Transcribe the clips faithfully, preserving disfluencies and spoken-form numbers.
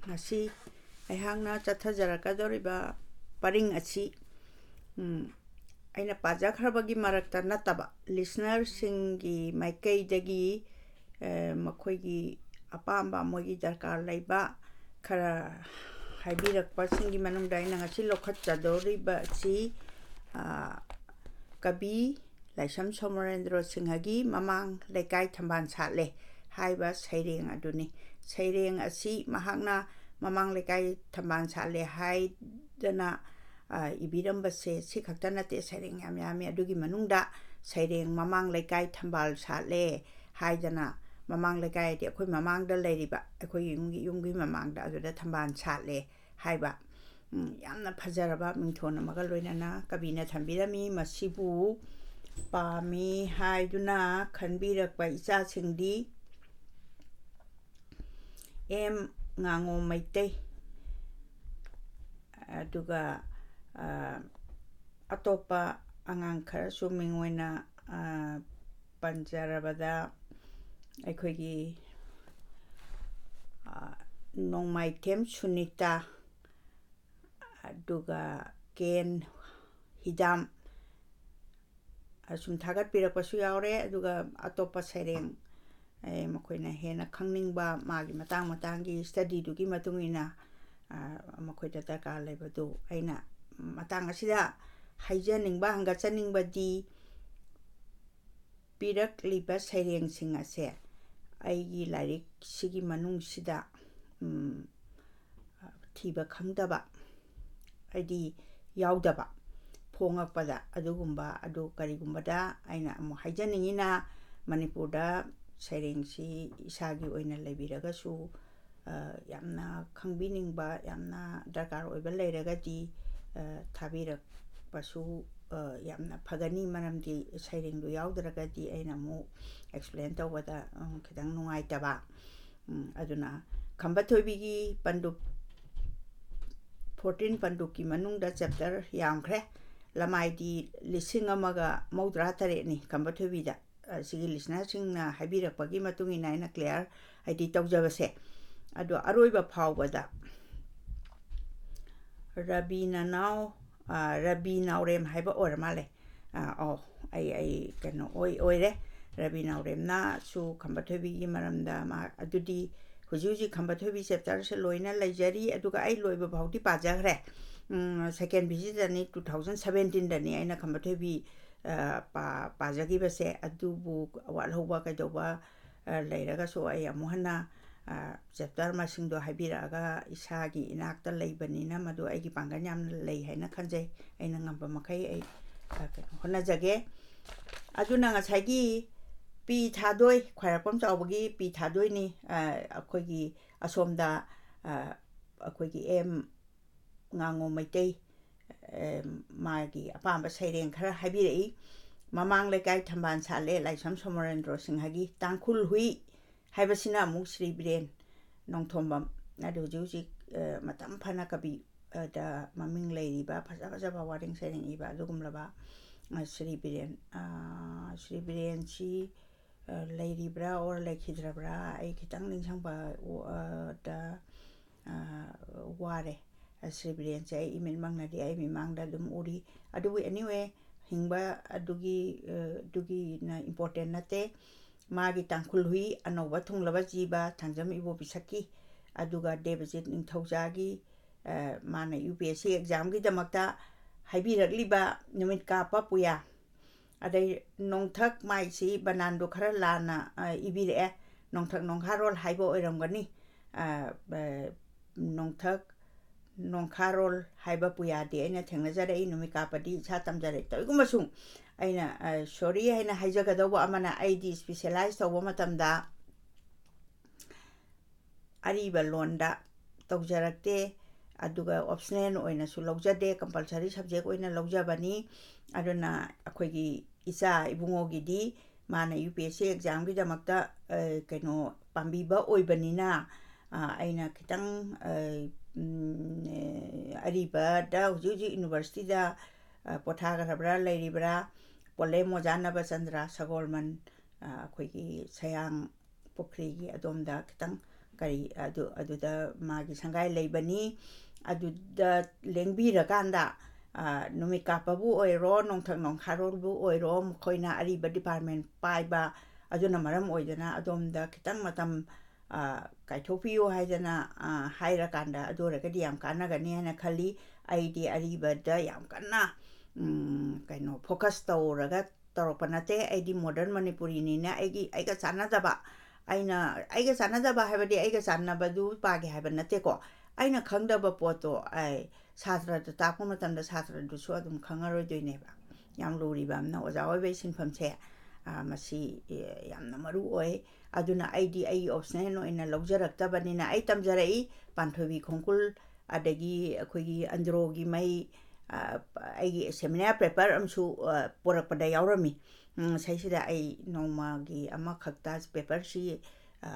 ꯉꯁꯤ ꯑꯩꯍꯥꯛꯅ ꯆꯠꯊꯖꯔꯛꯀꯗꯧꯔꯤꯕ ꯄꯔꯤꯡ ꯑꯁꯤ, ꯎꯝ, ꯑꯩꯅ ꯄꯥꯖꯈ꯭ꯔꯕꯒꯤ ꯃꯔꯛꯇ ꯅꯠꯇꯕ, listenerꯁꯤꯡꯒꯤ ꯃꯥꯏꯀꯩꯗꯒꯤ, ꯑ, ꯃꯈꯣꯏꯒꯤ ꯑꯄꯥꯝꯕ, ꯃꯣꯏꯒꯤ ꯗꯔꯀꯥꯔ ꯂꯩꯕ ꯈꯔ ꯍꯥꯏꯕꯤꯔꯛꯄꯁꯤꯡꯒꯤ ꯃꯅꯨꯡꯗ ꯑꯩꯅ ꯉꯁꯤ ꯂꯧꯈꯠꯆꯗꯧꯔꯤꯕ ꯑꯁꯤ, ꯑ, ꯀꯕꯤ ꯂꯥꯏꯁ꯭ꯔꯝ ꯁꯣꯃꯣꯔꯦꯟꯗ꯭ꯔꯣ ꯁꯤꯡꯍꯒꯤ ꯃꯃꯥꯡ ꯂꯩꯀꯥꯏ ꯊꯝꯕꯥꯜ ꯁꯥꯠꯂꯦ ꯍꯥꯏꯕ ꯁꯩꯔꯦꯡ ꯑꯗꯨꯅꯤ꯫ ꯁꯩꯔꯦꯡ ꯑꯁꯤ ꯃꯍꯥꯛꯅ ꯃꯃꯥꯡ ꯂꯩꯀꯥꯏ ꯊꯝꯕꯥꯜ ꯁꯥꯠꯂꯦ ꯍꯥꯏꯗꯅ, ꯑ, ꯏꯕꯤꯔꯝꯕꯁꯦ ꯁꯤ ꯈꯛꯇ ꯅꯠꯇꯦ, ꯁꯩꯔꯦꯡ ꯌꯥꯝ ꯌꯥꯝꯃꯤ꯫ ꯑꯗꯨꯒꯤ ꯃꯅꯨꯡꯗ ꯁꯩꯔꯦꯡ "ꯃꯃꯥꯡ ꯂꯩꯀꯥꯏ ꯊꯝꯕꯥꯜ ꯁꯥꯠꯂꯦ" ꯍꯥꯏꯗꯅ, ꯃꯃꯥꯡ ꯂꯩꯀꯥꯏ ꯍꯥꯏꯗꯤ ꯑꯩꯈꯣꯏ ꯃꯃꯥꯡꯗ ꯂꯩꯔꯤꯕ, ꯑꯩꯈꯣꯏꯒꯤ ꯌꯨꯝꯒꯤ, ꯌꯨꯝꯒꯤ ꯃꯃꯥꯡꯗ, ꯑꯗꯨꯗ ꯊꯝꯕꯥꯜ ꯁꯥꯠꯂꯦ ꯍꯥꯏꯕ, ꯎꯝ, ꯌꯥꯝꯅ ꯐꯖꯔꯕ ꯃꯤꯡꯊꯣꯟ ꯑꯃꯒ ꯂꯣꯏꯅꯅ ꯀꯕꯤꯅ ꯊꯝꯕꯤꯔꯝꯃꯤ꯫ ꯃꯁꯤꯕꯨ ꯄꯥꯝꯃꯤ ꯍꯥꯏꯗꯨꯅ ꯈꯟꯕꯤꯔꯛꯄ ꯏꯆꯥꯁꯤꯡꯗꯤ ꯑꯦꯝ ꯉꯥꯉꯣꯝ ꯃꯩꯇꯩ, ꯑꯗꯨꯒ, ꯑ, ꯑꯇꯣꯞꯄ ꯑꯉꯥꯡ ꯈꯔꯁꯨ ꯃꯤꯡ ꯑꯣꯏꯅ, ꯑ, ꯄꯟꯖꯔꯕꯗ, ꯑꯩꯈꯣꯏꯒꯤ, ꯑ, ꯅꯣꯡꯃꯥꯏꯊꯦꯝ ꯁꯨꯅꯤꯇꯥ, ꯑꯗꯨꯒ ꯀꯦꯟ ꯍꯤꯗꯥꯝ, ꯑꯁꯨꯝ ꯊꯥꯒꯠꯄꯤꯔꯛꯄꯁꯨ ꯌꯥꯎꯔꯦ꯫ ꯑꯗꯨꯒ ꯑꯇꯣꯞꯄ ꯁꯩꯔꯦꯡ, ꯑꯦ, ꯃꯈꯣꯏꯅ ꯍꯦꯟꯅ ꯈꯪꯅꯤꯡꯕ, ꯃꯥꯒꯤ ꯃꯇꯥꯡ ꯃꯇꯥꯡꯒꯤ studyꯗꯨꯒꯤ ꯃꯇꯨꯡ ꯏꯟꯅ, ꯑ, ꯃꯈꯣꯏꯗ ꯗꯔꯀꯥꯔ ꯂꯩꯕꯗꯨ ꯑꯩꯅ ꯃꯇꯥꯡ ꯑꯁꯤꯗ ꯍꯥꯏꯖꯅꯤꯡꯕ, ꯍꯪꯒꯠꯆꯅꯤꯡꯕꯗꯤ, ꯄꯤꯔꯛꯂꯤꯕ ꯁꯩꯔꯦꯡꯁꯤꯡ ꯑꯁꯦ ꯑꯩꯒꯤ ꯂꯥꯏꯔꯤꯛꯁꯤꯒꯤ ꯃꯅꯨꯡꯁꯤꯗ, ꯎꯝ, ꯊꯤꯕ ꯈꯪꯗꯕ, ꯍꯥꯏꯗꯤ ꯌꯥꯎꯗꯕ, ꯐꯣꯡꯉꯛꯄꯗ ꯑꯗꯨꯒꯨꯝꯕ, ꯑꯗꯨ ꯀꯔꯤꯒꯨꯝꯕꯗ ꯑꯩꯅ ꯑꯃꯨꯛ ꯍꯥꯏꯖꯅꯤꯡꯉꯤꯅ, ꯃꯅꯤꯄꯨꯔꯗ ꯁꯩꯔꯦꯡꯁꯤ ꯏꯁꯥꯒꯤ ꯑꯣꯏꯅ ꯂꯩꯕꯤꯔꯒꯁꯨ, ꯑ, ꯌꯥꯝꯅ ꯈꯪꯕꯤꯅꯤꯡꯕ, ꯌꯥꯝꯅ ꯗꯔꯀꯥꯔ ꯑꯣꯏꯕ ꯂꯩꯔꯒꯗꯤ, ꯑ, ꯊꯥꯕꯤꯔꯛꯄꯁꯨ, ꯑ, ꯌꯥꯝꯅ ꯐꯒꯅꯤ꯫ ꯃꯔꯝꯗꯤ ꯁꯩꯔꯦꯡꯗꯨ ꯌꯥꯎꯗ꯭ꯔꯒꯗꯤ ꯑꯩꯅ ꯑꯃꯨꯛ explain ꯇꯧꯕꯗ, ꯎꯝ, ꯈꯤꯇꯪ ꯅꯨꯡꯉꯥꯏꯇꯕ꯫ ꯎꯝ, ꯑꯗꯨꯅ ꯈꯝꯕ ꯊꯣꯏꯕꯤꯒꯤ ꯄꯟꯗꯨꯞ, fourteen ꯄꯟꯗꯨꯞꯀꯤ ꯃꯅꯨꯡꯗ chapter ꯌꯥꯝꯈ꯭ꯔꯦ꯫ ꯂꯃꯥꯏꯗꯤ ꯂꯤꯁꯤꯡ ꯑꯃꯒ ꯃꯧꯗ꯭ꯔꯥ ꯇꯔꯦꯠꯅꯤ ꯈꯝꯕ ꯊꯣꯏꯕꯤꯗ꯫ ꯑ, ꯁꯤꯒꯤ listenerꯁꯤꯡꯅ ꯍꯥꯏꯕꯤꯔꯛꯄꯒꯤ ꯃꯇꯨꯡ ꯏꯟꯅ ꯑꯩꯅ clear, ꯍꯥꯏꯗꯤ, ꯇꯧꯖꯕꯁꯦ꯫ ꯑꯗꯣ ꯑꯔꯣꯏꯕ ꯐꯥꯎꯕꯗ ꯔꯕꯤ ꯅꯅꯥꯎ, ꯑ, ꯔꯕꯤ ꯅꯥꯎꯔꯦꯝ ꯍꯥꯏꯕ ꯑꯣꯏꯔ ꯃꯥꯜꯂꯦ꯫ ꯑ, ꯑꯣ, ꯑꯩ, ꯑꯩ ꯀꯩꯅꯣ ꯑꯣꯏ-, ꯑꯣꯏꯔꯦ꯫ ꯔꯕꯤ ꯅꯥꯎꯔꯦꯝꯅꯁꯨ ꯈꯝꯕ ꯊꯣꯏꯕꯤꯒꯤ ꯃꯔꯝꯗ ꯃꯥ, ꯑꯗꯨꯗꯤ ꯍꯧꯖꯤꯛ ꯍꯧꯖꯤꯛ ꯈꯝꯕ ꯊꯣꯏꯕꯤ chapterꯁꯦ ꯂꯣꯏꯅ ꯂꯩꯖꯔꯤ, ꯑꯗꯨꯒ ꯑꯩ ꯂꯣꯏꯕ ꯐꯥꯎꯗꯤ ꯄꯥꯖꯈ꯭ꯔꯦ꯫ ꯎꯝ, second visitꯇꯅꯤ, two thousand seventeenꯗꯅꯤ ꯑꯩꯅ ꯈꯝꯕ ꯊꯣꯏꯕꯤ, ꯑ, ꯄꯥ-, ꯄꯥꯖꯈꯤꯕꯁꯦ꯫ ꯑꯗꯨꯕꯨ ꯋꯥꯠꯍꯧꯕ ꯀꯩꯗꯧꯕ, ꯑ, ꯂꯩꯔꯒꯁꯨ ꯑꯩ ꯑꯃꯨꯛ ꯍꯟꯅ, ꯑ, chapter ꯃꯁꯤꯡꯗꯣ ꯍꯥꯏꯕꯤꯔꯛꯑꯒ, ꯏꯁꯥꯒꯤ ꯏꯅꯥꯛꯇ ꯂꯩꯕꯅꯤꯅ ꯃꯗꯨ ꯑꯩꯒꯤ ꯄꯥꯡꯒꯜ ꯌꯥꯝꯅ ꯂꯩ ꯍꯥꯏꯅ ꯈꯟꯖꯩ꯫ ꯑꯩꯅ ꯉꯝꯕ ꯃꯈꯩ ꯑꯩ, ꯑ, ꯀꯩꯅꯣ, ꯍꯣꯠꯅꯖꯒꯦ꯫ ꯑꯗꯨꯅ ꯉꯁꯥꯏꯒꯤ ꯄꯤ ꯊꯥꯗꯣꯏ, ꯈ꯭ꯋꯥꯏꯔꯥꯛꯄꯝ ꯆꯥꯎꯕꯒꯤ ꯄꯤ ꯊꯥꯗꯣꯏꯅꯤ, ꯑ, ꯑꯩꯈꯣꯏꯒꯤ ꯑꯁꯣꯝꯗ, ꯑ, ꯑꯩꯈꯣꯏꯒꯤ ꯑꯦꯝ ꯉꯥꯉꯣꯝ ꯃꯩꯇꯩ, ꯑꯦ, ꯃꯥꯒꯤ ꯑꯄꯥꯝꯕ ꯁꯩꯔꯦꯡ ꯈꯔ ꯍꯥꯏꯕꯤꯔꯛꯏ꯫ ꯃꯃꯥꯡ ꯂꯩꯀꯥꯏ ꯊꯝꯕꯥꯜ ꯁꯥꯠꯂꯦ, ꯂꯥꯏꯁ꯭ꯔꯝ ꯁꯣꯃꯣꯔꯦꯟꯗ꯭ꯔꯣ ꯁꯤꯡꯍꯒꯤ꯫ ꯇꯥꯡꯈꯨꯜ ꯍꯨꯏ ꯍꯥꯏꯕꯁꯤꯅ ꯑꯃꯨꯛ ꯁ꯭ꯔꯤ ꯕꯤꯔꯦꯟ ꯅꯣꯡꯊꯣꯝꯕꯝ, ꯑꯗꯨ ꯍꯧꯖꯤꯛ ꯍꯧꯖꯤꯛ, ꯑꯦ, ꯃꯇꯝ ꯐꯅ ꯀꯕꯤ, ꯑ, ꯗ ꯃꯃꯤꯡ ꯂꯩꯔꯤꯕ, ꯐꯖ ꯐꯖꯕ ꯋꯥꯔꯦꯡ ꯁꯩꯔꯦꯡ ꯏꯕ ꯑꯗꯨꯒꯨꯝꯂꯕ, ꯑ, ꯁ꯭ꯔꯤ ꯕꯤꯔꯦꯟ, ꯑ, ꯁ꯭ꯔꯤ ꯕꯤꯔꯦꯟꯁꯤ, ꯑ, ꯂꯩꯔꯤꯕ꯭ꯔꯥ or ꯂꯩꯈꯤꯗ꯭ꯔꯕ꯭ꯔꯥ ꯑꯩ ꯈꯤꯇꯪ ꯅꯤꯡꯁꯤꯡꯕ, ꯑ, ꯗ, ꯑ, ꯋꯥꯔꯦ꯫ ꯑ, ꯁ꯭ꯔꯤ ꯕꯤꯔꯦꯟꯁꯦ ꯑꯩ ꯏꯃꯤꯠꯃꯛꯅꯗꯤ ꯑꯩ ꯃꯤꯃꯥꯡꯗ ꯑꯗꯨꯝ ꯎꯔꯤ꯫ ꯑꯗꯨꯕꯨ anyway, ꯍꯤꯡꯕ ꯑꯗꯨꯒꯤ, ꯑ, ꯑꯗꯨꯒꯤꯅ important ꯅꯠꯇꯦ꯫ ꯃꯥꯒꯤ ꯇꯥꯡꯈꯨꯜ ꯍꯨꯏ, ꯑꯅꯧꯕ ꯊꯨꯡꯂꯕ ꯖꯤꯕ, ꯊꯥꯡꯖꯝ ꯏꯕꯣꯕꯤ ꯁꯛꯀꯤ, ꯑꯗꯨꯒ ꯗꯦꯕꯖꯤꯠ ꯅꯤꯡꯊꯧꯖꯥꯒꯤ, ꯑ, ꯃꯥꯅ UPSC examꯒꯤꯗꯃꯛꯇ ꯍꯥꯏꯕꯤꯔꯛꯂꯤꯕ ꯅꯨꯃꯤꯠ ꯀꯥꯞꯄ ꯄꯨꯌꯥ꯫ ꯑꯗꯩ ꯅꯣꯡꯊꯛ ꯃꯥꯏꯁꯤ ꯕꯅꯥꯟꯗꯣ ꯈꯔ ꯂꯥꯟꯅ, ꯑ, ꯏꯕꯤꯔꯛꯑꯦ꯫ ꯅꯣꯡꯊꯛ ꯅꯣꯡꯈꯥꯔꯣꯜ ꯍꯥꯏꯕ ꯑꯣꯏꯔꯝꯒꯅꯤ꯫ ꯑ, ꯑ, ꯅꯣꯡꯊꯛ ꯅꯣꯡꯈꯥꯔꯣꯜ ꯍꯥꯏꯕ ꯄꯨꯌꯥꯗꯤ ꯑꯩꯅ ꯊꯦꯡꯅꯖꯔꯛꯏ, ꯅꯨꯃꯤꯠ ꯀꯥꯞꯄꯗꯤ ꯏꯁꯥ ꯇꯝꯖꯔꯛꯏ꯫ ꯇꯧꯏꯒꯨꯝꯕꯁꯨꯡ ꯑꯩꯅ, ꯑ, sorry ꯍꯥꯏꯅ ꯍꯥꯏꯖꯒꯗꯧꯕ ꯑꯃꯅ, ꯑꯩꯗꯤ specialize ꯇꯧꯕ ꯃꯇꯝꯗ ꯑꯔꯤꯕ ꯂꯣꯟꯗ ꯇꯧꯖꯔꯛꯇꯦ, ꯑꯗꯨꯒ optional ꯑꯣꯏꯅꯁꯨ ꯂꯧꯖꯗꯦ, compulsory subject ꯑꯣꯏꯅ ꯂꯧꯖꯕꯅꯤ꯫ ꯑꯗꯨꯅ ꯑꯩꯈꯣꯏꯒꯤ ꯏꯆꯥ ꯏꯕꯨꯡꯉꯣꯒꯤꯗꯤ ꯃꯥꯅ UPSC examꯒꯤꯗꯃꯛꯇ, ꯑ, ꯀꯩꯅꯣ, ꯄꯥꯝꯕꯤꯕ ꯑꯣꯏꯕꯅꯤꯅ, ꯑ, ꯑꯩꯅ ꯈꯤꯇꯪ, ꯑ, ꯎꯝ, ꯑ, ꯑꯔꯤꯕꯗ ꯍꯧꯖꯤꯛ ꯍꯧꯖꯤꯛ universityꯗ, ꯑ, ꯄꯣꯊꯥꯈ꯭ꯔꯕ꯭ꯔꯥ ꯂꯩꯔꯤꯕ꯭ꯔꯥ, ꯄꯣꯂꯦꯝ ꯑꯣꯖꯥ ꯅꯕꯆꯟꯗ꯭ꯔ ꯁꯒꯣꯜꯃꯟ, ꯑ, ꯑꯩꯈꯣꯏꯒꯤ ꯁꯌꯥꯡ ꯄꯨꯈ꯭ꯔꯤꯒꯤ ꯑꯗꯣꯝꯗ ꯈꯤꯇꯪ ꯀꯔꯤ ꯑꯗꯨ, ꯑꯗꯨꯗ ꯃꯥꯒꯤ ꯁꯪꯒꯥꯏ ꯂꯩꯕꯅꯤ꯫ ꯑꯗꯨꯗ ꯂꯦꯡꯕꯤꯔꯀꯥꯟꯗ, ꯑ, ꯅꯨꯃꯤꯠ ꯀꯥꯞꯄꯕꯨ ꯑꯣꯏꯔꯣ, ꯅꯣꯡꯊꯛ ꯅꯣꯡꯈꯥꯔꯣꯜꯕꯨ ꯑꯣꯏꯔꯣ, ꯃꯈꯣꯏꯅ ꯑꯔꯤꯕ department ꯄꯥꯏꯕ, ꯑꯗꯨꯅ ꯃꯔꯝ ꯑꯣꯏꯗꯅ ꯑꯗꯣꯝꯗ ꯈꯤꯇꯪ ꯃꯇꯝ, ꯑ, ꯀꯥꯏꯊꯣꯛꯄꯤꯌꯨ ꯍꯥꯏꯗꯅ, ꯑ, ꯍꯥꯏꯔꯀꯥꯟꯗ ꯑꯗꯨ ꯑꯣꯏꯔꯒꯗꯤ ꯌꯥꯝ ꯀꯥꯟꯅꯒꯅꯤ ꯍꯥꯏꯅ ꯈꯜꯂꯤ꯫ ꯑꯩꯗꯤ ꯑꯔꯤꯕꯗ ꯌꯥꯝ ꯀꯟꯅ, ꯎꯝ, ꯀꯩꯅꯣ, focus ꯇꯧꯔꯒ ꯇꯧꯔꯛꯄ ꯅꯠꯇꯦ꯫ ꯑꯩꯗꯤ modern ꯃꯅꯤꯄꯨꯔꯤꯅꯤꯅ ꯑꯩꯒꯤ, ꯑꯩꯒ ꯆꯥꯟꯅꯗꯕ, ꯑꯩꯅ, ꯑꯩꯒ ꯆꯥꯟꯅꯗꯕ ꯍꯥꯏꯕꯗꯤ ꯑꯩꯒ ꯆꯥꯟꯅꯕꯗꯨ ꯄꯥꯒꯦ ꯍꯥꯏꯕ ꯅꯠꯇꯦꯀꯣ꯫ ꯑꯩꯅ ꯈꯪꯗꯕ ꯄꯣꯠꯇꯣ ꯑꯩ ꯁꯥꯇ꯭ꯔꯗ ꯇꯥꯛꯄ ꯃꯇꯝꯗ ꯁꯥꯇ꯭ꯔꯗꯨꯁꯨ ꯑꯗꯨꯝ ꯈꯪꯉꯔꯣꯏꯗꯣꯏꯅꯦꯕ꯫ ꯌꯥꯝ ꯂꯨꯔꯤꯕ ꯑꯃꯅ ꯑꯣꯖꯥ ꯑꯣꯏꯕꯒꯤ ꯁꯤꯟꯐꯝꯁꯦ, ꯑ, ꯃꯁꯤ, ꯑꯦ, ꯌꯥꯝꯅ ꯃꯔꯨ ꯑꯣꯏ꯫ ꯑꯗꯨꯅ ꯑꯩꯗꯤ ꯑꯩ optional ꯑꯣꯏꯅ ꯂꯧꯖꯔꯛꯇꯕꯅꯤꯅ ꯑꯩ ꯇꯝꯖꯔꯛꯏ꯫ ꯄꯥꯟꯊꯣꯏꯕꯤ ꯈꯣꯡꯀꯨꯜ, ꯑꯗꯒꯤ ꯑꯩꯈꯣꯏꯒꯤ ꯑꯟꯗ꯭ꯔꯣꯒꯤ ꯃꯩ, ꯑ, ꯑꯩꯒꯤ seminar paper ꯑꯃꯁꯨ, ꯑ, ꯄꯣꯔꯛꯄꯗ ꯌꯥꯎꯔꯝꯃꯤ꯫ ꯎꯝ, ꯁꯩꯁꯤꯗ ꯑꯩ ꯅꯣꯡꯃꯒꯤ ꯑꯃꯈꯛꯇ paperꯁꯤ, ꯑ,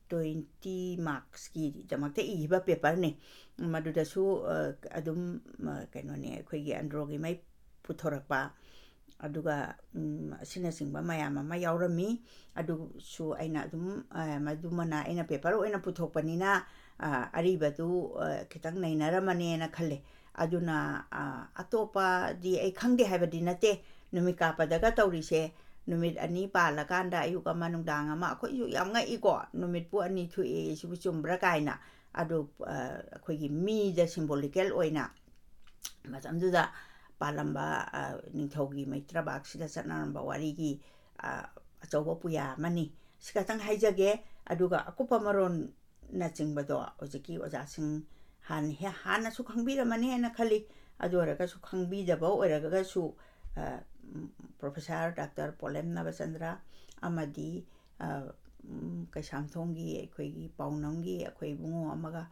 twenty marksꯀꯤꯗꯃꯛꯇ ꯏꯈꯤꯕ paperꯅꯤ꯫ ꯃꯗꯨꯗꯁꯨ, ꯑ, ꯑꯗꯨꯝ, ꯑ, ꯀꯩꯅꯣꯅꯦ, ꯑꯩꯈꯣꯏꯒꯤ ꯑꯟꯗ꯭ꯔꯣꯒꯤ ꯃꯩ ꯄꯨꯊꯣꯔꯛꯄ, ꯑꯗꯨꯒ, ꯎꯝ, ꯑꯁꯤꯅꯆꯤꯡꯕ ꯃꯌꯥꯝ ꯑꯃ ꯌꯥꯎꯔꯝꯃꯤ꯫ ꯑꯗꯨꯁꯨ ꯑꯩꯅ ꯑꯗꯨꯝ, ꯑ, ꯃꯗꯨꯃꯅ ꯑꯩꯅ paper ꯑꯣꯏꯅ ꯄꯨꯊꯣꯛꯄꯅꯤꯅ, ꯑ, ꯑꯔꯤꯕꯗꯨ, ꯑ, ꯈꯤꯇꯪ ꯅꯩꯅꯔꯝꯃꯅꯦꯅ ꯈꯜꯂꯦ꯫ ꯑꯗꯨꯅ, ꯑ, ꯑꯇꯣꯞꯄꯗꯤ ꯑꯩ ꯈꯪꯗꯦ ꯍꯥꯏꯕꯗꯤ ꯅꯠꯇꯦ꯫ ꯅꯨꯃꯤꯠ ꯀꯥꯞꯄꯗꯒ ꯇꯧꯔꯤꯁꯦ, ꯅꯨꯃꯤꯠ ꯑꯅꯤ ꯄꯥꯜꯂꯀꯥꯟꯗ ꯑꯌꯨꯛ ꯑꯃ ꯅꯨꯡꯗꯥꯡ ꯑꯃ, ꯑꯩꯈꯣꯏꯁꯨ ꯌꯥꯝ ꯉꯛꯏꯀꯣ, ꯅꯨꯃꯤꯠꯄꯨ ꯑꯅꯤ ꯊꯣꯛꯑꯦ, ꯁꯤꯕꯨ ꯆꯨꯝꯕ꯭ꯔꯥ ꯀꯥꯏꯅ꯫ ꯑꯗꯨ, ꯑ, ꯑꯩꯈꯣꯏꯒꯤ ꯃꯤꯗ symbolical ꯑꯣꯏꯅ ꯃꯇꯝꯗꯨꯗ ꯄꯥꯜꯂꯝꯕ, ꯑ, ꯅꯤꯡꯊꯧꯒꯤ ꯃꯩꯇ꯭ꯔꯕꯥꯛꯁꯤꯗ ꯆꯠꯅꯔꯝꯕ ꯋꯥꯔꯤꯒꯤ, ꯑ, ꯑꯆꯧꯕ ꯄꯨꯌꯥ ꯑꯃꯅꯤ꯫ ꯁꯤ ꯈꯛꯇꯪ ꯍꯥꯏꯖꯒꯦ, ꯑꯗꯨꯒ ꯑꯀꯨꯞꯄ ꯃꯔꯣꯟꯅꯆꯤꯡꯕꯗꯣ ꯍꯧꯖꯤꯛꯀꯤ ꯑꯣꯖꯥꯁꯤꯡ ꯍꯥꯟꯅ ꯍꯦ-, ꯍꯥꯟꯅꯁꯨ ꯈꯪꯕꯤꯔꯝꯃꯅꯤ ꯍꯥꯏꯅ ꯈꯜꯂꯤ꯫ ꯑꯗꯨ ꯑꯣꯏꯔꯒꯁꯨ ꯈꯪꯕꯤꯗꯕ ꯑꯣꯏꯔꯒꯁꯨ, ꯑ, ꯎꯝ, Professor Doctor ꯄꯣꯂꯦꯝ ꯅꯕꯆꯟꯗ꯭ꯔ ꯑꯃꯗꯤ, ꯑ, ꯎꯝ, ꯀꯩꯁꯥꯝꯊꯣꯡꯒꯤ ꯑꯩꯈꯣꯏꯒꯤ ꯄꯥꯎꯅꯝꯒꯤ ꯑꯩꯈꯣꯏ ꯏꯕꯨꯡꯉꯣ ꯑꯃꯒ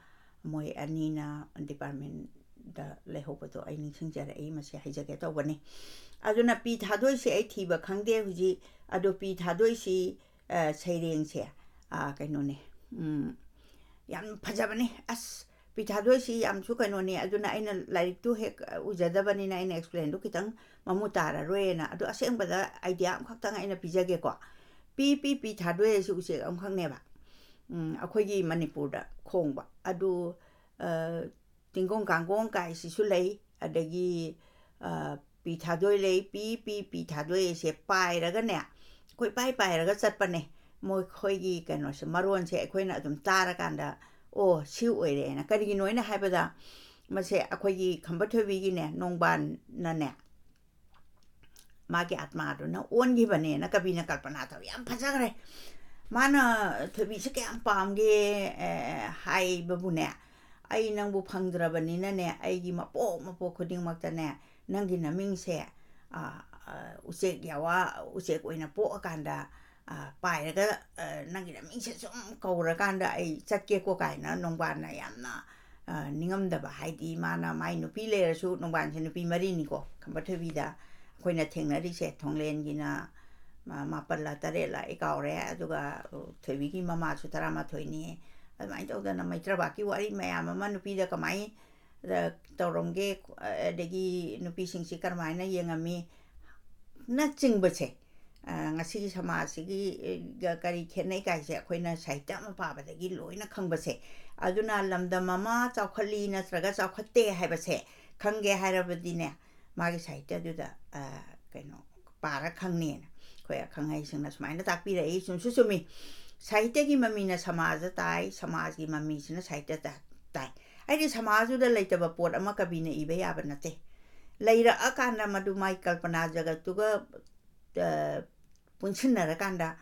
ꯃꯣꯏ ꯑꯅꯤꯅ departmentꯗ ꯂꯩꯍꯧꯕꯗꯣ ꯑꯩ ꯅꯤꯡꯁꯤꯡꯖꯔꯛꯏ, ꯃꯁꯤ ꯍꯥꯏꯖꯒꯦ ꯇꯧꯕꯅꯤ꯫ ꯑꯗꯨꯅ ꯄꯤ ꯊꯥꯗꯣꯏꯁꯦ ꯑꯩ ꯊꯤꯕ ꯈꯪꯗꯦ ꯍꯧꯖꯤꯛ꯫ ꯑꯗꯣ ꯄꯤ ꯊꯥꯗꯣꯏꯁꯤ, ꯑ, ꯁꯩꯔꯦꯡꯁꯦ, ꯑ, ꯀꯩꯅꯣꯅꯦ, ꯎꯝ, ꯌꯥꯝ ꯐꯖꯕꯅꯦ꯫ ꯑꯁ, ꯄꯤ ꯊꯥꯗꯣꯏꯁꯤ ꯌꯥꯝꯁꯨ ꯀꯩꯅꯣꯅꯦ꯫ ꯑꯗꯨꯅ ꯑꯩꯅ ꯂꯥꯏꯔꯤꯛꯇꯨ ꯍꯦꯛ, ꯑ, ꯎꯖꯗꯕꯅꯤꯅ ꯑꯩꯅ explainꯗꯨ ꯈꯤꯇꯪ ꯃꯃꯨꯠ ꯇꯥꯔꯔꯣꯏꯅ꯫ ꯑꯗꯣ ꯑꯁꯦꯡꯕꯗ idea ꯑꯃꯈꯛꯇꯪ ꯑꯩꯅ ꯄꯤꯖꯒꯦꯀꯣ꯫ ꯄꯤ, ꯄꯤ, ꯄꯤ ꯊꯥꯗꯣꯏ ꯍꯥꯏꯁꯤ ꯎꯆꯦꯛ ꯑꯃꯈꯛꯅꯦꯕ꯫ ꯎꯝ, ꯑꯩꯈꯣꯏꯒꯤ ꯃꯅꯤꯄꯨꯔꯗ ꯈꯣꯡꯕ꯫ ꯑꯗꯨ, ꯑ, ꯇꯤꯡꯒꯣꯡ ꯀꯥꯡꯒꯣꯡ ꯀꯥꯏꯁꯤꯁꯨ ꯂꯩ, ꯑꯗꯒꯤ, ꯑ, ꯄꯤ ꯊꯥꯗꯣꯏ ꯂꯩ, ꯄꯤ, ꯄꯤ, ꯄꯤ ꯊꯥꯗꯣꯏꯁꯦ ꯄꯥꯏꯔꯒꯅꯦ, ꯀꯣꯏꯄꯥꯏ ꯄꯥꯏꯔꯒ ꯆꯠꯄꯅꯦ꯫ ꯃꯈꯣꯏꯒꯤ ꯀꯩꯅꯣꯁꯦ, ꯃꯔꯣꯟꯁꯦ ꯑꯩꯈꯣꯏꯅ ꯑꯗꯨꯝ ꯇꯥꯔꯀꯥꯟꯗ, "ꯑꯣ, ꯁꯤ ꯑꯣꯏꯔꯦꯅ"꯫ ꯀꯔꯤꯒꯤꯅꯣ ꯍꯥꯏꯅ ꯍꯥꯏꯕꯗ, ꯃꯁꯦ ꯑꯩꯈꯣꯏꯒꯤ ꯈꯝꯕ ꯊꯣꯏꯕꯤꯒꯤꯅꯦ, ꯅꯣꯡꯕꯥꯟꯅꯅꯦ, ꯃꯥꯒꯤ ꯑꯥꯠꯃꯥꯗꯨꯅ ꯑꯣꯟꯈꯤꯕꯅꯦꯅ ꯀꯕꯤꯅ ꯀꯜꯄꯅꯥ ꯇꯧꯏ꯫ ꯌꯥꯝ ꯐꯖꯈ꯭ꯔꯦ꯫ ꯃꯥꯅ ꯊꯣꯏꯕꯤꯁꯦ ꯀꯌꯥꯝ ꯄꯥꯝꯒꯦ, ꯑꯦ, ꯍꯥꯏꯕꯕꯨꯅꯦ, "ꯑꯩ ꯅꯪꯕꯨ ꯐꯪꯗ꯭ꯔꯕꯅꯤꯅꯅꯦ, ꯑꯩꯒꯤ ꯃꯄꯣꯛ ꯃꯄꯣꯛ ꯈꯨꯗꯤꯡꯃꯛꯇꯅꯦ, ꯅꯪꯒꯤ ꯅꯃꯤꯡꯁꯦ, ꯑ, ꯑ, ꯎꯆꯦꯛ ꯌꯥꯋꯥ, ꯎꯆꯦꯛ ꯑꯣꯏꯅ ꯄꯣꯛꯑꯀꯥꯟꯗ, ꯑ, ꯄꯥꯏꯔꯒ, ꯑ, ꯅꯪꯒꯤ ꯅꯃꯤꯡꯁꯦ ꯁꯨꯝ ꯀꯧꯔꯀꯥꯟꯗ ꯑꯩ ꯆꯠꯀꯦꯀꯣ" ꯀꯥꯏꯅ ꯅꯣꯡꯕꯥꯟꯅ ꯌꯥꯝꯅ, ꯑ, ꯅꯤꯡꯉꯝꯗꯕ, ꯍꯥꯏꯗꯤ ꯃꯥꯅ ꯃꯥꯏ ꯅꯨꯄꯤ ꯂꯩꯔꯁꯨ, ꯅꯣꯡꯕꯥꯟꯁꯦ ꯅꯨꯄꯤ ꯃꯔꯤꯅꯤꯀꯣ, ꯈꯝꯕ ꯊꯣꯏꯕꯤꯗ ꯑꯩꯈꯣꯏꯅ ꯊꯦꯡꯅꯔꯤꯁꯦ, ꯊꯣꯡꯂꯦꯟꯒꯤꯅ ꯃꯥ-, ꯃꯥꯄꯜꯂ ꯇꯔꯦꯠꯂ ꯑꯩ ꯀꯥꯎꯔꯦ, ꯑꯗꯨꯒ ꯊꯣꯏꯕꯤꯒꯤ ꯃꯃꯥꯁꯨ ꯇꯔꯥꯃꯥꯊꯣꯏꯅꯤ꯫ ꯑꯗꯨꯃꯥꯏꯅ ꯇꯧꯗꯅ ꯃꯩꯇ꯭ꯔꯕꯥꯛꯀꯤ ꯋꯥꯔꯤ ꯃꯌꯥꯝ ꯑꯃ ꯅꯨꯄꯤꯗ ꯀꯃꯥꯏꯅ ꯇꯧꯔꯝꯒꯦ, ꯑꯗꯒꯤ ꯅꯨꯄꯤꯁꯤꯡꯁꯤ ꯀꯔꯝꯍꯥꯏꯅ ꯌꯦꯡꯉꯝꯃꯤ, ꯅꯆꯤꯡꯕꯁꯦ, ꯑ, ꯉꯁꯤꯒꯤ ꯁꯃꯥꯖꯁꯤꯒꯤ, ꯑ, ꯀꯔꯤ ꯈꯦꯠꯅꯩ ꯀꯥꯏꯁꯦ ꯑꯩꯈꯣꯏꯅ ꯁꯥꯍꯤꯇ꯭ꯌ ꯑꯃ ꯄꯥꯕꯗꯒꯤ ꯂꯣꯏꯅ ꯈꯪꯕꯁꯦ꯫ ꯑꯗꯨꯅ ꯂꯝꯗꯝ ꯑꯃ ꯆꯥꯎꯈꯠꯂꯤ ꯅꯠꯇ꯭ꯔꯒ ꯆꯥꯎꯈꯠꯇꯦ ꯍꯥꯏꯕꯁꯦ ꯈꯪꯒꯦ ꯍꯥꯏꯔꯕꯗꯤꯅꯦ, ꯃꯥꯒꯤ ꯁꯥꯍꯤꯇ꯭ꯌꯗꯨꯗ, ꯑ, ꯀꯩꯅꯣ, ꯄꯥꯔ ꯈꯪꯅꯦꯅ ꯑꯩꯈꯣꯏ ꯑꯈꯪ ꯑꯍꯩꯁꯤꯡꯅ ꯁꯨꯃꯥꯏꯅ ꯇꯥꯛꯄꯤꯔꯛꯏ꯫ ꯆꯨꯝꯁꯨ ꯆꯨꯝꯃꯤ꯫ ꯁꯥꯍꯤꯇ꯭ꯌꯒꯤ ꯃꯃꯤꯅ ꯁꯃꯥꯖ ꯇꯥꯏ, ꯁꯃꯥꯖꯒꯤ ꯃꯃꯤꯁꯤꯅ ꯁꯥꯍꯤꯇ꯭ꯌ ꯇꯥ-, ꯇꯥꯏ꯫ ꯍꯥꯏꯗꯤ ꯁꯃꯥꯖꯗꯨꯗ ꯂꯩꯇꯕ ꯄꯣꯠ ꯑꯃ ꯀꯕꯤꯅ ꯏꯕ ꯌꯥꯕ ꯅꯠꯇꯦ꯫ ꯂꯩꯔꯛꯑꯀꯥꯟꯗ ꯃꯗꯨ ꯃꯥꯏ ꯀꯜꯄꯅꯥ ꯖꯒꯠꯇꯨꯒ, ꯑ, ꯄꯨꯟꯁꯤꯟꯅꯔꯀꯥꯟꯗ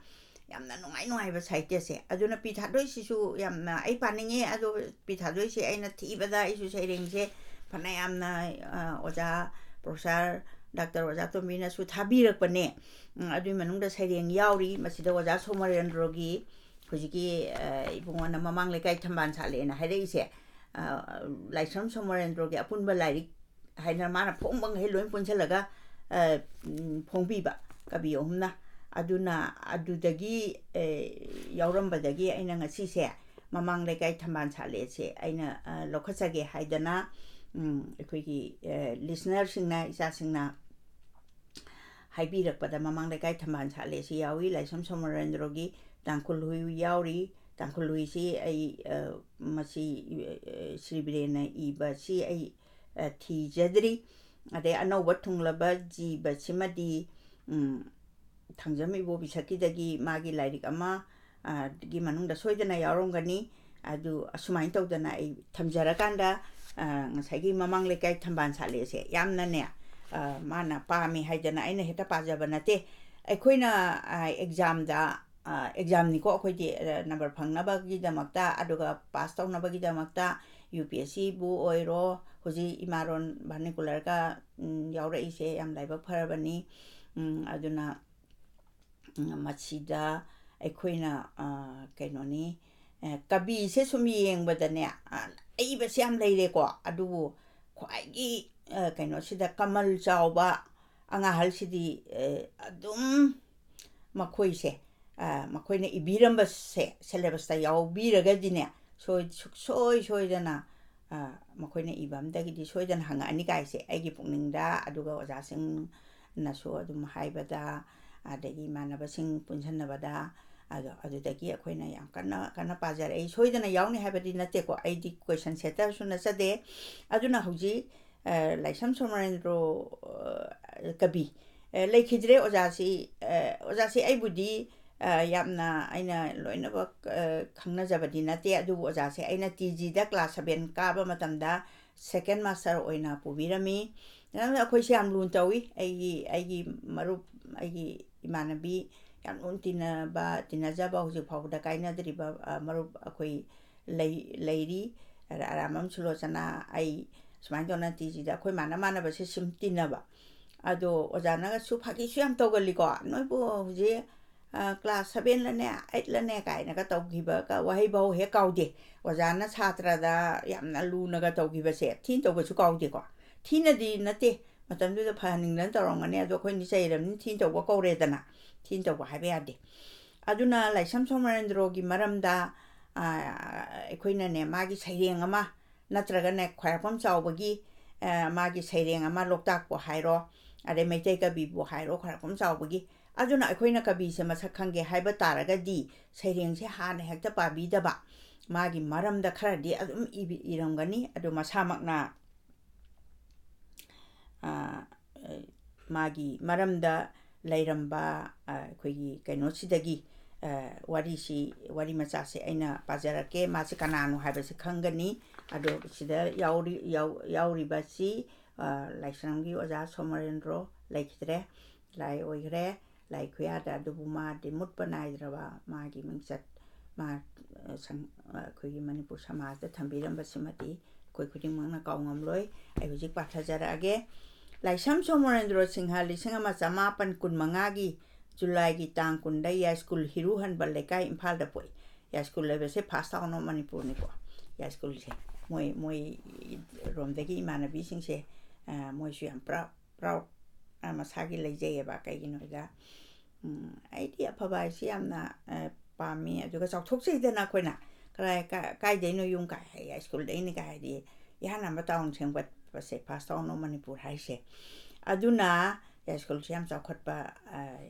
ꯌꯥꯝꯅ ꯅꯨꯡꯉꯥꯏ ꯅꯨꯡꯉꯥꯏꯕ ꯁꯥꯍꯤꯇ꯭ꯌꯁꯦ꯫ ꯑꯗꯨꯅ ꯄꯤ ꯊꯥꯗꯣꯏꯁꯤꯁꯨ ꯌꯥꯝꯅ ꯑꯩ ꯄꯥꯅꯤꯡꯉꯦ꯫ ꯑꯗꯣ ꯄꯤ ꯊꯥꯗꯣꯏꯁꯦ ꯑꯩꯅ ꯊꯤꯕꯗ ꯑꯩꯁꯨ ꯁꯩꯔꯦꯡꯁꯦ ꯐꯅꯌꯥꯝꯅ, ꯑ, ꯑꯣꯖꯥ ꯄ꯭ꯔꯣꯐꯦꯁꯔ ꯗꯥꯛꯇꯔ ꯑꯣꯖꯥ ꯇꯣꯝꯕꯤꯅꯁꯨ ꯊꯥꯕꯤꯔꯛꯄꯅꯦ꯫ ꯎꯝ, ꯑꯗꯨꯒꯤ ꯃꯅꯨꯡꯗ ꯁꯩꯔꯦꯡ ꯌꯥꯎꯔꯤ꯫ ꯃꯁꯤꯗ ꯑꯣꯖꯥ ꯁꯣꯃꯣꯔꯦꯟꯗ꯭ꯔꯣꯒꯤ ꯍꯧꯖꯤꯛꯀꯤ, ꯑ, ꯏꯕꯨꯡꯉꯣꯅ ꯃꯃꯥꯡ ꯂꯩꯀꯥꯏ ꯊꯝꯕꯥꯜ ꯁꯥꯠꯂꯦꯅ ꯍꯥꯏꯔꯛꯏꯁꯦ, ꯑ, ꯂꯥꯏꯁ꯭ꯔꯝ ꯁꯣꯃꯣꯔꯦꯟꯗ꯭ꯔꯣꯒꯤ ꯑꯄꯨꯟꯕ ꯂꯥꯏꯔꯤꯛ ꯍꯥꯏꯅ ꯃꯥꯅ ꯐꯣꯡꯕ ꯃꯈꯩ ꯂꯣꯏ ꯄꯨꯟꯁꯤꯜꯂꯒ, ꯑ, ꯎꯝ, ꯐꯣꯡꯕꯤꯕ ꯀꯕꯤ ꯑꯍꯨꯝꯅ꯫ ꯑꯗꯨꯅ ꯑꯗꯨꯗꯒꯤ, ꯑ, ꯌꯥꯎꯔꯝꯕꯗꯒꯤ ꯑꯩꯅ ꯉꯁꯤꯁꯦ ꯃꯃꯥꯡ ꯂꯩꯀꯥꯏ ꯊꯝꯕꯥꯜ ꯁꯥꯠꯂꯦꯁꯦ ꯑꯩꯅ, ꯑ, ꯂꯧꯈꯠꯆꯒꯦ ꯍꯥꯏꯗꯅ, ꯎꯝ, ꯑꯩꯈꯣꯏꯒꯤ, ꯑ, ꯂꯤꯁꯅꯔꯁꯤꯡꯅ, ꯏꯆꯥꯁꯤꯡꯅ ꯍꯥꯏꯕꯤꯔꯛꯄꯗ ꯃꯃꯥꯡ ꯂꯩꯀꯥꯏ ꯊꯝꯕꯥꯜ ꯁꯥꯠꯂꯦꯁꯤ ꯌꯥꯎꯏ, ꯂꯥꯏꯁ꯭ꯔꯝ ꯁꯣꯃꯣꯔꯦꯟꯗ꯭ꯔꯣꯒꯤ ꯇꯥꯡꯈꯨꯜ ꯍꯨꯏ ꯌꯥꯎꯔꯤ, ꯇꯥꯡꯈꯨꯜ ꯍꯨꯏꯁꯤ ꯑꯩ, ꯑ, ꯃꯁꯤ, ꯑ, ꯁ꯭ꯔꯤ ꯕꯤꯔꯦꯟꯅ ꯏꯕꯁꯤ ꯑꯩ, ꯑ, ꯊꯤꯖꯗ꯭ꯔꯤ꯫ ꯑꯗꯩ ꯑꯅꯧꯕ ꯊꯨꯡꯂꯕ ꯖꯤꯕꯁꯤꯃꯗꯤ, ꯎꯝ, ꯊꯥꯡꯖꯝ ꯏꯕꯣꯕꯤ ꯁꯛꯀꯤꯗꯒꯤ ꯃꯥꯒꯤ ꯂꯥꯏꯔꯤꯛ ꯑꯃ, ꯑ, ꯒꯤ ꯃꯅꯨꯡꯗ ꯁꯣꯏꯗꯅ ꯌꯥꯎꯔꯝꯒꯅꯤ꯫ ꯑꯗꯨ ꯑꯁꯨꯃꯥꯏꯅ ꯇꯧꯗꯅ ꯑꯩ ꯊꯝꯖꯔꯀꯥꯟꯗ, ꯑ, ꯉꯁꯥꯏꯒꯤ ꯃꯃꯥꯡ ꯂꯩꯀꯥꯏ ꯊꯝꯕꯥꯜ ꯁꯥꯠꯂꯦꯁꯦ ꯌꯥꯝꯅꯅꯦ, ꯑ, ꯃꯥꯅ ꯄꯥꯝꯃꯤ ꯍꯥꯏꯗꯅ ꯑꯩꯅ ꯍꯦꯛꯇ ꯄꯥꯖꯕ ꯅꯠꯇꯦ꯫ ꯑꯩꯈꯣꯏꯅ, ꯑ, ꯑꯦꯛꯖꯥꯝꯗ, ꯑ, ꯑꯦꯛꯖꯥꯝꯅꯤꯀꯣ, ꯑꯩꯈꯣꯏꯗꯤ, ꯑ, ꯅꯝꯕꯔ ꯐꯪꯅꯕꯒꯤꯗꯃꯛꯇ, ꯑꯗꯨꯒ ꯄꯥꯁ ꯇꯧꯅꯕꯒꯤꯗꯃꯛꯇ, ꯌꯨ ꯄꯤ ꯑꯦꯁ ꯁꯤꯕꯨ ꯑꯣꯏꯔꯣ, ꯍꯧꯖꯤꯛ ꯏꯃꯥꯔꯣꯟ vernacular-ꯒ, ꯎꯝ, ꯌꯥꯎꯔꯛꯏꯁꯦ ꯌꯥꯝ ꯂꯥꯏꯕꯛ ꯐꯔꯕꯅꯤ꯫ ꯎꯝ, ꯑꯗꯨꯅ, ꯎꯝ, ꯃꯁꯤꯗ ꯑꯩꯈꯣꯏꯅ, ꯑ, ꯀꯩꯅꯣꯅꯤ, ꯑ, ꯀꯕꯤꯁꯦ ꯁꯨꯝ ꯌꯦꯡꯕꯗꯅꯦ, ꯑ, ꯑꯏꯕꯁꯦ ꯌꯥꯝ ꯂꯩꯔꯦꯀꯣ, ꯑꯗꯨꯕꯨ ꯈ꯭ꯋꯥꯏꯒꯤ, ꯑ, ꯀꯩꯅꯣꯁꯤꯗ ꯀꯃꯜ ꯆꯥꯎꯕ ꯑꯉꯥꯡ ꯑꯍꯜꯁꯤꯗꯤ, ꯑ, ꯑꯗꯨꯝ ꯃꯈꯣꯏꯁꯦ, ꯑ, ꯃꯈꯣꯏꯅ ꯏꯕꯤꯔꯝꯕꯁꯦ syllabus-ꯇ ꯌꯥꯎꯕꯤꯔꯒꯗꯤꯅꯦ, ꯁꯣꯏ-, ꯁꯨꯡꯁꯣꯏ ꯁꯣꯏꯗꯅ, ꯑ, ꯃꯈꯣꯏꯅ ꯏꯕ ꯑꯝꯗꯒꯤꯗꯤ ꯁꯣꯏꯗꯅ ꯍꯪꯉꯛꯑꯅꯤ ꯀꯥꯏꯁꯦ ꯑꯩꯒꯤ ꯄꯨꯛꯅꯤꯡꯗ, ꯑꯗꯨꯒ ꯑꯣꯖꯥꯁꯤꯡꯅꯁꯨ ꯑꯗꯨꯝ ꯍꯥꯏꯕꯗ, ꯑꯗꯒꯤ ꯏꯃꯥꯟꯅꯕꯁꯤꯡ ꯄꯨꯟꯁꯟꯅꯕꯗ, ꯑꯗꯣ ꯑꯗꯨꯗꯒꯤ ꯑꯩꯈꯣꯏꯅ ꯌꯥꯝ ꯀꯟꯅ, ꯀꯟꯅ ꯄꯥꯖꯔꯛꯏ꯫ ꯁꯣꯏꯗꯅ ꯌꯥꯎꯅꯤ ꯍꯥꯏꯕꯗꯤ ꯅꯠꯇꯦꯀꯣ, ꯑꯩꯗꯤ question setter-ꯁꯨ ꯅꯠꯆꯗꯦ꯫ ꯑꯗꯨꯅ ꯍꯧꯖꯤꯛ, ꯑ, ꯂꯥꯏꯁ꯭ꯔꯝ ꯁꯣꯃꯣꯔꯦꯟꯗ꯭ꯔꯣ, ꯑ, ꯀꯕꯤ, ꯑ, ꯂꯩꯈꯤꯗ꯭ꯔꯦ ꯑꯣꯖꯥꯁꯤ꯫ ꯑ, ꯑꯣꯖꯥꯁꯤ ꯑꯩꯕꯨꯗꯤ, ꯑ, ꯌꯥꯝꯅ ꯑꯩꯅ ꯂꯣꯏꯅꯃꯛ, ꯑ, ꯈꯪꯅꯖꯕꯗꯤ ꯅꯠꯇꯦ, ꯑꯗꯨꯕꯨ ꯑꯣꯖꯥꯁꯦ ꯑꯩꯅ ꯇꯤ ꯖꯤꯗ class seven ꯀꯥꯕ ꯃꯇꯝꯗ second master ꯑꯣꯏꯅ ꯄꯨꯕꯤꯔꯝꯃꯤ꯫ ꯑꯗꯨꯅ ꯑꯩꯈꯣꯏꯁꯦ ꯌꯥꯝ ꯂꯨꯅ ꯇꯧꯏ꯫ ꯑꯩꯒꯤ, ꯑꯩꯒꯤ ꯃꯔꯨꯞ, ꯑꯩꯒꯤ ꯏꯃꯥꯟꯅꯕꯤ, ꯌꯥꯝ ꯂꯨꯅ ꯇꯤꯟꯅꯕ, ꯇꯤꯟꯅꯖꯕ, ꯍꯧꯖꯤꯛ ꯐꯥꯎꯕꯗ ꯀꯥꯏꯅꯗ꯭ꯔꯤꯕ, ꯑ, ꯃꯔꯨꯞ ꯑꯩꯈꯣꯏ ꯂꯩ-, ꯂꯩꯔꯤ꯫ ꯑꯔꯥ-, ꯑꯔꯥꯝꯕꯝ ꯁꯨꯂꯣꯆꯅꯥ, ꯑꯩ ꯁꯨꯃꯥꯏꯅ ꯇꯧꯅ ꯇꯤ ꯖꯤꯗ ꯑꯩꯈꯣꯏ ꯃꯥꯟꯅ ꯃꯥꯟꯅꯕꯁꯦ ꯁꯨꯝ ꯇꯤꯟꯅꯕ꯫ ꯑꯗꯣ ꯑꯣꯖꯥꯅꯒꯁꯨ ꯐꯥꯒꯤꯁꯨ ꯌꯥꯝ ꯇꯧꯒꯜꯂꯤꯀꯣ, "ꯅꯣꯏꯕꯨ ꯍꯧꯖꯤꯛ, ꯑ, class seven-ꯂꯅꯦ, eight-ꯂꯅꯦ?" ꯀꯥꯏꯅꯒ ꯇꯧꯈꯤꯕꯒ ꯋꯥꯍꯩ ꯐꯥꯎ ꯍꯦꯛ ꯀꯥꯎꯗꯦ꯫ ꯑꯣꯖꯥꯅ ꯁꯥꯇ꯭ꯔꯗ ꯌꯥꯝꯅ ꯂꯨꯅꯒ ꯇꯧꯈꯤꯕꯁꯦ ꯊꯤꯅ ꯇꯧꯕꯁꯨ ꯀꯥꯎꯗꯦꯀꯣ꯫ ꯊꯤꯅꯗꯤ ꯅꯠꯇꯦ, ꯃꯇꯝꯗꯨꯗ ꯐꯍꯟꯅꯤꯡꯗꯅ ꯇꯧꯔꯝꯒꯅꯤ, ꯑꯗꯣ ꯑꯩꯈꯣꯏꯅ ꯆꯩꯔꯕꯅꯤꯅ ꯊꯤꯅ ꯇꯧꯕ ꯀꯧꯔꯦꯗꯅ, ꯊꯤꯅ ꯇꯧꯕ ꯍꯥꯏꯕ ꯌꯥꯗꯦ꯫ ꯑꯗꯨꯅ ꯂꯥꯏꯁ꯭ꯔꯝ ꯁꯣꯃꯣꯔꯦꯟꯗ꯭ꯔꯣꯒꯤ ꯃꯔꯝꯗ, ꯑ, ꯑꯩꯈꯣꯏꯅꯅꯦ, ꯃꯥꯒꯤ ꯁꯩꯔꯦꯡ ꯑꯃ ꯅꯠꯇ꯭ꯔꯒꯅꯦ ꯈ꯭ꯋꯥꯏꯔꯥꯛꯄꯝ ꯆꯥꯎꯕꯒꯤ, ꯑ, ꯃꯥꯒꯤ ꯁꯩꯔꯦꯡ ꯑꯃ ꯂꯣꯛꯇꯥꯛꯄꯨ ꯍꯥꯏꯔꯣ, ꯑꯗꯩ ꯃꯩꯇꯩ ꯀꯕꯤꯕꯨ ꯍꯥꯏꯔꯣ, ꯈ꯭ꯋꯥꯏꯔꯥꯛꯄꯝ ꯆꯥꯎꯕꯒꯤ ꯑꯗꯨꯅ ꯑꯩꯈꯣꯏꯅ ꯀꯕꯤꯁꯦ ꯃꯁꯛ ꯈꯪꯒꯦ ꯍꯥꯏꯕ ꯇꯥꯔꯒꯗꯤ ꯁꯩꯔꯦꯡꯁꯦ ꯍꯥꯟꯅ ꯍꯦꯛꯇ ꯄꯥꯕꯤꯗꯕ, ꯃꯥꯒꯤ ꯃꯔꯝꯗ ꯈꯔꯗꯤ ꯑꯗꯨꯝ ꯏꯕꯤ-, ꯏꯔꯝꯒꯅꯤ꯫ ꯑꯗꯨ ꯃꯁꯥꯃꯛꯅ, ꯑ, ꯃꯥꯒꯤ ꯃꯔꯝꯗ ꯂꯩꯔꯝꯕ, ꯑ, ꯑꯩꯈꯣꯏꯒꯤ ꯀꯩꯅꯣꯁꯤꯗꯒꯤ, ꯑ, ꯋꯥꯔꯤꯁꯤ, ꯋꯥꯔꯤ ꯃꯆꯥꯁꯦ ꯑꯩꯅ ꯄꯥꯖꯔꯛꯀꯦ꯫ ꯃꯥꯁꯦ ꯀꯅꯥꯅꯣ ꯍꯥꯏꯕꯁꯦ ꯈꯪꯒꯅꯤ꯫ ꯑꯗꯣ ꯁꯤꯗ ꯌꯥꯎꯔꯤ-, ꯌꯥꯎ-, ꯌꯥꯎꯔꯤꯕꯁꯤ, ꯑ, ꯂꯥꯏꯁ꯭ꯔꯝꯒꯤ ꯑꯣꯖꯥ ꯁꯣꯃꯣꯔꯦꯟꯗ꯭ꯔꯣ ꯂꯩꯈꯤꯗ꯭ꯔꯦ, ꯂꯥꯏ ꯑꯣꯏꯈ꯭ꯔꯦ꯫ ꯂꯥꯏ ꯈꯨꯌꯥꯗ ꯑꯗꯨꯕꯨ ꯃꯥꯗꯤ ꯃꯨꯠꯄ ꯅꯥꯏꯗ꯭ꯔꯕ ꯃꯥꯒꯤ ꯃꯤꯡꯆꯠ, ꯃꯥ, ꯑ, ꯁꯪ-, ꯑ, ꯑꯩꯈꯣꯏꯒꯤ ꯃꯅꯤꯄꯨꯔ ꯁꯃꯥꯖꯇ ꯊꯝꯕꯤꯔꯝꯕꯁꯤꯃꯗꯤ ꯑꯩꯈꯣꯏ ꯈꯨꯗꯤꯡꯃꯛꯅ ꯀꯥꯎꯉꯝꯂꯣꯏ꯫ ꯑꯩ ꯍꯧꯖꯤꯛ ꯄꯥꯊꯖꯔꯛꯑꯒꯦ꯫ ꯂꯥꯏꯁ꯭ꯔꯝ ꯁꯣꯃꯣꯔꯦꯟꯗ꯭ꯔꯣ ꯁꯤꯡꯍ ꯂꯤꯁꯤꯡ ꯑꯃ ꯆꯃꯥꯄꯟ ꯀꯨꯟꯃꯉꯥꯒꯤ ꯖꯨꯂꯥꯏꯒꯤ ꯇꯥꯡ ꯀꯨꯟꯗ ꯌꯥꯏꯁ꯭ꯀꯨꯜ ꯍꯤꯔꯨꯍꯟꯕ ꯂꯩꯀꯥꯏ, ꯏꯝꯐꯥꯜꯗ ꯄꯣꯛꯏ꯫ ꯌꯥꯏꯁ꯭ꯀꯨꯜ ꯍꯥꯏꯕꯁꯦ First Town of ꯃꯅꯤꯄꯨꯔꯅꯤꯀꯣ꯫ ꯌꯥꯏꯁ꯭ꯀꯨꯜꯁꯦ ꯃꯣꯏ, ꯃꯣꯏ ꯔꯣꯝꯗꯒꯤ ꯏꯃꯥꯟꯅꯕꯤꯁꯤꯡꯁꯦ, ꯑ, ꯃꯣꯏꯁꯨ ꯌꯥꯝ proud, proud, ꯑ, ꯃꯁꯥꯒꯤ ꯂꯩꯖꯩꯌꯦꯕ꯫ ꯀꯩꯒꯤꯅꯣꯗ, ꯎꯝ, ꯑꯩꯗꯤ ꯑꯐꯕ ꯍꯥꯏꯁꯤ ꯌꯥꯝꯅ, ꯑ, ꯄꯥꯝꯃꯤ꯫ ꯑꯗꯨꯒ ꯆꯥꯎꯊꯣꯛꯆꯩꯗꯅ ꯑꯩꯈꯣꯏꯅ, ꯀꯗꯥꯏ, ꯀ-, ꯀꯥꯏꯗꯩꯅꯣ ꯌꯨꯝ ꯀꯥꯏ ꯍꯥꯏ, ꯌꯥꯏꯁ꯭ꯀꯨꯜꯗꯩꯅꯤ ꯀꯥꯏ ꯍꯥꯏꯗꯤ, ꯏꯍꯥꯟ ꯍꯥꯟꯕ town ꯁꯦꯝꯒꯠꯄꯁꯦ First Town of Manipur ꯍꯥꯏꯁꯦ꯫ ꯑꯗꯨꯅ ꯌꯥꯏꯁ꯭ꯀꯨꯜꯁꯦ ꯌꯥꯝ ꯆꯥꯎꯈꯠꯄ, ꯑ,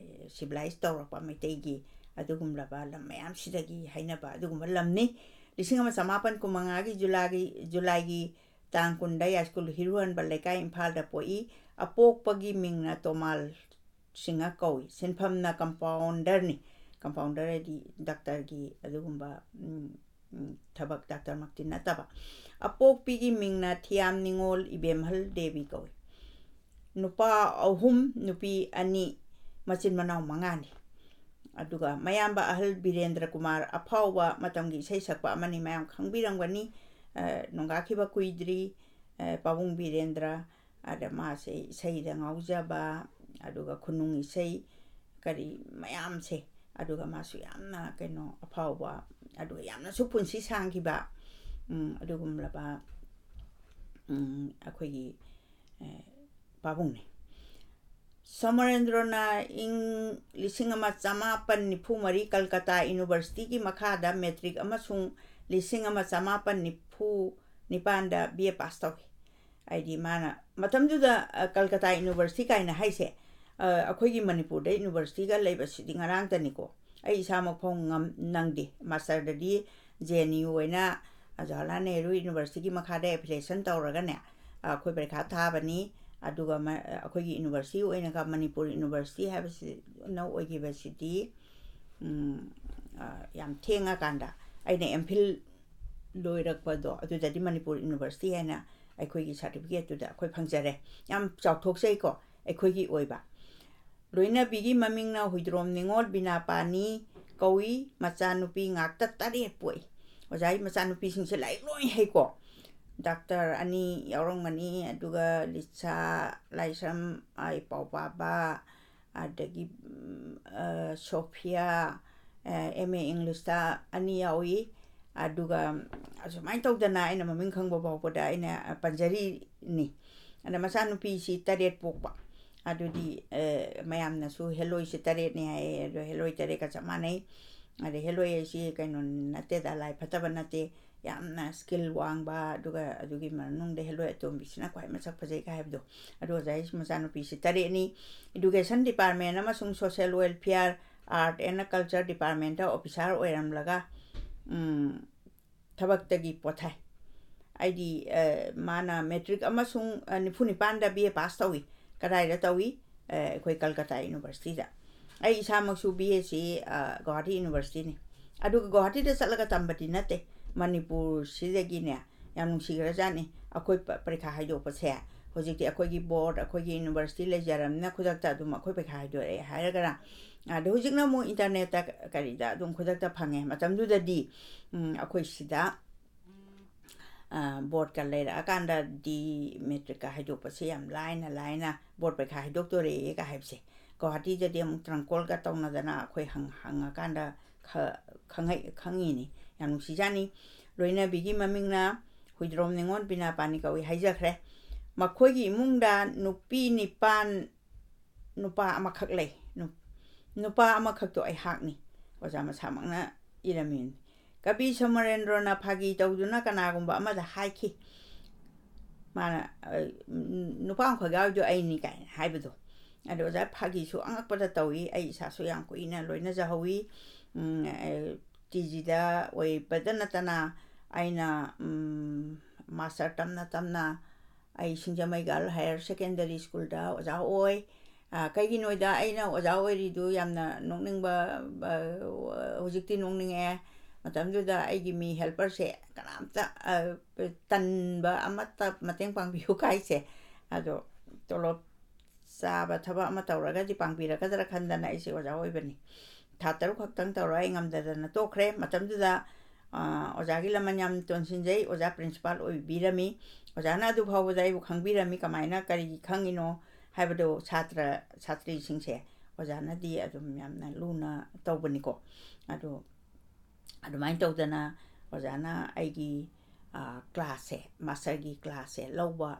civilized ꯇꯧꯔꯛꯄ ꯃꯩꯇꯩꯒꯤ ꯑꯗꯨꯒꯨꯝꯂꯕ ꯂꯝ ꯃꯌꯥꯝꯁꯤꯗꯒꯤ ꯍꯥꯏꯅꯕ ꯑꯗꯨꯒꯨꯝꯕ ꯂꯝꯅꯤ꯫ ꯂꯤꯁꯤꯡ ꯑꯃ ꯆꯃꯥꯄꯟ ꯀꯨꯟꯃꯉꯥꯒꯤ ꯖꯨꯂꯥꯏꯒꯤ, ꯖꯨꯂꯥꯏꯒꯤ ꯇꯥꯡ ꯀꯨꯟꯗ ꯌꯥꯏꯁ꯭ꯀꯨꯜ ꯍꯤꯔꯨꯍꯟꯕ ꯂꯩꯀꯥꯏ, ꯏꯝꯐꯥꯜꯗ ꯄꯣꯛꯏ꯫ ꯑꯄꯣꯛꯄꯒꯤ ꯃꯤꯡꯅ ꯇꯣꯃꯥꯜ ꯁꯤꯡꯍ ꯀꯧꯏ꯫ ꯁꯤꯟꯐꯝꯅ compounderꯅꯤ꯫ Compounder ꯍꯥꯏꯗꯤ doctorꯒꯤ ꯑꯗꯨꯒꯨꯝꯕ, ꯎꯝ, ꯎꯝ, ꯊꯕꯛ, doctorꯃꯛꯇꯤ ꯅꯠꯇꯕ꯫ ꯑꯄꯣꯛꯄꯤꯒꯤ ꯃꯤꯡꯅ ꯊꯤꯌꯥꯝ ꯅꯤꯉꯣꯜ ꯏꯕꯦꯝꯍꯜ ꯗꯦꯕꯤ ꯀꯧꯏ꯫ ꯅꯨꯄꯥ ꯑꯍꯨꯝ, ꯅꯨꯄꯤ ꯑꯅꯤ, ꯃꯆꯤꯟ ꯃꯅꯥꯎ ꯃꯉꯥꯅꯤ꯫ ꯑꯗꯨꯒ ꯃꯌꯥꯝꯕ ꯑꯍꯜ ꯕꯤꯔꯦꯟꯗ꯭ꯔ ꯀꯨꯃꯥꯔ, ꯑꯐꯥꯎꯕ ꯃꯇꯝꯒꯤ ꯏꯁꯩ ꯁꯛꯄ ꯑꯃꯅꯤ, ꯃꯌꯥꯝ ꯈꯪꯕꯤꯔꯝꯒꯅꯤ꯫ ꯑ, ꯅꯣꯡꯒꯥꯈꯤꯕ ꯀꯨꯏꯗ꯭ꯔꯤ, ꯑ, ꯄꯥꯕꯨꯡ ꯕꯤꯔꯦꯟꯗ꯭ꯔ, ꯑꯗ ꯃꯥꯁꯦ ꯏꯁꯩꯗ ꯉꯥꯎꯖꯕ, ꯑꯗꯨꯒ ꯈꯨꯅꯨꯡ ꯏꯁꯩ, ꯀꯔꯤ ꯃꯌꯥꯝꯁꯦ, ꯑꯗꯨꯒ ꯃꯥꯁꯨ ꯌꯥꯝꯅ ꯀꯩꯅꯣ ꯑꯐꯥꯎꯕ, ꯑꯗꯨꯒ ꯌꯥꯝꯅꯁꯨ ꯄꯨꯟꯁꯤ ꯁꯥꯡꯈꯤꯕ, ꯎꯝ, ꯑꯗꯨꯒꯨꯝꯂꯕ, ꯎꯝ, ꯑꯩꯈꯣꯏꯒꯤ, ꯑ, ꯄꯥꯕꯨꯡꯅꯤ꯫ ꯁꯣꯃꯣꯔꯦꯟꯗ꯭ꯔꯣꯅ ꯏꯪ ꯂꯤꯁꯤꯡ ꯑꯃ ꯆꯃꯥꯄꯟ ꯅꯤꯐꯨ ꯃꯔꯤ ꯀꯜꯀꯇꯥ Universityꯒꯤ ꯃꯈꯥꯗ matric ꯑꯃꯁꯨꯡ ꯂꯤꯁꯤꯡ ꯑꯃ ꯆꯃꯥꯄꯟ ꯅꯤꯐꯨ ꯅꯤꯄꯥꯟꯗ B A pass ꯇꯧꯏ꯫ ꯍꯥꯏꯗꯤ ꯃꯥꯅ ꯃꯇꯝꯗꯨꯗ, ꯑ, ꯀꯜꯀꯇꯥ University ꯀꯥꯏꯅ ꯍꯥꯏꯁꯦ, ꯑ, ꯑꯩꯈꯣꯏꯒꯤ ꯃꯅꯤꯄꯨꯔꯗ ꯌꯨꯅꯤꯚꯔꯁꯤꯇꯤꯒ ꯂꯩꯕꯁꯤꯗꯤ ꯉꯔꯥꯡꯇꯅꯤꯀꯣ꯫ ꯑꯩ ꯏꯁꯥꯃꯛ ꯐꯥꯎ ꯉꯝ-, ꯅꯪꯗꯦ꯫ ꯃꯥꯁꯇꯔꯗꯗꯤ ꯖꯦ ꯑꯦꯟ ꯌꯨ ꯑꯣꯏꯅ ꯖꯋꯥꯍꯔꯂꯥꯜ ꯅꯦꯍꯔꯨ ꯌꯨꯅꯤꯚꯔꯁꯤꯇꯤꯒꯤ ꯃꯈꯥꯗ ꯑꯦꯐꯤꯂꯤꯌꯦꯁꯟ ꯇꯧꯔꯒꯅꯦ, ꯑ, ꯑꯩꯈꯣꯏ ꯄꯔꯤꯈꯥ ꯊꯥꯕꯅꯤ꯫ ꯑꯗꯨꯒ ꯃ-, ꯑꯩꯈꯣꯏꯒꯤ ꯌꯨꯅꯤꯚꯔꯁꯤꯇꯤ ꯑꯣꯏꯅꯒ ꯃꯅꯤꯄꯨꯔ ꯌꯨꯅꯤꯚꯔꯁꯤꯇꯤ ꯍꯥꯏꯕꯁꯤꯅ ꯑꯣꯏꯈꯤꯕꯁꯤꯗꯤ, ꯎꯝ, ꯑ, ꯌꯥꯝ ꯊꯦꯡꯉꯀꯥꯟꯗ ꯑꯩꯅ ꯑꯦꯝ ꯐꯤꯜ ꯂꯣꯏꯔꯛꯄꯗꯣ, ꯑꯗꯨꯗꯗꯤ ꯃꯅꯤꯄꯨꯔ ꯌꯨꯅꯤꯚꯔꯁꯤꯇꯤ ꯍꯥꯏꯅ ꯑꯩꯈꯣꯏꯒꯤ ꯁꯥꯔꯇꯤꯐꯤꯀꯦꯠꯇꯨꯗ ꯑꯩꯈꯣꯏ ꯐꯪꯖꯔꯦ꯫ ꯌꯥꯝ ꯆꯥꯎꯊꯣꯛꯆꯩꯀꯣ ꯑꯩꯈꯣꯏꯒꯤ ꯑꯣꯏꯕ꯫ ꯂꯣꯏꯅꯕꯤꯒꯤ ꯃꯃꯤꯡꯅ ꯍꯨꯏꯗ꯭ꯔꯣꯝ ꯅꯤꯉꯣꯜ ꯕꯤꯅꯥꯄꯥꯅꯤ ꯀꯧꯏ꯫ ꯃꯆꯥꯅꯨꯄꯤ ꯉꯥꯛꯇ ꯇꯔꯦꯠ ꯄꯣꯛꯏ꯫ ꯑꯣꯖꯥꯒꯤ ꯃꯆꯥꯅꯨꯄꯤꯁꯤꯡꯁꯦ ꯂꯥꯏꯔꯤꯛ ꯂꯣꯏ ꯍꯩꯀꯣ꯫ ꯗꯥꯛꯇꯔ ꯑꯅꯤ ꯌꯥꯎꯔꯝꯒꯅꯤ, ꯑꯗꯨꯒ ꯂꯤꯁꯥ, ꯂꯥꯏꯁ꯭ꯔꯝ, ꯑ, ꯏꯄꯥꯎꯄꯥꯕ, ꯑꯗꯒꯤ, ꯎꯝ, ꯑ, ꯁꯣꯐꯤꯌꯥ, ꯑ, ꯑꯦꯝ ꯑꯦ ꯏꯪꯂꯤꯁꯇ ꯑꯅꯤ ꯌꯥꯎꯏ꯫ ꯑꯗꯨꯒ ꯑꯁꯨꯃꯥꯏꯅ ꯇꯧꯗꯅ ꯑꯩꯅ ꯃꯃꯤꯡ ꯈꯪꯕ ꯐꯥꯎꯕꯗ ꯑꯩꯅ ꯄꯟꯖꯔꯤꯅꯤ꯫ ꯑꯗ ꯃꯆꯥꯅꯨꯄꯤꯁꯤ ꯇꯔꯦꯠ ꯄꯣꯛꯄ꯫ ꯑꯗꯨꯗꯤ, ꯑ, ꯃꯌꯥꯝꯅꯁꯨ ꯍꯦꯂꯣꯏꯁꯦ ꯇꯔꯦꯠꯅꯤ ꯍꯥꯏꯌꯦ, ꯑꯗꯣ ꯍꯦꯂꯣꯏ ꯇꯔꯦꯠꯀ ꯆꯞ ꯃꯥꯟꯅꯩ꯫ ꯑꯗ ꯍꯦꯂꯣꯏ ꯍꯥꯏꯁꯤ ꯀꯩꯅꯣ ꯅꯠꯇꯦꯗ, ꯂꯥꯏ ꯐꯠꯇꯕ ꯅꯠꯇꯦ꯫ ꯌꯥꯝꯅ ꯁ꯭ꯀꯤꯜ ꯋꯥꯡꯕ, ꯑꯗꯨꯒ ꯑꯗꯨꯒꯤ ꯃꯅꯨꯡꯗ ꯍꯦꯂꯣꯏ ꯑꯇꯣꯝꯕꯤꯁꯤꯅ ꯈ꯭ꯋꯥꯏ ꯃꯁꯛ ꯐꯖꯩ ꯀꯥꯏ ꯍꯥꯏꯕꯗꯣ꯫ ꯑꯗꯨ ꯑꯣꯖꯥ ꯍꯥꯏꯁꯤ ꯃꯆꯥꯅꯨꯄꯤꯁꯤ ꯇꯔꯦꯠꯅꯤ꯫ Education Department ꯑꯃꯁꯨꯡ Social Welfare, Art and Culture Departmentꯇ officer ꯑꯣꯏꯔꯝꯂꯒ, ꯎꯝ, ꯊꯕꯛꯇꯒꯤ ꯄꯣꯊꯥꯏ꯫ ꯑꯩꯗꯤ, ꯑ, ꯃꯥꯅ ꯃꯦꯇ꯭ꯔꯤꯛ ꯑꯃꯁꯨꯡ, ꯑ, ꯅꯤꯐꯨ ꯅꯤꯄꯥꯟꯗ ꯕꯤ ꯑꯦ ꯄꯥꯁ ꯇꯧꯏ꯫ ꯀꯗꯥꯏꯗ ꯇꯧꯏ? ꯑ, ꯑꯩꯈꯣꯏ ꯀꯜꯀꯇꯥ ꯌꯨꯅꯤꯚꯔꯁꯤꯇꯤꯗ꯫ ꯑꯩ ꯏꯁꯥꯃꯛꯁꯨ ꯕꯤ ꯑꯦꯁꯤ, ꯑ, ꯒꯧꯍꯥꯇꯤ ꯌꯨꯅꯤꯚꯔꯁꯤꯇꯤꯅꯤ꯫ ꯑꯗꯨꯒ ꯒꯧꯍꯥꯇꯤꯗ ꯆꯠꯂꯒ ꯇꯝꯕꯗꯤ ꯅꯠꯇꯦ, ꯃꯅꯤꯄꯨꯔꯁꯤꯗꯒꯤꯅꯦ, ꯌꯥꯝ ꯅꯨꯡꯁꯤꯈ꯭ꯔꯖꯥꯠꯅꯤ꯫ ꯑꯩꯈꯣꯏ ꯄ-, ꯄꯔꯤꯈꯥ ꯍꯥꯏꯗꯣꯛꯄꯁꯦ ꯍꯧꯖꯤꯛꯇꯤ ꯑꯩꯈꯣꯏꯒꯤ ꯕꯣꯔꯗ, ꯑꯩꯈꯣꯏꯒꯤ ꯌꯨꯅꯤꯚꯔꯁꯤꯇꯤ ꯂꯩꯖꯔꯕꯅꯤꯅ ꯈꯨꯗꯛꯇ ꯑꯗꯨꯝ ꯑꯩꯈꯣꯏ ꯄꯔꯤꯈꯥ ꯍꯥꯏꯗꯣꯔꯛꯑꯦ ꯍꯥꯏꯔꯒꯅ, ꯑꯗꯣ ꯍꯧꯖꯤꯛꯅ ꯑꯃꯨꯛ ꯏꯟꯇꯔꯅꯦꯠꯇ ꯀꯔꯤꯗ ꯑꯗꯨꯝ ꯈꯨꯗꯛꯇ ꯐꯪꯉꯦ꯫ ꯃꯇꯝꯗꯨꯗꯗꯤ, ꯎꯝ, ꯑꯩꯈꯣꯏ ꯁꯤꯗ, ꯑ, ꯕꯣꯔꯗꯀ ꯂꯩꯔꯛꯑꯀꯥꯟꯗꯗꯤ ꯃꯦꯇ꯭ꯔꯤꯛꯀ ꯍꯥꯏꯗꯣꯛꯄꯁꯦ ꯌꯥꯝ ꯂꯥꯏꯅ ꯂꯥꯏꯅ ꯕꯣꯔꯗ ꯄꯔꯤꯈꯥ ꯍꯥꯏꯗꯣꯛꯇꯣꯔꯦꯒ ꯍꯥꯏꯕꯁꯦ꯫ ꯒꯧꯍꯥꯇꯤꯗꯗꯤ ꯑꯃꯨꯛ ꯇ꯭ꯔꯪꯀꯣꯜꯒ ꯇꯧꯅꯗꯅ ꯑꯩꯈꯣꯏ ꯍꯪ-, ꯍꯪꯉꯀꯥꯟꯗ ꯈ-, ꯈꯪꯉꯛ-, ꯈꯪꯉꯤꯅꯤ꯫ ꯌꯥꯝ ꯅꯨꯡꯁꯤꯖꯥꯠꯅꯤ꯫ ꯂꯣꯏꯅꯕꯤꯒꯤ ꯃꯃꯤꯡꯅ ꯍꯨꯏꯗ꯭ꯔꯣꯝ ꯅꯤꯉꯣꯜ ꯕꯤꯅꯥꯄꯥꯅꯤ ꯀꯧꯏ ꯍꯥꯏꯖꯈ꯭ꯔꯦ꯫ ꯃꯈꯣꯏꯒꯤ ꯏꯃꯨꯡꯗ ꯅꯨꯄꯤ ꯅꯤꯄꯥꯟ, ꯅꯨꯄꯥ ꯑꯃꯈꯛ ꯂꯩ꯫ ꯅꯨ-, ꯅꯨꯄꯥ ꯑꯃꯈꯛꯇꯣ ꯑꯩꯍꯥꯛꯅꯤ꯫ ꯑꯣꯖꯥ ꯃꯁꯥꯃꯛꯅ ꯏꯔꯝꯃꯤꯅꯤ꯫ ꯀꯕꯤ ꯁꯃꯔꯦꯟꯗ꯭ꯔꯣꯅ ꯐꯥꯒꯤ ꯇꯧꯗꯨꯅ ꯀꯅꯥꯒꯨꯝꯕ ꯑꯃꯗ ꯍꯥꯏꯈꯤ꯫ ꯃꯥꯅ, ꯑ, "ꯅꯨꯄꯥ ꯑꯃꯈꯛ ꯌꯥꯎꯔꯤꯗꯣ ꯑꯩꯅꯤ" ꯀꯥꯏꯅ ꯍꯥꯏꯕꯗꯣ꯫ ꯑꯗꯣ ꯑꯣꯖꯥ ꯐꯥꯒꯤꯁꯨ ꯑꯉꯛꯄꯗ ꯇꯧꯏ꯫ ꯑꯩ ꯏꯁꯥꯁꯨ ꯌꯥꯝ ꯀꯨꯏꯅ ꯂꯣꯏꯅꯖꯍꯧꯋꯤ꯫ ꯎꯝ, ꯑꯦ, ꯇꯤ ꯖꯤꯗ ꯑꯣꯏꯕꯗ ꯅꯠꯇꯅ ꯑꯩꯅ, ꯎꯝ, ꯃꯥꯁꯇꯔ ꯇꯝꯅ ꯇꯝꯅ ꯑꯩ ꯁꯤꯡꯖꯃꯩ ꯒꯥꯔꯜ ꯍꯥꯌꯔ ꯁꯦꯀꯦꯟꯗꯔꯤ ꯁ꯭ꯀꯨꯜꯗ ꯑꯣꯖꯥ ꯑꯣꯏ꯫ ꯑ, ꯀꯩꯒꯤꯅꯣꯗ ꯑꯩꯅ ꯑꯣꯖꯥ ꯑꯣꯏꯔꯤꯗꯨ ꯌꯥꯝꯅ ꯅꯣꯛꯅꯤꯡꯕ, ꯑ, ꯍꯧꯖꯤꯛꯇꯤ ꯅꯣꯛꯅꯤꯡꯉꯛꯑꯦ꯫ ꯃꯇꯝꯗꯨꯗ ꯑꯩꯒꯤ ꯃꯤ ꯍꯦꯜꯄꯔꯁꯦ ꯀꯅꯥꯝꯇ, ꯑ, ꯇꯟꯕ ꯑꯃꯠꯇ ꯃꯇꯦꯡ ꯄꯥꯡꯕꯤꯌꯨ ꯀꯥꯏꯁꯦ꯫ ꯑꯗꯣ ꯇꯣꯂꯣꯞ ꯆꯥꯕ ꯊꯕꯛ ꯑꯃ ꯇꯧꯔꯒꯗꯤ ꯄꯥꯡꯕꯤꯔꯛꯀꯗ꯭ꯔꯥ ꯈꯟꯗꯅ ꯑꯩꯁꯦ ꯑꯣꯖꯥ ꯑꯣꯏꯕꯅꯤ꯫ ꯊꯥ ꯇꯔꯨꯛ ꯈꯛꯇꯪ ꯇꯧꯔ ꯑꯩ ꯉꯝꯗꯗꯅ ꯇꯣꯛꯈ꯭ꯔꯦ꯫ ꯃꯇꯝꯗꯨꯗ, ꯑ, ꯑꯣꯖꯥꯒꯤ ꯂꯃꯟ ꯌꯥꯝ ꯇꯣꯟꯁꯤꯟꯖꯩ꯫ ꯑꯣꯖꯥ ꯄ꯭ꯔꯤꯟꯁꯤꯄꯥꯜ ꯑꯣꯏꯕꯤꯔꯝꯃꯤ꯫ ꯑꯣꯖꯥꯅ ꯑꯗꯨ ꯐꯥꯎꯕꯗ ꯑꯩꯕꯨ ꯈꯪꯕꯤꯔꯝꯃꯤ꯫ ꯀꯃꯥꯏꯅ, ꯀꯔꯤ ꯈꯪꯉꯤꯅꯣ ꯍꯥꯏꯕꯗꯣ ꯁꯥꯇ꯭ꯔ ꯁꯥꯇ꯭ꯔꯤꯁꯤꯡꯁꯦ ꯑꯣꯖꯥꯅꯗꯤ ꯑꯗꯨꯝ ꯌꯥꯝꯅ ꯂꯨꯅ ꯇꯧꯕꯅꯤꯀꯣ꯫ ꯑꯗꯨ ꯑꯗꯨꯃꯥꯏꯅ ꯇꯧꯗꯅ ꯑꯣꯖꯥꯅ ꯑꯩꯒꯤ, ꯑ, ꯀ꯭ꯂꯥꯁꯁꯦ, ꯃꯥꯁꯇꯔꯒꯤ ꯀ꯭ꯂꯥꯁꯁꯦ ꯂꯧꯕ,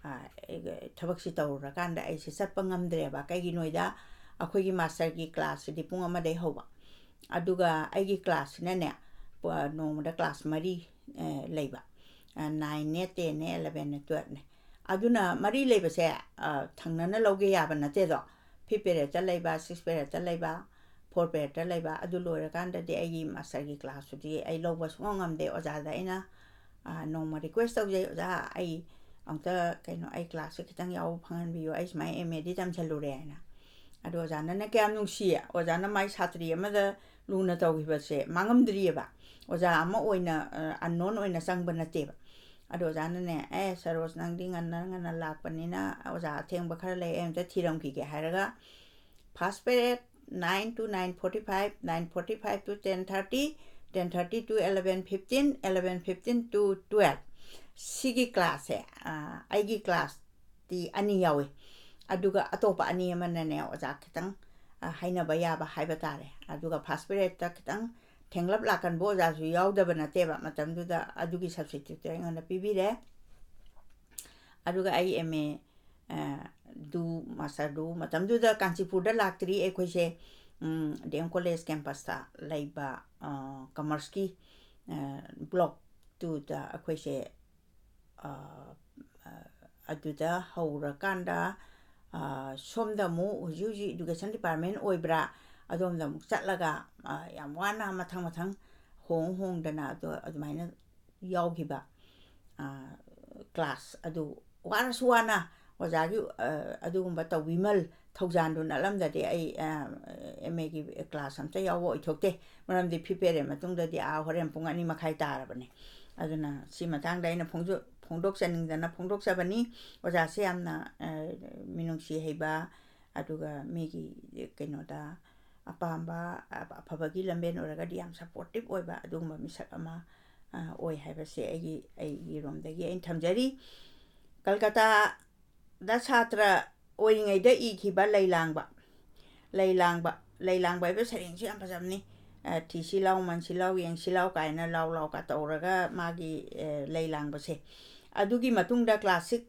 ꯑ, ꯑꯩꯒ-, ꯊꯕꯛꯁꯤ ꯇꯧꯔꯨꯔꯀꯥꯟꯗ ꯑꯩꯁꯦ ꯆꯠꯄ ꯉꯝꯗ꯭ꯔꯦꯕ꯫ ꯀꯩꯒꯤꯅꯣꯗ ꯑꯩꯈꯣꯏꯒꯤ ꯃꯥꯁꯇꯔꯒꯤ ꯀ꯭ꯂꯥꯁꯁꯤꯗꯤ ꯄꯨꯡ ꯑꯃꯗꯩ ꯍꯧꯕ꯫ ꯑꯗꯨꯒ ꯑꯩꯒꯤ ꯀ꯭ꯂꯥꯁꯁꯤꯅꯅꯦ, ꯄ-, ꯅꯣꯡꯃꯗ ꯀ꯭ꯂꯥꯁ ꯃꯔꯤ, ꯑ, ꯂꯩꯕ꯫ ꯑ, ꯅꯥꯏꯟꯅꯦ, ꯇꯦꯟꯅꯦ, ꯑꯦꯂꯚꯦꯟꯅꯦ, ꯇꯨꯌꯦꯜꯞꯅꯦ꯫ ꯑꯗꯨꯅ ꯃꯔꯤ ꯂꯩꯕꯁꯦ, ꯑ, ꯊꯪꯅꯅ ꯂꯧꯒꯦ ꯌꯥꯕ ꯅꯠꯇꯦꯗꯣ꯫ ꯐꯤꯐ ꯄꯦꯔꯦꯠꯇ ꯂꯩꯕ, ꯁꯤꯛꯁ ꯄꯦꯔꯦꯠꯇ ꯂꯩꯕ, ꯐꯣꯔ ꯄꯦꯔꯦꯠꯇ ꯂꯩꯕ꯫ ꯑꯗꯨ ꯂꯣꯏꯔꯀꯥꯟꯗꯗꯤ ꯑꯩꯒꯤ ꯃꯥꯁꯇꯔꯒꯤ ꯀ꯭ꯂꯥꯁꯇꯨꯗꯤ ꯑꯩ ꯂꯧꯕ ꯁꯨꯡꯉꯝ ꯉꯝꯗꯦ꯫ ꯑꯣꯖꯥꯗ ꯑꯩꯅ, ꯑ, ꯅꯣꯡꯃ ꯔꯤꯀ꯭ꯋꯦꯁ ꯇꯧꯖꯩ, "ꯑꯣꯖꯥ, ꯑꯩ ꯑꯝꯇ, ꯀꯩꯅꯣ, ꯑꯩ ꯀ꯭ꯂꯥꯁꯁꯦ ꯈꯤꯇꯪ ꯌꯥꯎꯕ ꯐꯪꯍꯟꯕꯤꯌꯨ, ꯑꯩ ꯁꯨꯃꯥꯏꯅ ꯑꯦꯝ ꯑꯦꯗꯤ ꯇꯝꯁꯜꯂꯨꯔꯦ" ꯍꯥꯏꯅ꯫ ꯑꯗꯣ ꯑꯣꯖꯥꯅꯅꯦ ꯀꯌꯥꯝ ꯅꯨꯡꯁꯤꯌꯦ, ꯑꯣꯖꯥꯅ ꯃꯥꯏ ꯁꯥꯇ꯭ꯔꯤ ꯑꯃꯗ ꯂꯨꯅ ꯇꯧꯈꯤꯕꯁꯦ ꯃꯥꯡꯉꯝꯗ꯭ꯔꯤꯑꯕ꯫ ꯑꯣꯖꯥ ꯑꯃ ꯑꯣꯏꯅ, ꯑ, unknown ꯑꯣꯏꯅ ꯆꯪꯕ ꯅꯠꯇꯦꯕ꯫ ꯑꯗꯣ ꯑꯣꯖꯥꯅꯅꯦ, "ꯑꯦ, ꯁꯔꯣꯖ, ꯅꯪꯗꯤ ꯉꯟꯅ ꯉꯟꯅ ꯂꯥꯛꯄꯅꯤꯅ ꯑꯣꯖꯥ ꯑꯊꯦꯡꯕ ꯈꯔ ꯂꯩ, ꯑꯩ ꯑꯝꯇ ꯊꯤꯔꯝꯈꯤꯒꯦ" ꯍꯥꯏꯔꯒ, first period nine to nine forty five, nine forty five to ten thirty, ten thirty to eleven fifteen, eleven fifteen to twelve, ꯁꯤꯒꯤ ꯀ꯭ꯂꯥꯁꯁꯦ, ꯑ, ꯑꯩꯒꯤ ꯀ꯭ꯂꯥꯁꯇꯤ ꯑꯅꯤ ꯌꯥꯎꯏ꯫ ꯑꯗꯨꯒ ꯑꯇꯣꯞꯄ ꯑꯅꯤ ꯑꯃꯅꯅꯦ ꯑꯣꯖꯥ ꯈꯤꯇꯪ, ꯑ, ꯍꯥꯏꯅꯕ ꯌꯥꯕ ꯍꯥꯏꯕ ꯇꯥꯔꯦ꯫ ꯑꯗꯨꯒ first periodꯇ ꯈꯤꯇꯪ ꯊꯦꯡꯂꯞ ꯂꯥꯛꯀꯟꯕ ꯑꯣꯖꯥꯁꯨ ꯌꯥꯎꯗꯕ ꯅꯠꯇꯦꯕ꯫ ꯃꯇꯝꯗꯨꯗ ꯑꯗꯨꯒꯤ substituteꯇꯣ ꯑꯩꯉꯣꯟꯗ ꯄꯤꯕꯤꯔꯦ꯫ ꯑꯗꯨꯒ ꯑꯩ ꯑꯦꯝ ꯑꯦ, ꯑ, ꯗꯨ, ꯃꯥꯁꯇꯔꯗꯨ ꯃꯇꯝꯗꯨꯗ ꯀꯥꯟꯆꯤꯄꯨꯔꯗ ꯂꯥꯛꯇ꯭ꯔꯤ ꯑꯩꯈꯣꯏꯁꯦ, ꯎꯝ, ꯗꯤ ꯑꯦꯝ ꯀꯣꯂꯦꯖ ꯀꯦꯝꯄꯁꯇ ꯂꯩꯕ, ꯑ, ꯀꯃꯔꯁꯀꯤ, ꯑ, ꯕ꯭ꯂꯣꯛ ꯇꯨꯗ ꯑꯩꯈꯣꯏꯁꯦ, ꯑ, ꯑ, ꯑꯗꯨꯗ ꯍꯧꯔꯀꯥꯟꯗ, ꯑ, ꯁꯣꯝꯗ ꯑꯃꯨꯛ ꯍꯧꯖꯤꯛ ꯍꯧꯖꯤꯛ education department ꯑꯣꯏꯕ꯭ꯔꯥ, ꯑꯗꯣꯝꯗ ꯑꯃꯨꯛ ꯆꯠꯂꯒ, ꯑ, ꯌꯥꯝ ꯋꯥꯅ ꯃꯊꯪ ꯃꯊꯪ ꯍꯣꯡ ꯍꯣꯡꯗꯅ ꯑꯗꯣ ꯑꯗꯨꯃꯥꯏꯅ ꯌꯥꯎꯈꯤꯕ, ꯑ, class ꯑꯗꯨ ꯋꯥꯔꯁꯨ ꯋꯥꯅ ꯑꯣꯖꯥꯒꯤ, ꯑ, ꯑꯗꯨꯒꯨꯝꯕ ꯇꯧꯕꯤꯃꯜ ꯊꯧꯖꯥꯟꯗꯨ ꯅꯠꯂꯝꯗꯗꯤ ꯑꯩ, ꯑ, M A ꯒꯤ class ꯑꯝꯇ ꯌꯥꯎꯕ ꯑꯣꯏꯊꯣꯛꯇꯦ꯫ ꯃꯔꯝꯗꯤ ꯐꯤ ꯄꯦꯔꯦ ꯃꯇꯨꯡꯗꯗꯤ ꯑꯥ ꯍꯣꯔꯦꯟ ꯄꯨꯡ ꯑꯅꯤ ꯃꯈꯥꯏ ꯇꯥꯔꯕꯅꯦ꯫ ꯑꯗꯨꯅ ꯁꯤ ꯃꯇꯥꯡꯗ ꯑꯩꯅ ꯐꯣꯡꯖ-, ꯐꯣꯡꯗꯣꯛꯆꯅꯤꯡꯗꯅ ꯐꯣꯡꯗꯣꯛꯆꯕꯅꯤ꯫ ꯑꯣꯖꯥꯁꯦ ꯌꯥꯝꯅ, ꯑ, ꯃꯤꯅꯨꯡꯁꯤ ꯍꯩꯕ, ꯑꯗꯨꯒ ꯃꯤꯒꯤ ꯀꯩꯅꯣꯗ ꯑꯄꯥꯝꯕ, ꯑ-, ꯑꯐꯕꯒꯤ ꯂꯝꯕꯦꯟ ꯑꯣꯏꯔꯒꯗꯤ ꯌꯥꯝ supportive ꯑꯣꯏꯕ ꯑꯗꯨꯒꯨꯝꯕ ꯃꯤꯁꯛ ꯑꯃ, ꯑ, ꯑꯣꯏ ꯍꯥꯏꯕꯁꯦ ꯑꯩꯒꯤ, ꯑꯩꯒꯤ ꯔꯣꯝꯗꯒꯤ ꯑꯩꯅ ꯊꯝꯖꯔꯤ꯫ ꯀꯜꯀꯇꯥꯗ ꯁꯥꯇ꯭ꯔ ꯑꯣꯏꯔꯤꯉꯩꯗ ꯏꯈꯤꯕ ꯂꯩꯂꯥꯡꯕ, ꯂꯩꯂꯥꯡꯕ, ꯂꯩꯂꯥꯡꯕ ꯍꯥꯏꯕ ꯁꯩꯔꯦꯡꯁꯤ ꯌꯥꯝ ꯐꯖꯕꯅꯤ꯫ ꯑ, "ꯊꯤꯁꯤ ꯂꯥꯎ, ꯃꯟꯁꯤ ꯂꯥꯎ, ꯌꯦꯡꯁꯤ ꯂꯥꯎ" ꯀꯥꯏꯅ ꯂꯥꯎ ꯂꯥꯎꯒ ꯇꯧꯔꯒ ꯃꯥꯒꯤ, ꯑ, ꯂꯩꯂꯥꯡꯕꯁꯦ꯫ ꯑꯗꯨꯒꯤ ꯃꯇꯨꯡꯗ classic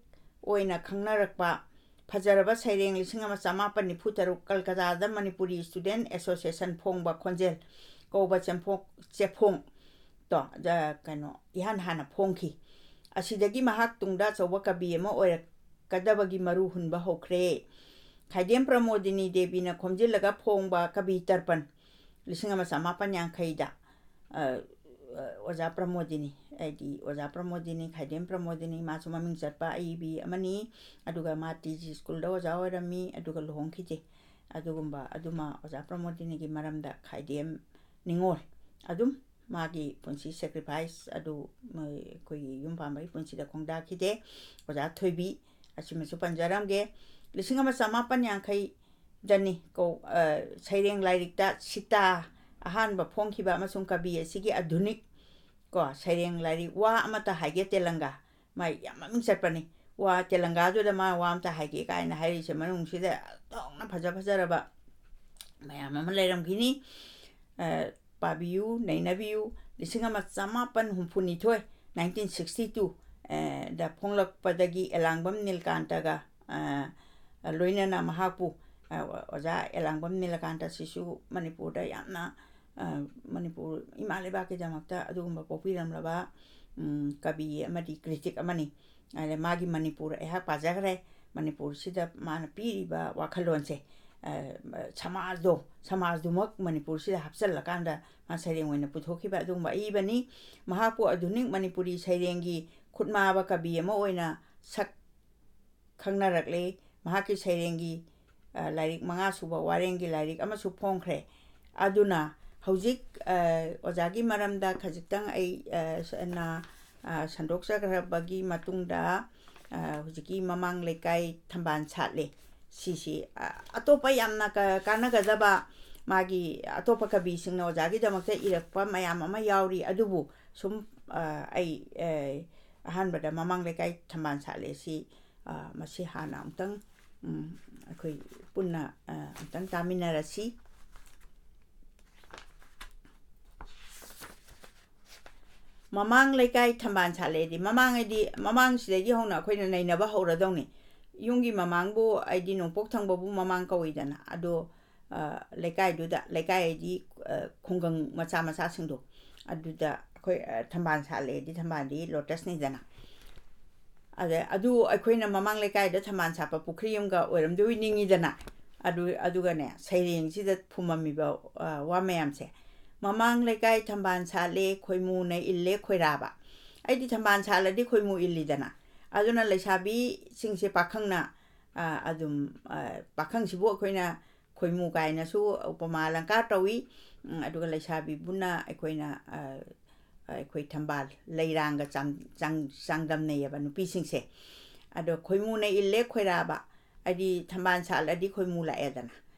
ꯑꯣꯏꯅ ꯈꯪꯅꯔꯛꯄ ꯐꯖꯔꯕ ꯁꯩꯔꯦꯡ ꯂꯤꯁꯤꯡ ꯑꯃ ꯆꯃꯥꯄꯟ ꯅꯤꯐꯨ ꯇꯔꯨꯛ, ꯀꯜꯀꯇꯥꯗ ꯃꯅꯤꯄꯨꯔꯤ Student Association ꯐꯣꯡꯕ ꯈꯣꯟꯖꯦꯜ ꯀꯧꯕ ꯆꯦꯝꯐꯣ-, ꯆꯦꯐꯣꯡ ꯇꯣ, ꯖ-, ꯀꯩꯅꯣ, ꯏꯍꯥꯟ ꯍꯥꯟꯅ ꯐꯣꯡꯈꯤ꯫ ꯑꯁꯤꯗꯒꯤ ꯃꯍꯥꯛ ꯇꯨꯡꯗ ꯑꯆꯧꯕ ꯀꯕꯤ ꯑꯃ ꯑꯣꯏꯔꯛꯀꯗꯕꯒꯤ ꯃꯔꯨ ꯍꯨꯟꯕ ꯍꯧꯈ꯭ꯔꯦ꯫ ꯈꯥꯏꯗꯦꯝ ꯄ꯭ꯔꯃꯣꯗꯤꯅꯤ ꯗꯦꯕꯤꯅ ꯈꯣꯝꯖꯤꯜꯂꯒ ꯐꯣꯡꯕ ꯀꯕꯤ ꯇꯔꯄꯟ ꯂꯤꯁꯤꯡ ꯑꯃ ꯆꯃꯥꯄꯟ ꯌꯥꯡꯈꯩꯗ, ꯑ, ꯑ, ꯑꯣꯖꯥ ꯄ꯭ꯔꯃꯣꯗꯤꯅꯤ, ꯍꯥꯏꯗꯤ ꯑꯣꯖꯥ ꯄ꯭ꯔꯃꯣꯗꯤꯅꯤ, ꯈꯥꯏꯗꯦꯝ ꯄ꯭ꯔꯃꯣꯗꯤꯅꯤ, ꯃꯥꯁꯨ ꯃꯃꯤꯡ ꯆꯠꯄ ꯑꯏꯕꯤ ꯑꯃꯅꯤ꯫ ꯑꯗꯨꯒ ꯃꯥ T G school ꯗ ꯑꯣꯖꯥ ꯑꯣꯏꯔꯝꯃꯤ, ꯑꯗꯨꯒ ꯂꯨꯍꯣꯡꯈꯤꯗꯦ꯫ ꯑꯗꯨꯒꯨꯝꯕ ꯑꯗꯨꯃ ꯑꯣꯖꯥ ꯄ꯭ꯔꯃꯣꯗꯤꯅꯤꯒꯤ ꯃꯔꯝꯗ ꯈꯥꯏꯗꯦꯝ ꯅꯤꯉꯣꯜ ꯑꯗꯨꯝ ꯃꯥꯒꯤ ꯄꯨꯟꯁꯤ sacrifice ꯑꯗꯨ ꯃꯣꯏ ꯑꯩꯈꯣꯏꯒꯤ ꯌꯨꯝ ꯄꯥꯟꯕꯒꯤ ꯄꯨꯟꯁꯤꯗ ꯈꯣꯡꯗꯥꯈꯤꯗꯦ꯫ ꯑꯣꯖꯥ ꯊꯣꯏꯕꯤ ꯑꯁꯤꯃꯁꯨ ꯄꯟꯖꯔꯝꯒꯦ꯫ ꯂꯤꯁꯤꯡ ꯑꯃ ꯆꯃꯥꯄꯟ ꯌꯥꯡꯈꯩꯗꯅꯤ ꯀꯣ, ꯑ, ꯁꯩꯔꯦꯡ ꯂꯥꯏꯔꯤꯛꯇ ꯁꯤꯇꯥ ꯑꯍꯥꯟꯕ ꯐꯣꯡꯈꯤꯕ ꯑꯃꯁꯨꯡ ꯀꯕꯤ ꯑꯁꯤꯒꯤ ꯑꯙꯨꯅꯤꯛ ꯀꯣ ꯁꯩꯔꯦꯡ ꯂꯥꯏꯔꯤꯛ ꯋꯥ ꯑꯃꯇ ꯍꯥꯏꯒꯦ ꯇꯦꯂꯪꯒꯥ ꯃꯥꯏ ꯌꯥꯝ ꯃꯃꯤꯡ ꯆꯠꯄꯅꯤ꯫ ꯋꯥ ꯇꯦꯂꯪꯒꯥꯗꯨꯗ ꯃꯥ ꯋꯥ ꯑꯃꯇ ꯍꯥꯏꯒꯦ ꯀꯥꯏꯅ ꯍꯥꯏꯔꯤꯁꯦ ꯃꯅꯨꯡꯁꯤꯗ ꯑꯣꯟꯊꯣꯛꯅ ꯐꯖ ꯐꯖꯔꯕ ꯃꯌꯥꯝ ꯑꯃ ꯂꯩꯔꯝꯈꯤꯅꯤ꯫ ꯑ, ꯄꯥꯕꯤꯌꯨ, ꯅꯩꯅꯕꯤꯌꯨ꯫ ꯂꯤꯁꯤꯡ ꯑꯃ ꯆꯃꯥꯄꯟ ꯍꯨꯝꯐꯨꯅꯤꯊꯣꯏ, nineteen sixty two, ꯑ, ꯗ ꯐꯣꯡꯂꯛꯄꯗꯒꯤ ꯑꯦꯂꯥꯡꯕꯝ ꯅꯤꯜꯀꯥꯟꯇꯒ, ꯑ, ꯂꯣꯏꯅꯅ ꯃꯍꯥꯛꯄꯨ, ꯑ, ꯑꯣꯖꯥ ꯑꯦꯂꯥꯡꯕꯝ ꯅꯤꯂꯀꯥꯟꯇ ꯁꯤꯁꯨ ꯃꯅꯤꯄꯨꯔꯗ ꯌꯥꯝꯅ, ꯑ, ꯃꯅꯤꯄꯨꯔ ꯏꯃꯥ ꯂꯩꯕꯥꯛꯀꯤꯗꯃꯛꯇ ꯑꯗꯨꯒꯨꯝꯕ ꯄꯣꯛꯄꯤꯔꯝꯂꯕ, ꯎꯝ, ꯀꯕꯤ ꯑꯃꯗꯤ critic ꯑꯃꯅꯤ꯫ ꯑꯗ ꯃꯥꯒꯤ ꯃꯅꯤꯄꯨꯔ ꯑꯩꯍꯥꯛ ꯄꯥꯖꯈ꯭ꯔꯦ꯫ ꯃꯅꯤꯄꯨꯔꯁꯤꯗ ꯃꯥꯅ ꯄꯤꯔꯤꯕ ꯋꯥꯈꯜꯂꯣꯟꯁꯦ, ꯑ, ꯁꯃꯥꯖꯗꯣ, ꯁꯃꯥꯖꯗꯨꯃꯛ ꯃꯅꯤꯄꯨꯔꯁꯤꯗ ꯍꯥꯞꯆꯤꯜꯂꯀꯥꯟꯗ ꯃꯥ ꯁꯩꯔꯦꯡ ꯑꯣꯏꯅ ꯄꯨꯊꯣꯛꯈꯤꯕ ꯑꯗꯨꯒꯨꯝꯕ ꯑꯏꯕꯅꯤ꯫ ꯃꯍꯥꯛꯄꯨ ꯑꯥꯙꯨꯅꯤꯛ ꯃꯅꯤꯄꯨꯔꯤ ꯁꯩꯔꯦꯡꯒꯤ ꯈꯨꯠꯃꯥꯕ ꯀꯕꯤ ꯑꯃ ꯑꯣꯏꯅ ꯁꯛ ꯈꯪꯅꯔꯛꯂꯦ꯫ ꯃꯍꯥꯛꯀꯤ ꯁꯩꯔꯦꯡꯒꯤ, ꯑ, ꯂꯥꯏꯔꯤꯛ ꯃꯉꯥ ꯁꯨꯕ ꯋꯥꯔꯦꯡꯒꯤ ꯂꯥꯏꯔꯤꯛ ꯑꯃꯁꯨ ꯐꯣꯡꯈ꯭ꯔꯦ꯫ ꯑꯗꯨꯅ ꯍꯧꯖꯤꯛ, ꯑ, ꯑꯣꯖꯥꯒꯤ ꯃꯔꯝꯗ ꯈꯖꯤꯛꯇꯪ ꯑꯩ, ꯑ, ꯁ-, ꯅ-, ꯑ, ꯁꯟꯗꯣꯛꯆꯈ꯭ꯔꯕꯒꯤ ꯃꯇꯨꯡꯗ, ꯑ, ꯍꯧꯖꯤꯛꯀꯤ ꯃꯃꯥꯡ ꯂꯩꯀꯥꯏ ꯊꯝꯕꯥꯜ ꯁꯥꯠꯂꯦ꯫ ꯁꯤꯁꯤ, ꯑ, ꯑꯇꯣꯞꯄ ꯌꯥꯝꯅ ꯀ-, ꯀꯥꯟꯅꯒꯗꯕ ꯃꯥꯒꯤ ꯑꯇꯣꯞꯄ ꯀꯕꯤꯁꯤꯡꯅ ꯑꯣꯖꯥꯒꯤꯗꯃꯛꯇ ꯏꯔꯛꯄ ꯃꯌꯥꯝ ꯑꯃ ꯌꯥꯎꯔꯤ꯫ ꯑꯗꯨꯕꯨ ꯁꯨꯝ, ꯑ, ꯑꯩ, ꯑ, ꯑꯍꯥꯟꯕꯗ ꯃꯃꯥꯡ ꯂꯩꯀꯥꯏ ꯊꯝꯕꯥꯜ ꯁꯥꯠꯂꯦ ꯁꯤ, ꯑ, ꯃꯁꯤ ꯍꯥꯟꯅ ꯑꯃꯨꯛꯇꯪ, ꯎꯝ, ꯑꯩꯈꯣꯏ ꯄꯨꯟꯅ, ꯑ, ꯑꯃꯨꯛꯇꯪ ꯇꯥꯃꯤꯟꯅꯔꯁꯤ꯫ ꯃꯃꯥꯡ ꯂꯩꯀꯥꯏ ꯊꯝꯕꯥꯜ ꯁꯥꯠꯂꯦꯗꯤ, ꯃꯃꯥꯡ ꯍꯥꯏꯗꯤ ꯃꯃꯥꯡꯁꯤꯗꯒꯤ ꯍꯧꯅ ꯑꯩꯈꯣꯏꯅ ꯅꯩꯅꯕ ꯍꯧꯔꯗꯧꯅꯤ꯫ ꯌꯨꯝꯒꯤ ꯃꯃꯥꯡꯕꯨ, ꯍꯥꯏꯗꯤ ꯅꯣꯡꯄꯣꯛ ꯊꯪꯕꯕꯨ ꯃꯃꯥꯡ ꯀꯧꯏꯗꯅ, ꯑꯗꯣ, ꯑ, ꯂꯩꯀꯥꯏꯗꯨꯗ, ꯂꯩꯀꯥꯏ ꯍꯥꯏꯗꯤ, ꯑ, ꯈꯨꯡꯒꯪ ꯃꯆꯥ ꯃꯆꯥꯁꯤꯡꯗꯣ, ꯑꯗꯨꯗ ꯑꯩꯈꯣꯏ, ꯑ, ꯊꯝꯕꯥꯜ ꯁꯥꯠꯂꯦꯗꯤ, ꯊꯝꯕꯥꯜꯗꯤ ꯂꯣꯇꯁꯅꯤꯗꯅ꯫ ꯑꯗ, ꯑꯗꯨ ꯑꯩꯈꯣꯏꯅ ꯃꯃꯥꯡ ꯂꯩꯀꯥꯏꯗ ꯊꯝꯕꯥꯜ ꯁꯥꯠꯄ ꯄꯨꯈ꯭ꯔꯤ ꯑꯃꯒ ꯑꯣꯏꯔꯝꯗꯣꯏ ꯅꯤꯡꯉꯤꯗꯅ꯫ ꯑꯗꯨ, ꯑꯗꯨꯒꯅꯦ, ꯁꯩꯔꯦꯡꯁꯤꯗ ꯐꯨꯝꯃꯝꯃꯤꯕ, ꯑ, ꯋꯥ ꯃꯌꯥꯝꯁꯦ, "ꯃꯃꯥꯡ ꯂꯩꯀꯥꯏ ꯊꯝꯕꯥꯜ ꯁꯥꯠꯂꯦ, ꯈꯣꯏꯃꯨꯅ ꯏꯜꯂꯦ ꯈꯣꯏꯔꯥꯕ"꯫ ꯑꯩꯗꯤ ꯊꯝꯕꯥꯜ ꯁꯥꯠꯂꯗꯤ ꯈꯣꯏꯃꯨ ꯏꯜꯂꯤꯗꯅ꯫ ꯑꯗꯨꯅ ꯂꯩꯁꯥꯕꯤꯁꯤꯡꯁꯦ ꯄꯥꯈꯪꯅ, ꯑ, ꯑꯗꯨꯝ, ꯑ, ꯄꯥꯈꯪꯁꯤꯕꯨ ꯑꯩꯈꯣꯏꯅ ꯈꯣꯏꯃꯨ ꯀꯥꯏꯅꯁꯨ ꯎꯄꯃꯥ ꯑꯂꯪꯀꯥꯔ ꯇꯧꯏ꯫ ꯎꯝ, ꯑꯗꯨꯒ ꯂꯩꯁꯥꯕꯤꯕꯨꯅ ꯑꯩꯈꯣꯏꯅ, ꯑ, ꯑꯩꯈꯣꯏ ꯊꯝꯕꯥꯜ ꯂꯩꯔꯥꯡꯒ ꯆꯥꯡ-, ꯆꯥꯡ-, ꯆꯥꯡꯗꯝꯅꯩꯌꯦꯕ ꯅꯨꯄꯤꯁꯤꯡꯁꯦ꯫ ꯑꯗꯣ ꯈꯣꯏꯃꯨꯅ ꯏꯜꯂꯦ ꯈꯣꯏꯔꯥꯕ, ꯍꯥꯏꯗꯤ ꯊꯝꯕꯥꯜ ꯁꯥꯠꯂꯗꯤ ꯈꯣꯏꯃꯨ ꯂꯥꯛꯑꯦꯗꯅ꯫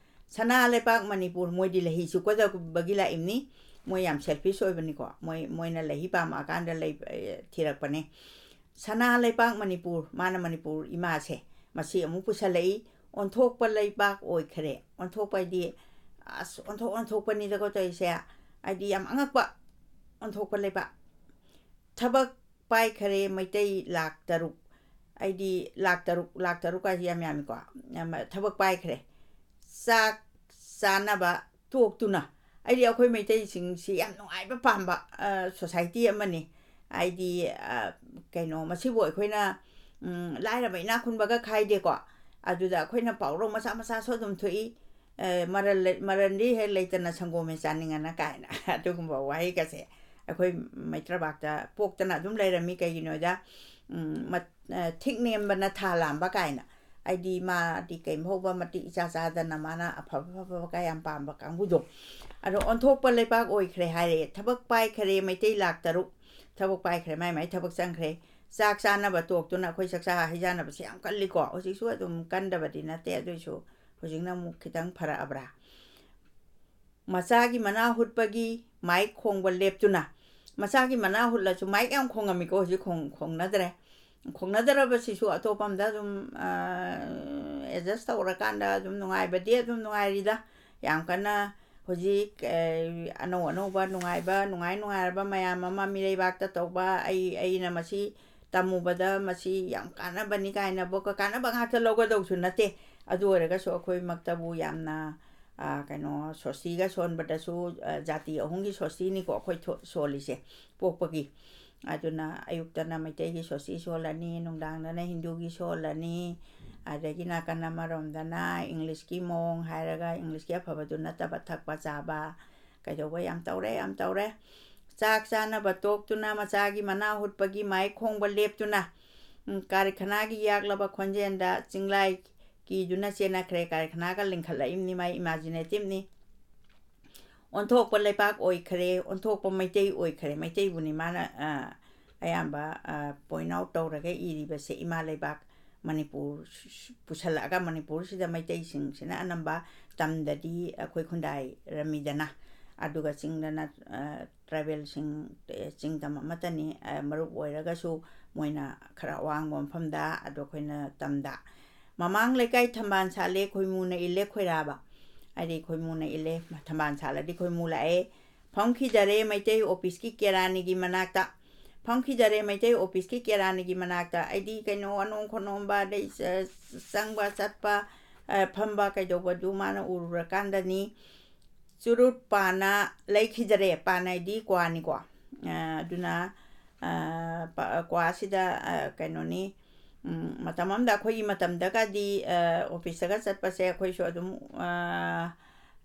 ꯁꯅꯥ ꯂꯩꯕꯥꯛ ꯃꯅꯤꯄꯨꯔ, ꯃꯣꯏꯗꯤ ꯂꯩꯍꯤ ꯆꯨꯞꯀꯗꯕꯒꯤ ꯂꯥꯛꯏꯕꯅꯤ꯫ ꯃꯣꯏ ꯌꯥꯝ selfish ꯑꯣꯏꯕꯅꯤꯀꯣ꯫ ꯃꯣꯏ, ꯃꯣꯏꯅ ꯂꯩꯍꯤ ꯄꯥꯝꯃꯛꯑꯀꯥꯟꯗ ꯂꯩ, ꯑꯦ, ꯊꯤꯔꯛꯄꯅꯦ꯫ ꯁꯅꯥ ꯂꯩꯕꯥꯛ ꯃꯅꯤꯄꯨꯔ, ꯃꯥꯅ ꯃꯅꯤꯄꯨꯔ ꯏꯃꯥꯁꯦ, ꯃꯁꯤ ꯑꯃꯨꯛ ꯄꯨꯁꯜꯂꯛꯏ꯫ ꯑꯣꯟꯊꯣꯛꯄ ꯂꯩꯕꯥꯛ ꯑꯣꯏꯈꯔꯦ꯫ ꯑꯣꯟꯊꯣꯛꯄ ꯍꯥꯏꯗꯤ, ꯑꯁ, ꯑꯣꯟꯊꯣꯛ ꯑꯣꯟꯊꯣꯛꯄꯅꯤꯗꯀꯣ ꯇꯧꯔꯤꯁꯦ꯫ ꯍꯥꯏꯗꯤ ꯌꯥꯝ ꯑꯉꯛꯄ ꯑꯣꯟꯊꯣꯛꯄ ꯂꯩꯕꯥꯛ꯫ ꯊꯕꯛ ꯄꯥꯏꯈꯔꯦ ꯃꯩꯇꯩ ꯂꯥꯛ ꯇꯔꯨꯛ꯫ ꯑꯩꯗꯤ ꯂꯥꯛ ꯇꯔꯨꯛ, ꯂꯥꯛ ꯇꯔꯨꯛ ꯍꯥꯏꯁꯤ ꯌꯥꯝ ꯌꯥꯝꯃꯤꯀꯣ꯫ ꯌꯥꯝ, ꯊꯕꯛ ꯄꯥꯏꯈ꯭ꯔꯦ꯫ ꯆꯥꯛ ꯆꯥꯅꯕ ꯇꯣꯛꯇꯨꯅ, ꯑꯩꯗꯤ ꯑꯩꯈꯣꯏ ꯃꯩꯇꯩꯁꯤꯡꯁꯤ ꯌꯥꯝ ꯅꯨꯡꯉꯥꯏꯕ ꯄꯥꯝꯕ, ꯑ, society ꯑꯃꯅꯤ꯫ ꯍꯥꯏꯗꯤ, ꯑ, ꯀꯩꯅꯣ, ꯃꯁꯤꯕꯨ ꯑꯩꯈꯣꯏꯅ, ꯎꯝ, ꯂꯥꯏꯔꯕ ꯏꯅꯥꯛ ꯈꯨꯟꯕꯒ ꯈꯥꯏꯗꯦꯀꯣ꯫ ꯑꯗꯨꯗ ꯑꯩꯈꯣꯏꯅ ꯄꯥꯎꯔꯧ ꯃꯆꯥ ꯃꯆꯥꯁꯨ ꯑꯗꯨꯝ ꯊꯣꯛꯏ꯫ ꯑꯦ, "ꯃꯔꯜ ꯂꯩ-, ꯃꯔꯜꯗꯤ ꯍꯦꯛ ꯂꯩꯇꯅ ꯁꯪꯒꯣꯝ ꯍꯦꯛ ꯆꯥꯅꯤꯡꯉꯅ" ꯀꯥꯏꯅ ꯑꯗꯨꯒꯨꯝꯕ ꯋꯥꯍꯩꯒꯁꯦ ꯑꯩꯈꯣꯏ ꯃꯩꯇ꯭ꯔꯕꯥꯛꯇ ꯄꯣꯛꯇꯅ ꯑꯗꯨꯝ ꯂꯩꯔꯝꯃꯤ꯫ ꯀꯩꯒꯤꯅꯣꯗ, ꯎꯝ, ꯃꯠ-, ꯑ, "ꯊꯤꯛ ꯅꯦꯝꯕꯅ ꯊꯥ ꯂꯥꯝꯕ" ꯀꯥꯏꯅ꯫ ꯍꯥꯏꯗꯤ ꯃꯥꯗꯤ ꯀꯩꯝ ꯍꯧꯕ ꯃꯇꯤꯛ ꯏꯆꯥ ꯆꯥꯗꯅ ꯃꯥꯅ ꯑꯐꯕ ꯑꯐꯕ ꯀꯌꯥꯝ ꯄꯥꯝꯕ ꯀꯥꯡꯕꯨꯗꯣ꯫ ꯑꯗꯣ "ꯑꯣꯟꯊꯣꯛꯄ ꯂꯩꯄꯥꯛ ꯑꯣꯏꯈ꯭ꯔꯦ" ꯍꯥꯏꯔꯦ꯫ ꯊꯕꯛ ꯄꯥꯏꯈ꯭ꯔꯦ, ꯃꯩꯇꯩ ꯂꯥꯛ ꯇꯔꯨꯛ ꯊꯕꯛ ꯄꯥꯏꯈ꯭ꯔꯦ, ꯃꯥꯏ ꯃꯥꯏ ꯊꯕꯛ ꯆꯪꯈ꯭ꯔꯦ꯫ ꯆꯥꯛ ꯆꯥꯅꯕ ꯇꯣꯛꯇꯨꯅ ꯑꯩꯈꯣꯏ ꯆꯥꯛꯆꯥ ꯍꯩꯖꯥꯟꯅꯕꯁꯦ ꯌꯥꯝ ꯀꯜꯂꯤꯀꯣ꯫ ꯍꯧꯖꯤꯛꯁꯨ ꯑꯗꯨꯝ ꯀꯟꯗꯕꯗꯤ ꯅꯠꯇꯦ, ꯑꯗꯨꯏꯁꯨ ꯍꯧꯖꯤꯛꯅ ꯑꯃꯨꯛ ꯈꯤꯇꯪ ꯐꯔꯛꯑꯕ꯭ꯔꯥ? "ꯃꯆꯥꯒꯤ ꯃꯅꯥ ꯍꯨꯠꯄꯒꯤ ꯃꯥꯏꯛ ꯈꯣꯡꯕ ꯂꯦꯞꯇꯨꯅ", ꯃꯆꯥꯒꯤ ꯃꯅꯥ ꯍꯨꯠꯂꯁꯨ ꯃꯥꯏꯛ ꯌꯥꯝ ꯈꯣꯡꯉꯝꯃꯤꯀꯣ, ꯍꯧꯖꯤꯛ ꯈꯣꯡ-, ꯈꯣꯡꯅꯗ꯭ꯔꯦ꯫ ꯈꯣꯡꯅꯗ꯭ꯔꯕꯁꯤꯁꯨ ꯑꯇꯣꯞꯄ ꯑꯝꯗ ꯑꯗꯨꯝ, ꯑ, adjust ꯇꯧꯔꯀꯥꯟꯗ ꯑꯗꯨꯝ ꯅꯨꯡꯉꯥꯏꯕꯗꯤ ꯑꯗꯨꯝ ꯅꯨꯡꯉꯥꯏꯔꯤꯗ꯫ ꯌꯥꯝ ꯀꯟꯅ ꯍꯧꯖꯤꯛ, ꯑ, ꯑꯅꯧ ꯑꯅꯧꯕ ꯅꯨꯡꯉꯥꯏꯕ, ꯅꯨꯡꯉꯥꯏ ꯅꯨꯡꯉꯥꯏꯔꯕ ꯃꯌꯥꯝ ꯑꯃ ꯃꯤꯔꯩꯕꯥꯛꯇ ꯇꯧꯕ, ꯑꯩ, ꯑꯩꯅ ꯃꯁꯤ ꯇꯝꯃꯨꯕꯗ ꯃꯁꯤ ꯌꯥꯝ ꯀꯥꯟꯅꯕꯅꯤ ꯀꯥꯏꯅ ꯕꯣꯛꯀ ꯀꯥꯟꯅꯕ ꯉꯥꯛꯇ ꯂꯧꯒꯗꯧꯁꯨ ꯅꯠꯇꯦ꯫ ꯑꯗꯨ ꯑꯣꯏꯔꯒꯁꯨ ꯑꯩꯈꯣꯏꯃꯛꯇꯕꯨ ꯌꯥꯝꯅ, ꯑ, ꯀꯩꯅꯣ, ꯁꯣꯁꯇꯤꯒ ꯁꯣꯟꯕꯗꯁꯨ, ꯑ, ꯖꯥꯇꯤ ꯑꯍꯨꯝꯒꯤ ꯁꯣꯁꯇꯤꯅꯤꯀꯣ ꯑꯩꯈꯣꯏ ꯊꯣ-, ꯁꯣꯜꯂꯤꯁꯦ ꯄꯣꯛꯄꯒꯤ꯫ ꯑꯗꯨꯅ ꯑꯌꯨꯛꯇꯅ ꯃꯩꯇꯩꯒꯤ ꯁꯣꯁꯇꯤ ꯁꯣꯜꯂꯅꯤ, ꯅꯨꯡꯗꯥꯡꯗꯅ ꯍꯤꯟꯗꯨꯒꯤ ꯁꯣꯜꯂꯅꯤ, ꯑꯗꯒꯤ ꯅꯥꯀꯟ ꯑꯃꯔꯣꯝꯗꯅ ꯏꯪꯂꯤꯁꯀꯤ ꯃꯑꯣꯡ ꯍꯥꯏꯔꯒ ꯏꯪꯂꯤꯁꯀꯤ ꯑꯐꯕꯗꯨ ꯅꯠꯇꯕ ꯊꯛꯄ ꯆꯥꯕ ꯀꯩꯗꯧꯕ ꯌꯥꯝ ꯇꯧꯔꯦ, ꯌꯥꯝ ꯇꯧꯔꯦ꯫ ꯆꯥꯛ ꯆꯥꯅꯕ ꯇꯣꯛꯇꯨꯅ ꯃꯆꯥꯒꯤ ꯃꯅꯥ ꯍꯨꯠꯄꯒꯤ ꯃꯥꯏꯛ ꯈꯣꯡꯕ ꯂꯦꯞꯇꯨꯅ, ꯎꯝ, ꯀꯥꯔꯈꯅꯥꯒꯤ ꯌꯥꯛꯂꯕ ꯈꯣꯟꯖꯦꯜꯗ ꯆꯤꯡꯂꯥꯏ ꯀꯤꯗꯨꯅ ꯆꯦꯟꯅꯈ꯭ꯔꯦ꯫ ꯀꯥꯔꯈꯅꯥꯒ ꯂꯤꯡꯈꯠꯂꯛꯏꯕꯅꯤ, ꯃꯥꯏ ꯏꯃꯥꯖꯤꯅꯦꯇꯤꯞꯅꯤ꯫ ꯑꯣꯟꯊꯣꯛꯄ ꯂꯩꯄꯥꯛ ꯑꯣꯏꯈ꯭ꯔꯦ, ꯑꯣꯟꯊꯣꯛꯄ ꯃꯩꯇꯩ ꯑꯣꯏꯈ꯭ꯔꯦ꯫ ꯃꯩꯇꯩꯕꯨꯅꯤ ꯃꯥꯅ, ꯑ, ꯑꯌꯥꯝꯕ, ꯑ, point out ꯇꯧꯔꯒ ꯏꯔꯤꯕꯁꯦ꯫ ꯏꯃꯥ ꯂꯩꯕꯥꯛ ꯃꯅꯤꯄꯨꯔ ꯄꯨꯁꯜꯂꯛꯑꯒ ꯃꯅꯤꯄꯨꯔꯁꯤꯗ ꯃꯩꯇꯩꯁꯤꯡꯁꯤꯅ ꯑꯅꯝꯕ ꯇꯝꯗꯗꯤ ꯑꯩꯈꯣꯏ ꯈꯨꯟꯗꯥꯏꯔꯝꯃꯤꯗꯅ꯫ ꯑꯗꯨꯒ ꯆꯤꯡꯗꯅ, ꯑ, ꯇ꯭ꯔꯥꯏꯕꯦꯜꯁꯤꯡ, ꯑ, ꯆꯤꯡ ꯇꯝ ꯑꯃꯠꯇꯅꯤ, ꯑ, ꯃꯔꯨꯞ ꯑꯣꯏꯔꯒꯁꯨ ꯃꯣꯏꯅ ꯈꯔ ꯑꯋꯥꯡꯕ ꯃꯐꯝꯗ, ꯑꯗꯣ ꯑꯩꯈꯣꯏꯅ ꯇꯝꯗ꯫ "ꯃꯃꯥꯡ ꯂꯩꯀꯥꯏ ꯊꯝꯕꯥꯜ ꯁꯥꯠꯂꯦ, ꯈꯣꯏꯃꯨꯅ ꯏꯜꯂꯦ" ꯈꯣꯏꯔꯥꯕ꯫ ꯍꯥꯏꯗꯤ ꯈꯣꯏꯃꯨꯅ ꯏꯜꯂꯦ, ꯊꯝꯕꯥꯜ ꯁꯥꯠꯂꯗꯤ ꯈꯣꯏꯃꯨ ꯂꯥꯛꯑꯦ꯫ "ꯐꯝꯈꯤꯗꯔꯦ ꯃꯩꯇꯩ ꯑꯣꯐꯤꯁꯀꯤ ꯀꯦꯔꯥꯅꯤꯒꯤ ꯃꯅꯥꯛꯇ"꯫ ꯐꯝꯈꯤꯗꯔꯦ ꯃꯩꯇꯩ ꯑꯣꯐꯤꯁꯀꯤ ꯀꯦꯔꯥꯅꯤꯒꯤ ꯃꯅꯥꯛꯇ꯫ ꯑꯩꯗꯤ ꯀꯩꯅꯣ ꯑꯅꯣꯝ ꯈꯣꯅꯣꯝꯕ, ꯑꯗꯩ ꯆ-, ꯆꯪꯕ ꯆꯠꯄ, ꯑ, ꯐꯝꯕ ꯀꯩꯗꯧꯕꯗꯨ ꯃꯥꯅ ꯎꯔꯨꯔꯀꯥꯟꯗꯅꯤ꯫ ꯆꯨꯔꯨꯠ ꯄꯥꯅ ꯂꯩꯈꯤꯗꯔꯦ꯫ ꯄꯥꯅ ꯍꯥꯏꯗꯤ ꯀ꯭ꯋꯥꯅꯤꯀꯣ꯫ ꯑ, ꯑꯗꯨꯅ, ꯑ, ꯄ-, ꯀ꯭ꯋꯥꯁꯤꯗ, ꯑ, ꯀꯩꯅꯣꯅꯤ, ꯎꯝ, ꯃꯇꯝ ꯑꯃꯗ ꯑꯩꯈꯣꯏꯒꯤ ꯃꯇꯝꯗꯒꯗꯤ, ꯑ, ꯑꯣꯐꯤꯁꯇꯒ ꯆꯠꯄꯁꯦ ꯑꯩꯈꯣꯏꯁꯨ ꯑꯗꯨꯝ, ꯑ,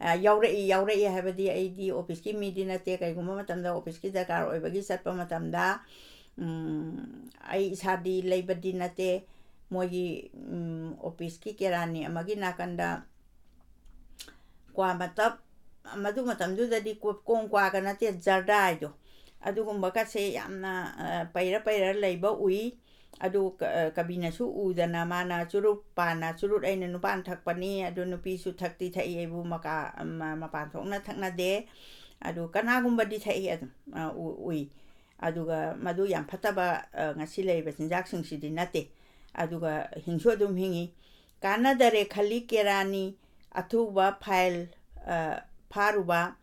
ꯑ, ꯌꯥꯎꯔꯛꯏ, ꯌꯥꯎꯔꯛꯏ ꯍꯥꯏꯕꯗꯤ ꯑꯩꯗꯤ ꯑꯣꯐꯤꯁꯀꯤ ꯃꯤꯗꯤ ꯅꯠꯇꯦ꯫ ꯀꯩꯒꯨꯝꯕ ꯃꯇꯝꯗ ꯑꯣꯐꯤꯁꯀꯤ ꯗꯔꯀꯥꯔ ꯑꯣꯏꯕꯒꯤ ꯆꯠꯄ ꯃꯇꯝꯗ, ꯎꯝ, ꯑꯩ ꯏꯁꯥꯗꯤ ꯂꯩꯕꯗꯤ ꯅꯠꯇꯦ꯫ ꯃꯣꯏꯒꯤ, ꯎꯝ, ꯑꯣꯐꯤꯁꯀꯤ ꯀꯦꯔꯥꯅꯤ ꯑꯃꯒꯤ ꯅꯥꯀꯟꯗ ꯀ꯭ꯋꯥ ꯃꯇꯞ, ꯃꯗꯨ ꯃꯇꯝꯗꯨꯗꯗꯤ ꯀꯣ-, ꯀꯣꯡ ꯀ꯭ꯋꯥꯒ ꯅꯠꯇꯦ, ꯖꯔꯗꯥ ꯍꯥꯏꯗꯣ, ꯑꯗꯨꯒꯨꯝꯕꯒꯁꯦ ꯌꯥꯝꯅ, ꯑ, ꯄꯩꯔ ꯄꯩꯔ ꯂꯩꯕ ꯎꯏ꯫ ꯑꯗꯨ ꯀ-, ꯑ, ꯀꯕꯤꯅꯁꯨ ꯎꯗꯅ ꯃꯥꯅ ꯆꯨꯔꯨꯞ ꯄꯥꯟꯅ, "ꯆꯨꯔꯨꯞ ꯑꯩꯅ ꯅꯨꯄꯥꯅ ꯊꯛꯄꯅꯤ, ꯑꯗꯨ ꯅꯨꯄꯤꯁꯨ ꯊꯛꯇꯤ ꯊꯛꯏ, ꯑꯩꯕꯨ ꯃꯀꯥ-, ꯃ-, ꯃꯄꯥꯟ ꯊꯣꯛꯅ ꯊꯛꯅꯗꯦ, ꯑꯗꯨ ꯀꯅꯥꯒꯨꯝꯕꯗꯤ ꯊꯛꯏ" ꯑꯗꯨꯝ, ꯑ, ꯎ-, ꯎꯏ꯫ ꯑꯗꯨꯒ ꯃꯗꯨ ꯌꯥꯝ ꯐꯠꯇꯕ, ꯑ, ꯉꯁꯤ ꯂꯩꯔꯤꯕ ꯆꯤꯟꯖꯥꯛꯁꯤꯡꯁꯤꯗꯤ ꯅꯠꯇꯦ꯫ ꯑꯗꯨꯒ ꯍꯤꯡꯁꯨ ꯑꯗꯨꯝ ꯍꯤꯡꯉꯤ꯫ ꯀꯥꯟꯅꯗꯔꯦ ꯈꯜꯂꯤ ꯀꯦꯔꯥꯅꯤ, ꯑꯊꯨꯕ ꯐꯥꯏꯜ, ꯑ, ꯐꯥꯔꯨꯕ,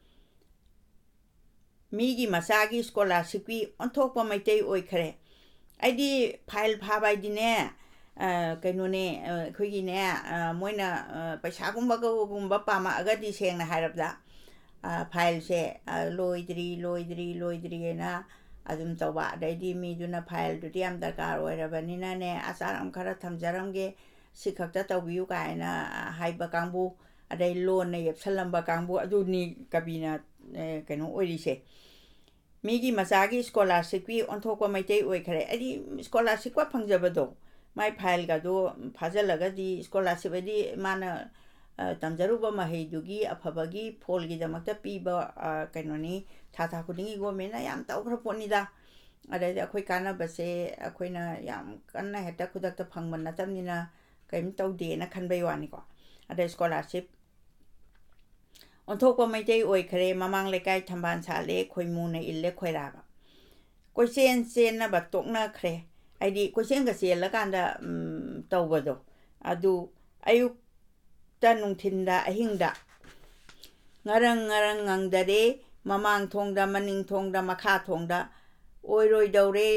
ꯃꯤꯒꯤ ꯃꯆꯥꯒꯤ ꯁ꯭ꯀꯣꯂꯥꯔꯁꯤꯞꯀꯤ ꯑꯣꯟꯊꯣꯛꯄ ꯃꯩꯇꯩ ꯑꯣꯏꯈ꯭ꯔꯦ꯫ ꯑꯩꯗꯤ ꯐꯥꯏꯜ ꯐꯥꯕ ꯍꯥꯏꯗꯤꯅꯦ, ꯑ, ꯀꯩꯅꯣꯅꯦ, ꯑ, ꯑꯩꯈꯣꯏꯒꯤꯅꯦ, ꯑ, ꯃꯣꯏꯅ, ꯑ, ꯄꯩꯁꯥꯒꯨꯝꯕꯒꯨꯝꯕ ꯄꯥꯝꯃꯛꯑꯒꯗꯤ, ꯁꯦꯡꯅ ꯍꯥꯏꯔꯕꯗ, ꯑ, ꯐꯥꯏꯜꯁꯦ, ꯑ, "ꯂꯣꯏꯗ꯭ꯔꯤ, ꯂꯣꯏꯗ꯭ꯔꯤ, ꯂꯣꯏꯗ꯭ꯔꯤ" ꯍꯥꯏꯅ ꯑꯗꯨꯝ ꯇꯧꯕ꯫ ꯑꯗꯩꯗꯤ ꯃꯤꯗꯨꯅ "ꯐꯥꯏꯜꯗꯨꯗꯤ ꯌꯥꯝ ꯗꯔꯀꯥꯔ ꯑꯣꯏꯔꯕꯅꯤꯅꯅꯦ, ꯑꯆꯥꯔ ꯑꯃ ꯈꯔ ꯊꯝꯖꯔꯝꯒꯦ, ꯁꯤ ꯈꯛꯇ ꯇꯧꯕꯤꯌꯨ" ꯀꯥꯏꯅ ꯍꯥꯏꯕ ꯀꯥꯡꯕꯨ, ꯑꯗꯩ ꯂꯣꯟꯅ ꯌꯦꯞꯁꯜꯂꯝꯕ ꯀꯥꯡꯕꯨ, ꯑꯗꯨꯅꯤ ꯀꯕꯤꯅ, ꯑꯦ, ꯀꯩꯅꯣ ꯑꯣꯏꯔꯤꯁꯦ꯫ ꯃꯤꯒꯤ ꯃꯆꯥꯒꯤ ꯁ꯭ꯀꯣꯂꯥꯔꯁꯤꯞꯀꯤ ꯑꯣꯟꯊꯣꯛꯄ ꯃꯩꯇꯩ ꯑꯣꯏꯈ꯭ꯔꯦ꯫ ꯍꯥꯏꯗꯤ ꯁ꯭ꯀꯣꯂꯥꯔꯁꯤꯞꯀ ꯐꯪꯖꯕꯗꯣ, ꯃꯥꯏ ꯐꯥꯏꯜꯒꯗꯣ ꯐꯥꯖꯤꯜꯂꯒꯗꯤ, ꯁ꯭ꯀꯣꯂꯥꯔꯁꯤꯞ ꯍꯥꯏꯗꯤ ꯃꯥꯅ, ꯑ, ꯇꯝꯖꯔꯨꯕ ꯃꯍꯩꯗꯨꯒꯤ ꯑꯐꯕꯒꯤ ꯐꯣꯜꯒꯤꯗꯃꯛꯇ ꯄꯤꯕ, ꯑ, ꯀꯩꯅꯣꯅꯤ, ꯊꯥ ꯊꯥ ꯈꯨꯗꯤꯡꯒꯤ ꯒꯣꯔꯃꯦꯟꯅ ꯌꯥꯝ ꯇꯧꯈ꯭ꯔ ꯄꯣꯠꯅꯤꯗ꯫ ꯑꯗꯩꯗꯤ ꯑꯩꯈꯣꯏ ꯀꯥꯟꯅꯕꯁꯦ ꯑꯩꯈꯣꯏꯅ ꯌꯥꯝ ꯀꯟꯅ ꯍꯦꯛꯇ ꯈꯨꯗꯛꯇ ꯐꯪꯕ ꯅꯠꯇꯕꯅꯤꯅ ꯀꯔꯤꯝ ꯇꯧꯗꯦꯅ ꯈꯟꯕꯩ ꯋꯥꯅꯤꯀꯣ꯫ ꯑꯗꯩ ꯁ꯭ꯀꯣꯂꯥꯔꯁꯤꯞ ꯑꯣꯟꯊꯣꯛꯄ ꯃꯩꯇꯩ ꯑꯣꯏꯈ꯭ꯔꯦ, ꯃꯃꯥꯡ ꯂꯩꯀꯥꯏ ꯊꯝꯕꯥꯜ ꯁꯥꯠꯂꯦ, ꯈꯣꯏꯃꯨꯅ ꯏꯜꯂꯦ ꯈꯣꯏꯔꯥꯕ꯫ ꯀꯣꯏꯆꯦꯟ ꯆꯦꯟꯅꯕ ꯇꯣꯛꯅꯈ꯭ꯔꯦ꯫ ꯍꯥꯏꯗꯤ ꯀꯣꯏꯆꯦꯟꯒ ꯆꯦꯜꯂꯀꯥꯟꯗ, ꯎꯝ, ꯇꯧꯕꯗꯣ꯫ ꯑꯗꯨ ꯑꯌꯨꯛꯇ, ꯅꯨꯡꯊꯤꯟꯗ, ꯑꯍꯤꯡꯗ ꯉꯔꯪ ꯉꯔꯪ ꯉꯪꯗꯔꯦ, ꯃꯃꯥꯡ ꯊꯣꯡꯗ, ꯃꯅꯤꯡ ꯊꯣꯡꯗ, ꯃꯈꯥ ꯊꯣꯡꯗ ꯑꯣꯏꯔꯣꯏꯗꯧꯔꯦ꯫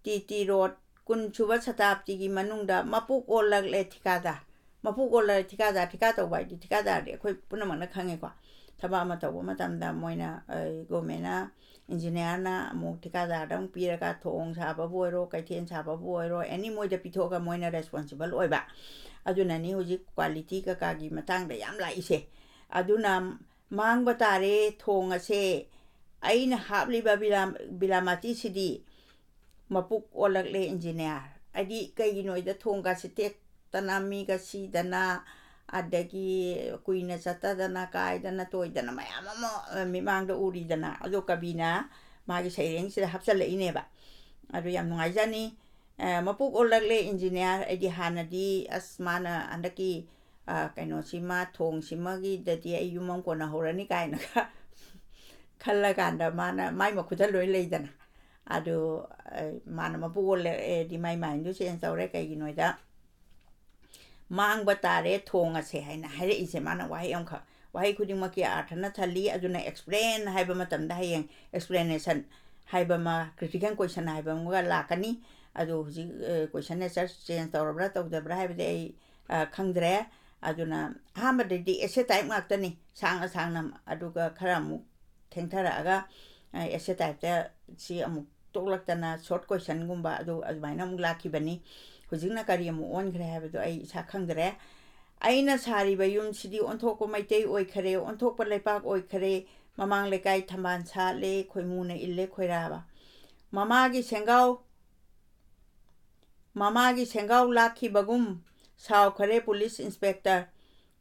ꯇꯤ ꯇꯤ ꯔꯣꯗ, ꯀꯨꯟ ꯁꯨꯕ ꯁꯇꯥꯕꯗꯤꯒꯤ ꯃꯅꯨꯡꯗ ꯃꯄꯨꯛ ꯑꯣꯜꯂꯛꯂꯦ ꯊꯤꯀꯥꯗꯥꯔ꯫ ꯃꯄꯨꯛ ꯑꯣꯜꯂꯛꯂꯦ ꯊꯤꯀꯥꯗꯥꯔ, ꯊꯤꯀꯥ ꯇꯧꯕ ꯍꯥꯏꯗꯤ ꯊꯤꯀꯥꯗꯥꯔꯗꯤ ꯑꯩꯈꯣꯏ ꯄꯨꯝꯅꯃꯛꯅ ꯈꯪꯉꯦꯀꯣ꯫ ꯊꯕꯛ ꯑꯃ ꯇꯧꯕ ꯃꯇꯝꯗ ꯃꯣꯏꯅ, ꯑ, ꯒꯣꯔꯃꯦꯟꯅ ꯏꯟꯖꯤꯅꯤꯌꯥꯔꯅ ꯑꯃꯨꯛ ꯊꯤꯀꯥꯗꯥꯔꯗ ꯑꯃꯨꯛ ꯄꯤꯔꯒ ꯊꯣꯡ ꯁꯥꯕꯕꯨ ꯑꯣꯏꯔꯣ, ꯀꯩꯊꯦꯜ ꯁꯥꯕꯕꯨ ꯑꯣꯏꯔꯣ, ꯑꯦꯅꯤ ꯃꯣꯏꯗ ꯄꯤꯊꯣꯛꯑꯒ ꯃꯣꯏꯅ ꯔꯦꯁꯄꯣꯟꯁꯤꯕꯜ ꯑꯣꯏꯕ꯫ ꯑꯗꯨꯅꯅꯤ ꯍꯧꯖꯤꯛ ꯀ꯭ꯋꯥꯂꯤꯇꯤ ꯀꯀꯥꯒꯤ ꯃꯇꯥꯡꯗ ꯌꯥꯝ ꯂꯥꯛꯏꯁꯦ꯫ ꯑꯗꯨꯅ ꯃꯥꯡꯕ ꯇꯥꯔꯦ ꯊꯣꯡ ꯑꯁꯦ꯫ ꯑꯩꯅ ꯍꯥꯞꯂꯤꯕ ꯕꯤꯂꯥ-, ꯕꯤꯂꯥꯃꯥꯇꯤꯁꯤꯗꯤ ꯃꯄꯨꯛ ꯑꯣꯜꯂꯛꯂꯦ ꯏꯟꯖꯤꯅꯤꯌꯥꯔ꯫ ꯍꯥꯏꯗꯤ ꯀꯩꯒꯤꯅꯣꯗ ꯊꯣꯡꯒꯁꯤ ꯇꯦꯛꯇꯅ, ꯃꯤꯒ ꯁꯤꯗꯅ, ꯑꯗꯒꯤ ꯀꯨꯏꯅ ꯆꯠꯇꯗꯅ, ꯀꯥꯏꯗꯅ, ꯇꯣꯏꯗꯅ ꯃꯌꯥꯝ ꯑꯃ, ꯑ, ꯃꯤꯠꯃꯥꯡꯗ ꯎꯔꯤꯗꯅ꯫ ꯑꯗꯣ ꯀꯕꯤꯅ ꯃꯥꯒꯤ ꯁꯩꯔꯦꯡꯁꯤꯗ ꯍꯥꯞꯆꯜꯂꯛꯏꯅꯦꯕ꯫ ꯑꯗꯨ ꯌꯥꯝ ꯅꯨꯡꯉꯥꯏꯖꯅꯤ꯫ ꯑ, ꯃꯄꯨꯛ ꯑꯣꯜꯂꯛꯂꯦ ꯏꯟꯖꯤꯅꯤꯌꯥꯔ꯫ ꯑꯩꯗꯤ ꯍꯥꯟꯅꯗꯤ, "ꯑꯁ, ꯃꯥꯅ ꯍꯟꯗꯛꯀꯤ, ꯑ, ꯀꯩꯅꯣꯁꯤꯃ, ꯊꯣꯡꯁꯤꯃꯒꯤꯗꯗꯤ ꯑꯩ ꯌꯨꯝ ꯑꯃ ꯀꯣꯟꯅꯍꯧꯔꯅꯤ" ꯀꯥꯏꯅꯒ ꯈꯜꯂꯀꯥꯟꯗ ꯃꯥꯅ ꯃꯥꯏ ꯃꯈꯨꯠꯇ ꯂꯣꯏ ꯂꯩꯗꯅ꯫ ꯑꯗꯨ, ꯑ, ꯃꯥꯅ ꯃꯄꯨꯛ ꯑꯣꯜꯂꯛꯑꯦꯗꯤ ꯃꯥꯏ ꯃꯥꯏꯟꯗꯨ ꯆꯦꯟꯖ ꯇꯧꯔꯦ꯫ ꯀꯩꯒꯤꯅꯣꯗ, "ꯃꯥꯡꯕ ꯇꯥꯔꯦ ꯊꯣꯡ ꯑꯁꯦ" ꯍꯥꯏꯅ ꯍꯥꯏꯔꯛꯏꯁꯦ ꯃꯥꯅ ꯋꯥꯍꯩ ꯑꯃꯈꯛ꯫ ꯋꯥꯍꯩ ꯈꯨꯗꯤꯡꯃꯛꯀꯤ ꯑꯥꯔꯊꯅ ꯊꯜꯂꯤ꯫ ꯑꯗꯨꯅ ꯑꯦꯛꯁꯄ꯭ꯂꯦꯟ ꯍꯥꯏꯕ ꯃꯇꯝꯗ ꯍꯌꯦꯡ ꯑꯦꯛꯁꯄ꯭ꯂꯦꯅꯦꯁꯟ ꯍꯥꯏꯕ ꯑꯃ, ꯀ꯭ꯔꯤꯇꯤꯀꯦꯜ ꯀꯣꯏꯁꯟ ꯍꯥꯏꯕ ꯑꯃꯒ ꯂꯥꯛꯀꯅꯤ꯫ ꯑꯗꯨ ꯍꯧꯖꯤꯛ, ꯑ, ꯀꯣꯏꯁꯟ ꯑꯦꯟꯁꯔ ꯆꯦꯟꯖ ꯇꯧꯔꯕ꯭ꯔꯥ ꯇꯧꯗꯕ꯭ꯔꯥ ꯍꯥꯏꯕꯗꯤ ꯑꯩ, ꯑ, ꯈꯪꯗ꯭ꯔꯦ꯫ ꯑꯗꯨꯅ ꯑꯍꯥꯟꯕꯗꯗꯤ ꯑꯦꯁꯦ ꯇꯥꯏꯞ ꯉꯥꯛꯇꯅꯤ, ꯁꯥꯡꯅ ꯁꯥꯡꯅ, ꯑꯗꯨꯒ ꯈꯔ ꯑꯃꯨꯛ ꯊꯦꯡꯊꯔꯛꯑꯒ, ꯑ, ꯑꯦꯁꯦ ꯇꯥꯏꯞꯇ ꯁꯤ ꯑꯃꯨꯛ ꯇꯣꯛꯂꯛꯇꯅ ꯁꯣꯔꯠ ꯀꯣꯏꯁꯟꯒꯨꯝꯕ ꯑꯗꯨ ꯑꯗꯨꯃꯥꯏꯅ ꯑꯃꯨꯛ ꯂꯥꯛꯈꯤꯕꯅꯤ꯫ ꯍꯧꯖꯤꯛꯅ ꯀꯔꯤ ꯑꯃꯨꯛ ꯑꯣꯟꯈ꯭ꯔꯦ ꯍꯥꯏꯕꯗꯣ ꯑꯩ ꯏꯁꯥ ꯈꯪꯗ꯭ꯔꯦ꯫ "ꯑꯩꯅ ꯁꯥꯔꯤꯕ ꯌꯨꯝꯁꯤꯗꯤ ꯑꯣꯟꯊꯣꯛꯄ ꯃꯩꯇꯩ ꯑꯣꯏꯈꯔꯦ, ꯑꯣꯟꯊꯣꯛꯄ ꯂꯩꯄꯥꯛ ꯑꯣꯏꯈꯔꯦ, ꯃꯃꯥꯡ ꯂꯩꯀꯥꯏ ꯊꯝꯕꯥꯜ ꯁꯥꯠꯂꯦ, ꯈꯣꯏꯃꯨꯅ ꯏꯜꯂꯦ ꯈꯣꯏꯔꯥꯕ꯫ ꯃꯃꯥꯒꯤ ꯁꯦꯡꯒꯥꯎ, ꯃꯃꯥꯒꯤ ꯁꯦꯡꯒꯥꯎ ꯂꯥꯛꯈꯤꯕꯒꯨꯝ ꯁꯥꯎꯈꯔꯦ ꯄꯨꯂꯤꯁ ꯏꯟꯁꯄꯦꯛꯇꯔ꯫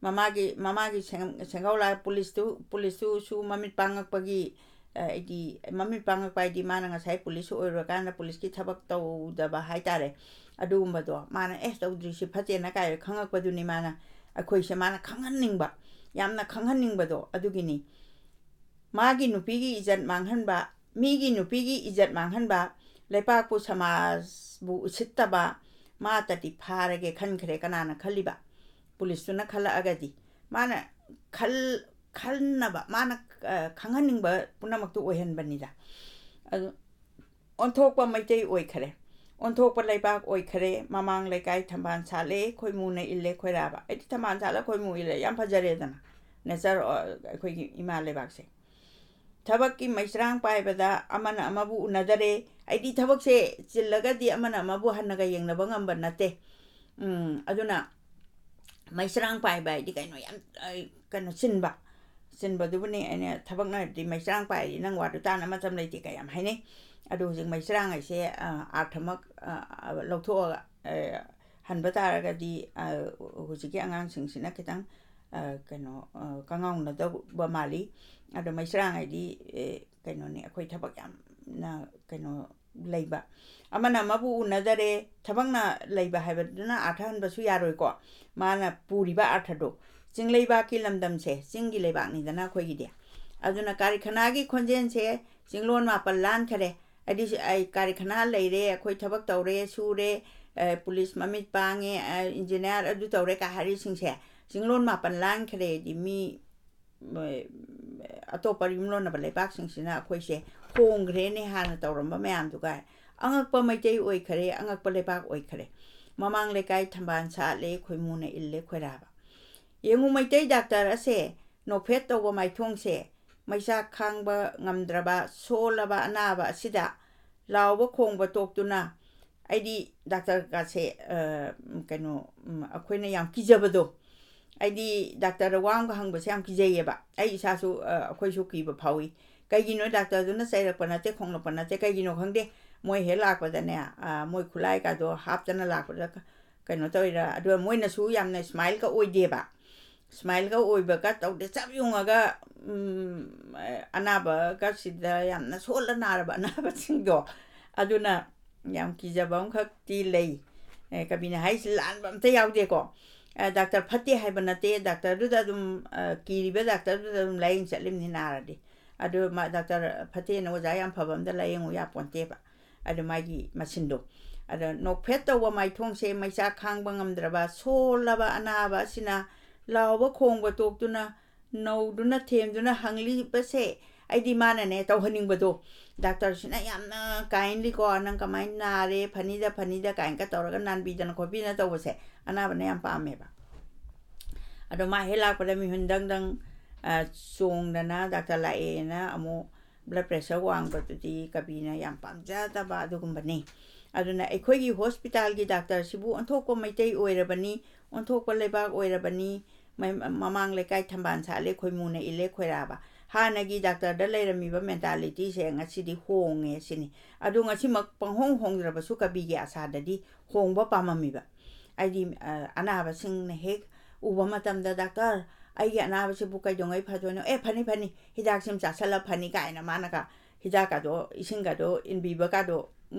ꯃꯃꯥꯒꯤ, ꯃꯃꯥꯒꯤ ꯁꯦꯡ-, ꯁꯦꯡꯒꯥꯎ ꯂꯥꯛ-, ꯄꯨꯂꯤꯁꯇꯨ, ꯄꯨꯂꯤꯁꯇꯨꯁꯨ ꯃꯃꯤꯠ ꯄꯥꯡꯉꯛꯄꯒꯤ, ꯑ, ꯍꯥꯏꯗꯤ ꯃꯃꯤꯠ ꯄꯥꯡꯉꯛꯄ ꯍꯥꯏꯗꯤ ꯃꯥꯅ ꯉꯁꯥꯏ ꯄꯨꯂꯤꯁ ꯑꯣꯏꯔꯨꯔꯀꯥꯟꯗ ꯄꯨꯂꯤꯁꯀꯤ ꯊꯕꯛ ꯇꯧꯗꯕ ꯍꯥꯏꯇꯥꯔꯦ, ꯑꯗꯨꯒꯨꯝꯕꯗꯣ ꯃꯥꯅ, "ꯑꯦ, ꯇꯧꯗ꯭ꯔꯤꯁꯤ ꯐꯠꯇꯦꯅ" ꯀꯥꯏ ꯈꯪꯉꯛꯄꯗꯨꯅꯤ ꯃꯥꯅ, ꯑꯩꯈꯣꯏꯁꯦ ꯃꯥꯅ ꯈꯪꯍꯟꯅꯤꯡꯕ, ꯌꯥꯝꯅ ꯈꯪꯍꯟꯅꯤꯡꯕꯗꯣ ꯑꯗꯨꯒꯤꯅꯤ꯫ ꯃꯥꯒꯤ ꯅꯨꯄꯤꯒꯤ ꯏꯖꯠ ꯃꯥꯡꯍꯟꯕ, ꯃꯤꯒꯤ ꯅꯨꯄꯤꯒꯤ ꯏꯖꯠ ꯃꯥꯡꯍꯟꯕ, ꯂꯩꯄꯥꯛꯄꯨ ꯁꯃꯥꯖꯕꯨ ꯎꯁꯤꯠꯇꯕ, ꯃꯥꯇꯗꯤ ꯐꯥꯔꯒꯦ ꯈꯟꯈ꯭ꯔꯦ꯫ ꯀꯅꯥꯅ ꯈꯜꯂꯤꯕ? ꯄꯨꯂꯤꯁꯇꯨꯅ ꯈꯜꯂꯛꯑꯒꯗꯤ꯫ ꯃꯥꯅ ꯈꯜ-, ꯈꯟꯅꯕ, ꯃꯥꯅ, ꯑ, ꯈꯪꯍꯟꯅꯤꯡꯕ ꯄꯨꯝꯅꯃꯛꯇꯨ ꯑꯣꯏꯍꯟꯕꯅꯤꯗ꯫ ꯑꯗꯨ ꯑꯣꯟꯊꯣꯛꯄ ꯃꯩꯇꯩ ꯑꯣꯏꯈꯔꯦ, ꯑꯣꯟꯊꯣꯛꯄ ꯂꯩꯕꯥꯛ ꯑꯣꯏꯈꯔꯦ, ꯃꯃꯥꯡ ꯂꯩꯀꯥꯏ ꯊꯝꯕꯥꯜ ꯁꯥꯠꯂꯦ, ꯈꯣꯏꯃꯨꯅ ꯏꯜꯂꯦ ꯈꯣꯏꯔꯥꯕ꯫ ꯑꯩꯗꯤ ꯊꯝꯕꯥꯜ ꯁꯥꯠꯂ ꯈꯣꯏꯃꯨ ꯏꯜꯂꯦ, ꯌꯥꯝ ꯐꯖꯔꯦꯗꯅ ꯅꯦꯆꯔ, ꯑ, ꯑꯩꯈꯣꯏꯒꯤ ꯏꯃꯥ ꯂꯩꯕꯥꯛꯁꯦ꯫ ꯊꯕꯛꯀꯤ ꯃꯩꯁ꯭ꯔꯥꯡ ꯄꯥꯏꯕꯗ ꯑꯃꯅ ꯑꯃꯕꯨ ꯎꯅꯗꯔꯦ꯫ ꯑꯩꯗꯤ ꯊꯕꯛꯁꯦ ꯆꯤꯜꯂꯒꯗꯤ ꯑꯃꯅ ꯑꯃꯕꯨ ꯍꯟꯅꯒ ꯌꯦꯡꯅꯕ ꯉꯝꯕ ꯅꯠꯇꯦ꯫ ꯎꯝ, ꯑꯗꯨꯅ ꯃꯩꯁ꯭ꯔꯥꯡ ꯄꯥꯏꯕ ꯍꯥꯏꯗꯤ ꯀꯩꯅꯣ ꯌꯥꯝ, ꯑ, ꯀꯩꯅꯣ ꯆꯤꯟꯕ, ꯆꯤꯟꯕꯗꯨꯕꯨꯅꯦ ꯑꯩꯅ ꯊꯕꯛꯅꯗꯤ ꯃꯩꯁ꯭ꯔꯥꯡ ꯄꯥꯏꯔꯗꯤ ꯅꯪ ꯋꯥꯗꯨ ꯇꯥꯅ ꯃꯇꯝ ꯂꯩꯇꯦ ꯀ ꯌꯥꯝ ꯍꯥꯏꯅꯩ꯫ ꯑꯗꯨ ꯍꯧꯖꯤꯛ ꯃꯩꯁ꯭ꯔꯥꯡ ꯍꯥꯏꯁꯦ, ꯑ, ꯑꯥꯔꯊꯃꯛ, ꯑ, ꯑ, ꯂꯧꯊꯣꯛꯑꯒ, ꯑ, ꯍꯟꯕ ꯇꯥꯔꯒꯗꯤ, ꯑ, ꯍꯧꯖꯤꯛꯀꯤ ꯑꯉꯥꯡꯁꯤꯡꯁꯤꯅ ꯈꯤꯇꯪ, ꯑ, ꯀꯩꯅꯣ, ꯑ, ꯀꯉꯥꯎꯅꯗꯧꯕ ꯃꯥꯜꯂꯤ꯫ ꯑꯗꯣ ꯃꯩꯁ꯭ꯔꯥꯡ ꯍꯥꯏꯗꯤ, ꯑꯦ, ꯀꯩꯅꯣꯅꯤ, ꯑꯩꯈꯣꯏ ꯊꯕꯛ ꯌꯥꯝꯅ ꯀꯩꯅꯣ ꯂꯩꯕ, ꯑꯃꯅ ꯑꯃꯕꯨ ꯎꯅꯗꯔꯦ, ꯊꯕꯛꯅ ꯂꯩꯕ ꯍꯥꯏꯕꯗꯨꯅ ꯑꯥꯔꯊ ꯍꯟꯕꯁꯨ ꯌꯥꯔꯣꯏꯀꯣ꯫ ꯃꯥꯅ ꯄꯨꯔꯤꯕ ꯑꯥꯔꯊꯗꯣ, ꯆꯤꯡ ꯂꯩꯕꯥꯛꯀꯤ ꯂꯝꯗꯝꯁꯦ ꯆꯤꯡꯒꯤ ꯂꯩꯕꯥꯛꯅꯤꯗꯅ ꯑꯩꯈꯣꯏꯒꯤꯗꯤ꯫ ꯑꯗꯨꯅ ꯀꯥꯔꯤꯈꯅꯥꯒꯤ ꯈꯣꯟꯖꯦꯜꯁꯦ ꯆꯤꯡꯂꯣꯟ ꯃꯥꯄꯟ ꯂꯥꯟꯈꯔꯦ꯫ ꯍꯥꯏꯗꯤ ꯁꯤ-, ꯑꯩ ꯀꯥꯔꯤꯈꯅꯥ ꯂꯩꯔꯦ, ꯑꯩꯈꯣꯏ ꯊꯕꯛ ꯇꯧꯔꯦ, ꯁꯨꯔꯦ, ꯑ, ꯄꯨꯂꯤꯁ ꯃꯃꯤꯠ ꯄꯥꯡꯉꯦ, ꯑ, ꯏꯟꯖꯤꯅꯤꯌꯥꯔ ꯑꯗꯨ ꯇꯧꯔꯦ ꯀꯥ ꯍꯥꯏꯔꯤꯁꯤꯡꯁꯦ ꯆꯤꯡꯂꯣꯟ ꯃꯥꯄꯟ ꯂꯥꯟꯈ꯭ꯔꯦꯗꯤ ꯃꯤ, ꯑ, ꯑꯇꯣꯞꯄ ꯌꯨꯝꯂꯣꯟꯅꯕ ꯂꯩꯕꯥꯛꯁꯤꯡꯁꯤꯅ ꯑꯩꯈꯣꯏꯁꯦ ꯍꯣꯡꯈ꯭ꯔꯦꯅꯦ ꯍꯥꯟꯅ ꯇꯧꯔꯝꯕ ꯃꯌꯥꯝꯗꯨꯒ꯫ ꯑꯉꯛꯄ ꯃꯩꯇꯩ ꯑꯣꯏꯈꯔꯦ, ꯑꯉꯛꯄ ꯂꯩꯕꯥꯛ ꯑꯣꯏꯈꯔꯦ꯫ ꯃꯃꯥꯡ ꯂꯩꯀꯥꯏ ꯊꯝꯕꯥꯜ ꯁꯥꯠꯂꯦ, ꯈꯣꯏꯃꯨꯅ ꯏꯜꯂꯦ ꯈꯣꯏꯔꯥꯕ꯫ ꯌꯦꯡꯉꯨ, ꯃꯩꯇꯩ ꯗꯥꯛꯇꯔ ꯑꯁꯦ ꯅꯣꯛꯐꯦꯠ ꯇꯧꯕ ꯃꯥꯏꯊꯣꯡꯁꯦ, ꯃꯩꯆꯥꯛ ꯈꯥꯡꯕ ꯉꯝꯗ꯭ꯔꯕ ꯁꯣꯜꯂꯕ ꯑꯅꯥꯕ ꯑꯁꯤꯗ ꯂꯥꯎꯕ ꯈꯣꯡꯕ ꯇꯣꯛꯇꯨꯅ, ꯑꯩꯗꯤ ꯗꯥꯛꯇꯔꯒꯁꯦ, ꯑ, ꯀꯩꯅꯣ, ꯎꯝ, ꯑꯩꯈꯣꯏꯅ ꯌꯥꯝ ꯀꯤꯖꯕꯗꯣ, ꯑꯩꯗꯤ ꯗꯥꯛꯇꯔꯗ ꯋꯥ ꯑꯃꯒ ꯍꯪꯕꯁꯦ ꯌꯥꯝ ꯀꯤꯖꯩꯌꯦꯕ꯫ ꯑꯩ ꯏꯁꯥꯁꯨ, ꯑ, ꯑꯩꯈꯣꯏꯁꯨ ꯀꯤꯕ ꯐꯥꯎꯏ꯫ ꯀꯩꯒꯤꯅꯣ, ꯗꯥꯛꯇꯔꯗꯨꯅ ꯆꯩꯔꯛꯄ ꯅꯠꯇꯦ, ꯈꯣꯡꯂꯛꯄ ꯅꯠꯇꯦ, ꯀꯩꯒꯤꯅꯣ ꯈꯪꯗꯦ, ꯃꯣꯏ ꯍꯦꯛ ꯂꯥꯛꯄꯗꯅꯦ, ꯑ, ꯃꯣꯏ ꯈꯨꯠꯂꯥꯏꯒꯗꯣ ꯍꯥꯞꯇꯅ ꯂꯥꯛꯄꯗ ꯀ-, ꯀꯩꯅꯣ ꯇꯧꯔꯤꯔꯥ, ꯑꯗꯨꯒ ꯃꯣꯏꯅꯁꯨ ꯌꯥꯝꯅ ꯁ꯭ꯃꯥꯏꯜꯒ ꯑꯣꯏꯗꯦꯕ꯫ ꯁ꯭ꯃꯥꯏꯜꯒ ꯑꯣꯏꯕꯒ ꯇꯧꯗꯦ, ꯆꯞ ꯌꯨꯡꯉꯒ, ꯎꯝ, ꯑꯅꯥꯕꯒꯁꯤꯗ, ꯌꯥꯝꯅ ꯁꯣꯜꯂ ꯅꯥꯔꯕ ꯑꯅꯥꯕꯁꯤꯡꯗꯣ, ꯑꯗꯨꯅ ꯌꯥꯝ ꯀꯤꯖꯕ ꯑꯃꯈꯛꯇꯤ ꯂꯩ꯫ ꯑꯦ, ꯀꯕꯤꯅ ꯍꯥꯏꯁꯤ ꯂꯥꯟꯕ ꯑꯝꯇ ꯌꯥꯎꯗꯦꯀꯣ꯫ ꯑ, ꯗꯥꯛꯇꯔ ꯐꯠꯇꯦ ꯍꯥꯏꯕ ꯅꯠꯇꯦ, ꯗꯥꯛꯇꯔꯗꯨꯗ ꯑꯗꯨꯝ, ꯑ, ꯀꯤꯔꯤꯕ ꯗꯥꯛꯇꯔꯗꯨꯗ ꯑꯗꯨꯝ ꯂꯥꯌꯦꯡ ꯆꯠꯂꯤꯕꯅꯤ ꯅꯥꯔꯗꯤ꯫ ꯑꯗꯨ ꯃꯥ ꯗꯥꯛꯇꯔ ꯐꯠꯇꯦꯅ ꯑꯣꯖꯥ ꯌꯥꯝ ꯐꯕ ꯑꯝꯗ ꯂꯥꯌꯦꯡꯉꯨ ꯌꯥꯄꯣꯟꯇꯦꯕ꯫ ꯑꯗꯨ ꯃꯥꯒꯤ ꯃꯁꯤꯟꯗꯣ꯫ ꯑꯗ ꯅꯣꯛꯐꯦꯠ ꯇꯧꯕ ꯃꯥꯏꯊꯣꯡꯁꯦ ꯃꯩꯆꯥꯛ ꯈꯥꯡꯕ ꯉꯝꯗ꯭ꯔꯕ ꯁꯣꯜꯂꯕ ꯑꯅꯥꯕ ꯑꯁꯤꯅ ꯂꯥꯎꯕ ꯈꯣꯡꯕ ꯇꯣꯛꯇꯨꯅ ꯅꯧꯗꯨꯅ ꯊꯦꯝꯗꯨꯅ ꯍꯪꯂꯤꯕꯁꯦ ꯑꯩꯗꯤ ꯃꯥꯅꯅꯦ ꯇꯧꯍꯟꯅꯤꯡꯕꯗꯣ꯫ ꯗꯥꯛꯇꯔꯁꯤꯅ ꯌꯥꯝꯅ kindly ꯀꯣ, "ꯅꯪ ꯀꯃꯥꯏꯅ ꯅꯥꯔꯦ, ꯐꯅꯤꯗ, ꯐꯅꯤꯗ" ꯀꯥꯏꯅꯒ ꯇꯧꯔꯒ ꯅꯥꯟꯕꯤꯗꯅ ꯈꯣꯠꯄꯤꯗꯅ ꯇꯧꯕꯁꯦ ꯑꯅꯥꯕꯅ ꯌꯥꯝ ꯄꯥꯝꯃꯦꯕ꯫ ꯑꯗꯣ ꯃꯥ ꯍꯦꯛ ꯂꯥꯛꯄꯗ ꯃꯤꯍꯨꯟ ꯗꯪ ꯗꯪ, ꯆꯣꯡꯗꯅ ꯗꯥꯛꯇꯔ ꯂꯥꯛꯑꯦꯅ ꯑꯃꯨꯛ blood pressure ꯋꯥꯡꯕꯗꯨꯗꯤ ꯀꯕꯤꯅ ꯌꯥꯝ ꯄꯥꯝꯖꯗꯕ ꯑꯗꯨꯒꯨꯝꯕꯅꯤ꯫ ꯑꯗꯨꯅ ꯑꯩꯈꯣꯏꯒꯤ ꯍꯣꯁꯄꯤꯇꯥꯜꯒꯤ ꯗꯥꯛꯇꯔꯁꯤꯕꯨ ꯑꯣꯟꯊꯣꯛꯄ ꯃꯩꯇꯩ ꯑꯣꯏꯔꯕꯅꯤ, ꯑꯣꯟꯊꯣꯛꯄ ꯂꯩꯕꯥꯛ ꯑꯣꯏꯔꯕꯅꯤ, ꯃꯃꯥꯡ ꯂꯩꯀꯥꯏ ꯊꯝꯕꯥꯜ ꯁꯥꯠꯂꯦ, ꯈꯣꯏꯃꯨꯅ ꯏꯜꯂꯦ, ꯈꯣꯏꯔꯥꯕ꯫ ꯍꯥꯟꯅꯒꯤ ꯗꯥꯛꯇꯔꯗ ꯂꯩꯔꯝꯃꯤꯕ mentalityꯁꯦ ꯉꯁꯤꯗꯤ ꯍꯣꯡꯉꯦ ꯁꯤꯅꯤ꯫ ꯑꯗꯨ ꯉꯁꯤꯃꯛ ꯄꯪꯍꯣꯡ ꯍꯣꯡꯗ꯭ꯔꯕꯁꯨ ꯀꯕꯤꯒꯤ ꯑꯁꯥꯗꯗꯤ ꯍꯣꯡꯕ ꯄꯥꯝꯃꯝꯃꯤꯕ꯫ ꯍꯥꯏꯗꯤ ꯑꯅꯥꯕꯁꯤꯡꯅ ꯍꯦꯛ ꯎꯕ ꯃꯇꯝꯗ, "ꯗꯥꯛꯇꯔ, ꯑꯩꯒꯤ ꯑꯅꯥꯕꯁꯤꯕꯨ ꯀꯩꯗꯧꯉꯩ ꯐꯗꯣꯏꯅꯣ?" "ꯑꯦ, ꯐꯅꯤ, ꯐꯅꯤ, ꯍꯤꯗꯥꯛꯁꯤꯃ ꯆꯥꯁꯜꯂ ꯐꯅꯤ" ꯀꯥꯏꯅ ꯃꯥꯅꯒ ꯍꯤꯗꯥꯛꯀꯗꯣ, ꯏꯁꯤꯡꯒꯗꯣ ꯏꯟꯕꯤꯕꯒꯗꯣ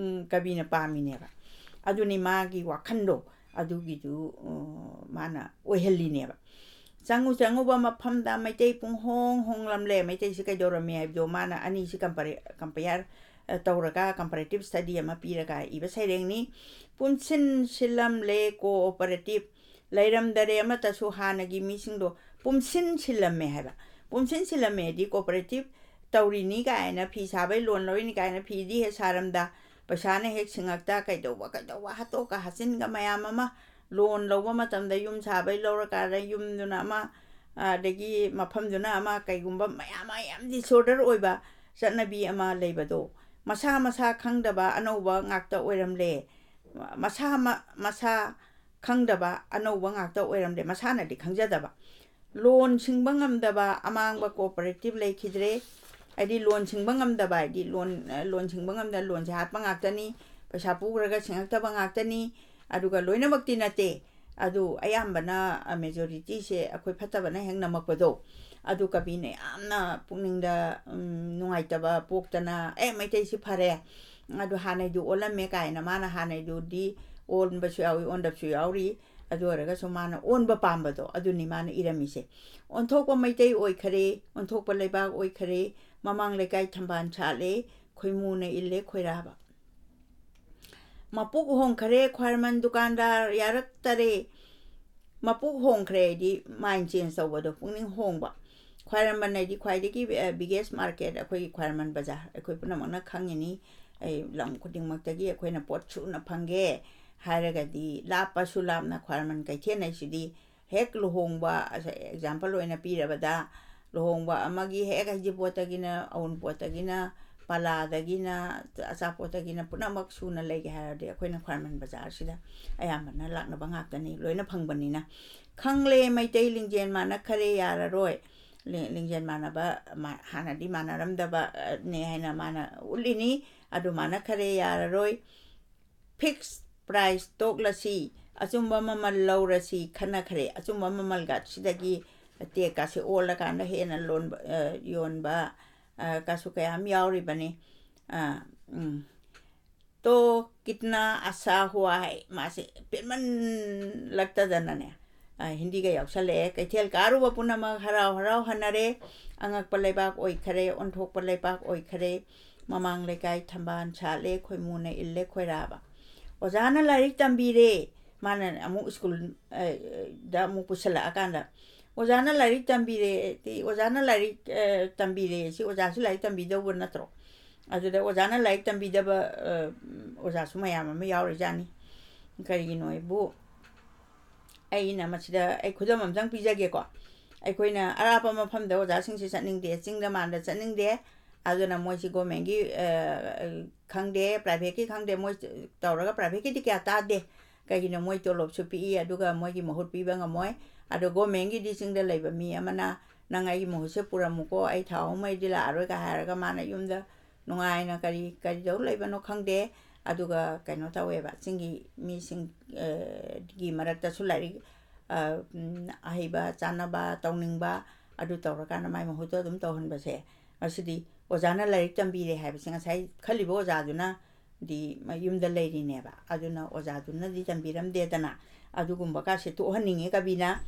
ꯀꯕꯤꯅ ꯄꯥꯝꯃꯤꯅꯦꯕ꯫ ꯑꯗꯨꯅꯤ ꯃꯥꯒꯤ ꯋꯥꯈꯜꯗꯣ, ꯑꯗꯨꯒꯤꯗꯨ ꯃꯥꯅ ꯑꯣꯏꯍꯜꯂꯤꯅꯦꯕ꯫ ꯆꯪꯉꯨ ꯆꯪꯉꯨꯕ ꯃꯐꯝꯗ ꯃꯩꯇꯩ ꯄꯨꯡꯍꯣꯡ ꯍꯣꯡꯂꯝꯂꯦ꯫ ꯃꯩꯇꯩꯁꯤ ꯀꯩꯗꯧꯔꯝꯃꯤ ꯍꯥꯏꯕꯗꯣ ꯃꯥꯅ ꯑꯅꯤꯁꯤ compare ꯇꯧꯔꯒ, comparative study ꯑꯃ ꯄꯤꯔꯒ ꯏꯕ ꯁꯩꯔꯦꯡꯅꯤ꯫ ꯄꯨꯟꯁꯤꯟ ꯁꯤꯜꯂꯝꯂꯦ cooperative, ꯂꯩꯔꯝꯗꯔꯦ ꯑꯃꯠꯇꯁꯨ꯫ ꯍꯥꯟꯅꯒꯤ ꯃꯤꯁꯤꯡꯗꯣ ꯄꯨꯝꯁꯤꯟ ꯁꯤꯜꯂꯝꯃꯦ ꯍꯥꯏꯕ꯫ ꯄꯨꯝꯁꯤꯟ ꯁꯤꯜꯂꯝꯃꯦꯗꯤ cooperative ꯇꯧꯔꯤꯅꯤ ꯀꯥꯏꯅ, ꯐꯤ ꯁꯥꯕꯩ loan ꯂꯧꯔꯤꯅꯤ ꯀꯥꯏꯅ ꯐꯤꯗꯤ ꯍꯦꯛ ꯁꯥꯔꯝꯗ, ꯄꯩꯁꯥꯅ ꯍꯦꯛ ꯁꯤꯡꯉꯛꯇ, ꯀꯩꯗꯧꯕ ꯀꯩꯗꯧꯕ ꯍꯥꯠꯇꯣꯛꯀ ꯍꯥꯠꯆꯤꯟꯒ ꯃꯌꯥꯝ ꯑꯃ, loan ꯂꯧꯕ ꯃꯇꯝꯗ ꯌꯨꯝ ꯁꯥꯕꯩ ꯂꯧꯔꯀꯥꯟꯗ ꯌꯨꯝꯗꯨꯅ ꯑꯃ, ꯑꯗꯒꯤ ꯃꯐꯝꯗꯨꯅ ꯑꯃ, ꯀꯩꯒꯨꯝꯕ ꯃꯌꯥꯝ ꯑꯃ ꯌꯥꯝ disorder ꯑꯣꯏꯕ ꯆꯠꯅꯕꯤ ꯑꯃ ꯂꯩꯕꯗꯣ, ꯃꯁꯥ ꯃꯁꯥ ꯈꯪꯗꯕ ꯑꯅꯧꯕ ꯉꯥꯛꯇ ꯑꯣꯏꯔꯝꯂꯦ꯫ ꯃꯁꯥ ꯃ-, ꯃꯁꯥ ꯈꯪꯗꯕ ꯑꯅꯧꯕ ꯉꯥꯛꯇ ꯑꯣꯏꯔꯝꯂꯦ, ꯃꯁꯥꯅꯗꯤ ꯈꯪꯖꯗꯕ꯫ Loan ꯁꯤꯡꯕ ꯉꯝꯗꯕ ꯑꯃꯥꯡꯕ cooperative ꯂꯩꯈꯤꯗ꯭ꯔꯦ꯫ ꯍꯥꯏꯗꯤ loan ꯁꯤꯡꯕ ꯉꯝꯗꯕ ꯍꯥꯏꯗꯤ loan, loan ꯁꯤꯡꯕ ꯉꯝꯗ, loanꯁꯦ ꯍꯥꯠꯄ ꯉꯥꯛꯇꯅꯤ, ꯄꯩꯁꯥ ꯄꯨꯈ꯭ꯔꯒ ꯁꯤꯡꯉꯛꯇꯕ ꯉꯥꯛꯇꯅꯤ꯫ ꯑꯗꯨꯒ ꯂꯣꯏꯅꯃꯛꯇꯤ ꯅꯠꯇꯦ, ꯑꯗꯨ ꯑꯌꯥꯝꯕꯅ, ꯑ, majorityꯁꯦ ꯑꯩꯈꯣꯏ ꯐꯠꯇꯕꯅ ꯍꯦꯛ ꯅꯝꯃꯛꯄꯗꯣ, ꯑꯗꯨ ꯀꯕꯤꯅ ꯌꯥꯝꯅ ꯄꯨꯛꯅꯤꯡꯗ, ꯎꯝ, ꯅꯨꯡꯉꯥꯏꯇꯕ ꯄꯣꯛꯇꯅ, "ꯑꯦ, ꯃꯩꯇꯩꯁꯤ ꯐꯔꯦ, ꯑꯗꯨ ꯍꯥꯟꯅꯩꯗꯨ ꯑꯣꯜꯂꯝꯃꯦ" ꯀꯥꯏꯅ, ꯃꯥꯅ ꯍꯥꯟꯅꯩꯗꯨꯗꯤ ꯑꯣꯟꯕꯁꯨ ꯌꯥꯎꯏ, ꯑꯣꯟꯗꯕꯁꯨ ꯌꯥꯎꯔꯤ, ꯑꯗꯨ ꯑꯣꯏꯔꯒꯁꯨ ꯃꯥꯅ ꯑꯣꯟꯕ ꯄꯥꯝꯕꯗꯣ ꯑꯗꯨꯅꯤ ꯃꯥꯅ ꯏꯔꯝꯃꯤꯁꯦ꯫ "ꯑꯣꯟꯊꯣꯛꯄ ꯃꯩꯇꯩ ꯑꯣꯏꯈꯔꯦ, ꯑꯣꯟꯊꯣꯛꯄ ꯂꯩꯕꯥꯛ ꯑꯣꯏꯈꯔꯦ, ꯃꯃꯥꯡ ꯂꯩꯀꯥꯏ ꯊꯝꯕꯥꯜ ꯁꯥꯠꯂꯦ, ꯈꯣꯏꯃꯨꯅ ꯏꯜꯂꯦ ꯈꯣꯏꯔꯥꯕ꯫ ꯃꯄꯨꯛ ꯍꯣꯡꯈꯔꯦ, ꯈ꯭ꯋꯥꯏꯔꯝꯕꯟ ꯗꯨꯀꯥꯟꯗꯥꯔ ꯌꯥꯔꯛꯇꯔꯦ"꯫ ꯃꯄꯨꯛ ꯍꯣꯡꯈ꯭ꯔꯦ ꯍꯥꯏꯗꯤ mind change ꯇꯧꯕꯗꯣ, ꯄꯨꯛꯅꯤꯡ ꯍꯣꯡꯕ꯫ ꯈ꯭ꯋꯥꯏꯔꯝꯕꯟ ꯍꯥꯏꯗꯤ ꯈ꯭ꯋꯥꯏꯗꯒꯤ, ꯑ, biggest market, ꯑꯩꯈꯣꯏꯒꯤ ꯈ꯭ꯋꯥꯏꯔꯝꯕꯟ ꯕꯖꯥꯔ, ꯑꯩꯈꯣꯏ ꯄꯨꯝꯅꯃꯛꯅ ꯈꯪꯉꯤꯅꯤ꯫ ꯑꯩ ꯂꯝ ꯈꯨꯗꯤꯡꯃꯛꯇꯒꯤ ꯑꯩꯈꯣꯏꯅ ꯄꯣꯠ ꯁꯨꯅ ꯐꯪꯒꯦ ꯍꯥꯏꯔꯒꯗꯤ, ꯂꯥꯞꯄꯁꯨ ꯂꯥꯞꯅ ꯈ꯭ꯋꯥꯏꯔꯝꯕꯟ ꯀꯩꯊꯦꯜ ꯍꯥꯏꯁꯤꯗꯤ ꯍꯦꯛ ꯂꯨꯍꯣꯡꯕ, ꯑꯁ, example ꯑꯣꯏꯅ ꯄꯤꯔꯕꯗ, ꯂꯨꯍꯣꯡꯕ ꯑꯃꯒꯤ ꯍꯦꯛ ꯍꯩꯖꯤꯡꯄꯣꯠꯇꯒꯤꯅ, ꯑꯎꯟꯄꯣꯠꯇꯒꯤꯅ, ꯄꯂꯥꯗꯒꯤꯅ, ꯑꯆꯥꯄꯣꯠꯇꯒꯤꯅ ꯄꯨꯝꯅꯃꯛ ꯁꯨꯅ ꯂꯩꯒꯦ ꯍꯥꯏꯔꯗꯤ ꯑꯩꯈꯣꯏꯅ ꯈ꯭ꯋꯥꯏꯔꯝꯕꯟ ꯕꯖꯥꯔꯁꯤꯗ ꯑꯌꯥꯝꯕꯅ ꯂꯥꯛꯅꯕ ꯉꯥꯛꯇꯅꯤ, ꯂꯣꯏꯅ ꯐꯪꯕꯅꯤꯅ꯫ ꯈꯪꯂꯦ, ꯃꯩꯇꯩ ꯂꯤꯡꯖꯦꯜ ꯃꯥꯟꯅꯈꯔꯦ, ꯌꯥꯔꯔꯣꯏ꯫ ꯂꯤ-, ꯂꯤꯡꯖꯦꯜ ꯃꯥꯟꯅꯕ, ꯃꯥ-, ꯍꯥꯟꯅꯗꯤ ꯃꯥꯟꯅꯔꯝꯗꯕ, ꯑ, ꯅꯦ ꯍꯥꯏꯅ ꯃꯥꯅ ꯎꯠꯂꯤꯅꯤ꯫ ꯑꯗꯨ ꯃꯥꯟꯅꯈꯔꯦ, ꯌꯥꯔꯔꯣꯏ꯫ Fix price ꯇꯣꯛꯂꯁꯤ, ꯑꯆꯨꯝꯕ ꯃꯃꯜ ꯂꯧꯔꯁꯤ ꯈꯟꯅꯈ꯭ꯔꯦ꯫ ꯑꯆꯨꯝꯕ ꯃꯃꯜꯒ ꯁꯤꯗꯒꯤ ꯇꯦꯛꯀꯁꯦ ꯑꯣꯜꯂꯀꯥꯟꯗ ꯍꯦꯟꯅ ꯂꯣꯟꯕ, ꯑ, ꯌꯣꯟꯕ, ꯑ, ꯀꯁꯨ ꯀꯌꯥꯝ ꯌꯥꯎꯔꯤꯕꯅꯤ꯫ ꯑ, ꯎꯝ꯫ "तो कितना अच्छा हुआ है", ꯃꯥꯁꯦ ꯄꯦꯟꯃꯜꯂꯛꯇꯗꯅꯅꯦ, ꯑ, ꯍꯤꯟꯗꯤꯒ ꯌꯥꯎꯁꯜꯂꯛꯑꯦ꯫ "ꯀꯩꯊꯦꯜ ꯀꯥꯔꯨꯕ ꯄꯨꯝꯅꯃꯛ ꯍꯔꯥꯎ ꯍꯔꯥꯎ ꯍꯟꯅꯔꯦ꯫ ꯑꯉꯛꯄ ꯂꯩꯕꯥꯛ ꯑꯣꯏꯈꯔꯦ, ꯑꯣꯟꯊꯣꯛꯄ ꯂꯩꯕꯥꯛ ꯑꯣꯏꯈꯔꯦ꯫ ꯃꯃꯥꯡ ꯂꯩꯀꯥꯏ ꯊꯝꯕꯥꯜ ꯁꯥꯠꯂꯦ, ꯈꯣꯏꯃꯨꯅ ꯏꯜꯂꯦ ꯈꯣꯏꯔꯥꯕ꯫ ꯑꯣꯖꯥꯅ ꯂꯥꯏꯔꯤꯛ ꯇꯝꯕꯤꯔꯦ"꯫ ꯃꯥꯅ ꯑꯃꯨꯛ ꯁ꯭ꯀꯨꯜ, ꯑ, ꯗ ꯑꯃꯨꯛ ꯄꯨꯁꯜꯂꯛꯑꯀꯥꯟꯗ, "ꯑꯣꯖꯥꯅ ꯂꯥꯏꯔꯤꯛ ꯇꯝꯕꯤꯔꯦ"꯫ ꯇꯤ ꯑꯣꯖꯥꯅ ꯂꯥꯏꯔꯤꯛ, ꯑ, ꯇꯝꯕꯤꯔꯦ꯫ ꯁꯤ ꯑꯣꯖꯥꯁꯨ ꯂꯥꯏꯔꯤꯛ ꯇꯝꯕꯤꯗꯧꯕ ꯅꯠꯇ꯭ꯔꯣ? ꯑꯗꯨꯗ ꯑꯣꯖꯥꯅ ꯂꯥꯏꯔꯤꯛ ꯇꯝꯕꯤꯗꯕ, ꯑ, ꯑꯣꯖꯥꯁꯨ ꯃꯌꯥꯝ ꯑꯃ ꯌꯥꯎꯔꯤꯖꯥꯠꯅꯤ꯫ ꯀꯔꯤꯒꯤꯅꯣ ꯍꯥꯏꯕꯨ, ꯑꯩꯅ ꯃꯁꯤꯗ ꯑꯩ ꯈꯨꯗꯝ ꯑꯝꯇꯪ ꯄꯤꯖꯒꯦꯀꯣ꯫ ꯑꯩꯈꯣꯏꯅ ꯑꯔꯥꯞꯄ ꯃꯐꯝꯗ ꯑꯣꯖꯥꯁꯤꯡꯁꯤ ꯆꯠꯅꯤꯡꯗꯦ, ꯆꯤꯡꯗ ꯃꯥꯟꯗ ꯆꯠꯅꯤꯡꯗꯦ꯫ ꯑꯗꯨꯅ ꯃꯣꯏꯁꯤ ꯒꯣꯔꯃꯦꯟꯒꯤ, ꯑ, ꯈꯪꯗꯦ, ꯄ꯭ꯔꯥꯏꯚꯦꯠꯀꯤ ꯈꯪꯗꯦ, ꯃꯣꯏ ꯇꯧꯔꯒ ꯄ꯭ꯔꯥꯏꯚꯦꯠꯀꯤꯗꯤ ꯀꯌꯥ ꯇꯥꯗꯦ꯫ ꯀꯩꯒꯤꯅꯣ, ꯃꯣꯏ ꯇꯣꯂꯣꯞꯁꯨ ꯄꯤꯛꯏ, ꯑꯗꯨꯒ ꯃꯣꯏꯒꯤ ꯃꯍꯨꯠ ꯄꯤꯕ ꯉꯝꯃꯣꯏ꯫ ꯑꯗꯣ ꯒꯣꯔꯃꯦꯟꯒꯤꯗꯤ ꯆꯤꯡꯗ ꯂꯩꯕ ꯃꯤ ꯑꯃꯅ "ꯅꯪ ꯑꯩꯒꯤ ꯃꯍꯨꯠꯁꯦ ꯄꯨꯔꯝꯃꯨꯀꯣ, ꯑꯩ ꯊꯥꯎ ꯍꯧꯃꯩꯗꯤ ꯂꯥꯛꯑꯔꯣꯏꯒ" ꯍꯥꯏꯔꯒ ꯃꯥꯅ ꯌꯨꯝꯗ ꯅꯨꯡꯉꯥꯏꯅ ꯀꯔꯤ, ꯀꯔꯤꯗꯧ ꯂꯩꯕꯅꯣ ꯈꯪꯗꯦ꯫ ꯑꯗꯨꯒ ꯀꯩꯅꯣ ꯇꯧꯋꯦꯕ, ꯆꯤꯡꯒꯤ ꯃꯤꯁꯤꯡ, ꯑ, ꯒꯤ ꯃꯔꯛꯇꯁꯨ ꯂꯥꯏꯔꯤꯛ, ꯑ, ꯎꯝ, ꯑꯍꯩꯕ, ꯆꯥꯟꯅꯕ, ꯇꯧꯅꯤꯡꯕ, ꯑꯗꯨ ꯇꯧꯔꯀꯥꯟꯗ ꯃꯥꯏ ꯃꯍꯨꯠꯇꯣ ꯑꯗꯨꯝ ꯇꯧꯍꯟꯕꯁꯦ, ꯃꯁꯤꯗꯤ ꯑꯣꯖꯥꯅ ꯂꯥꯏꯔꯤꯛ ꯇꯝꯕꯤꯔꯦ ꯍꯥꯏꯕꯁꯦ ꯉꯁꯥꯏ ꯈꯜꯂꯤꯕ ꯑꯣꯖꯥꯗꯨꯅ ꯗꯤ ꯃꯌꯨꯝꯗ ꯂꯩꯔꯤꯅꯦꯕ꯫ ꯑꯗꯨꯅ ꯑꯣꯖꯥꯗꯨꯅꯗꯤ ꯇꯝꯕꯤꯔꯝꯗꯦꯗꯅ꯫ ꯑꯗꯨꯒꯨꯝꯕ ꯀꯥꯁꯦ ꯇꯣꯛꯍꯟꯅꯤꯡꯉꯦ ꯀꯕꯤꯅ꯫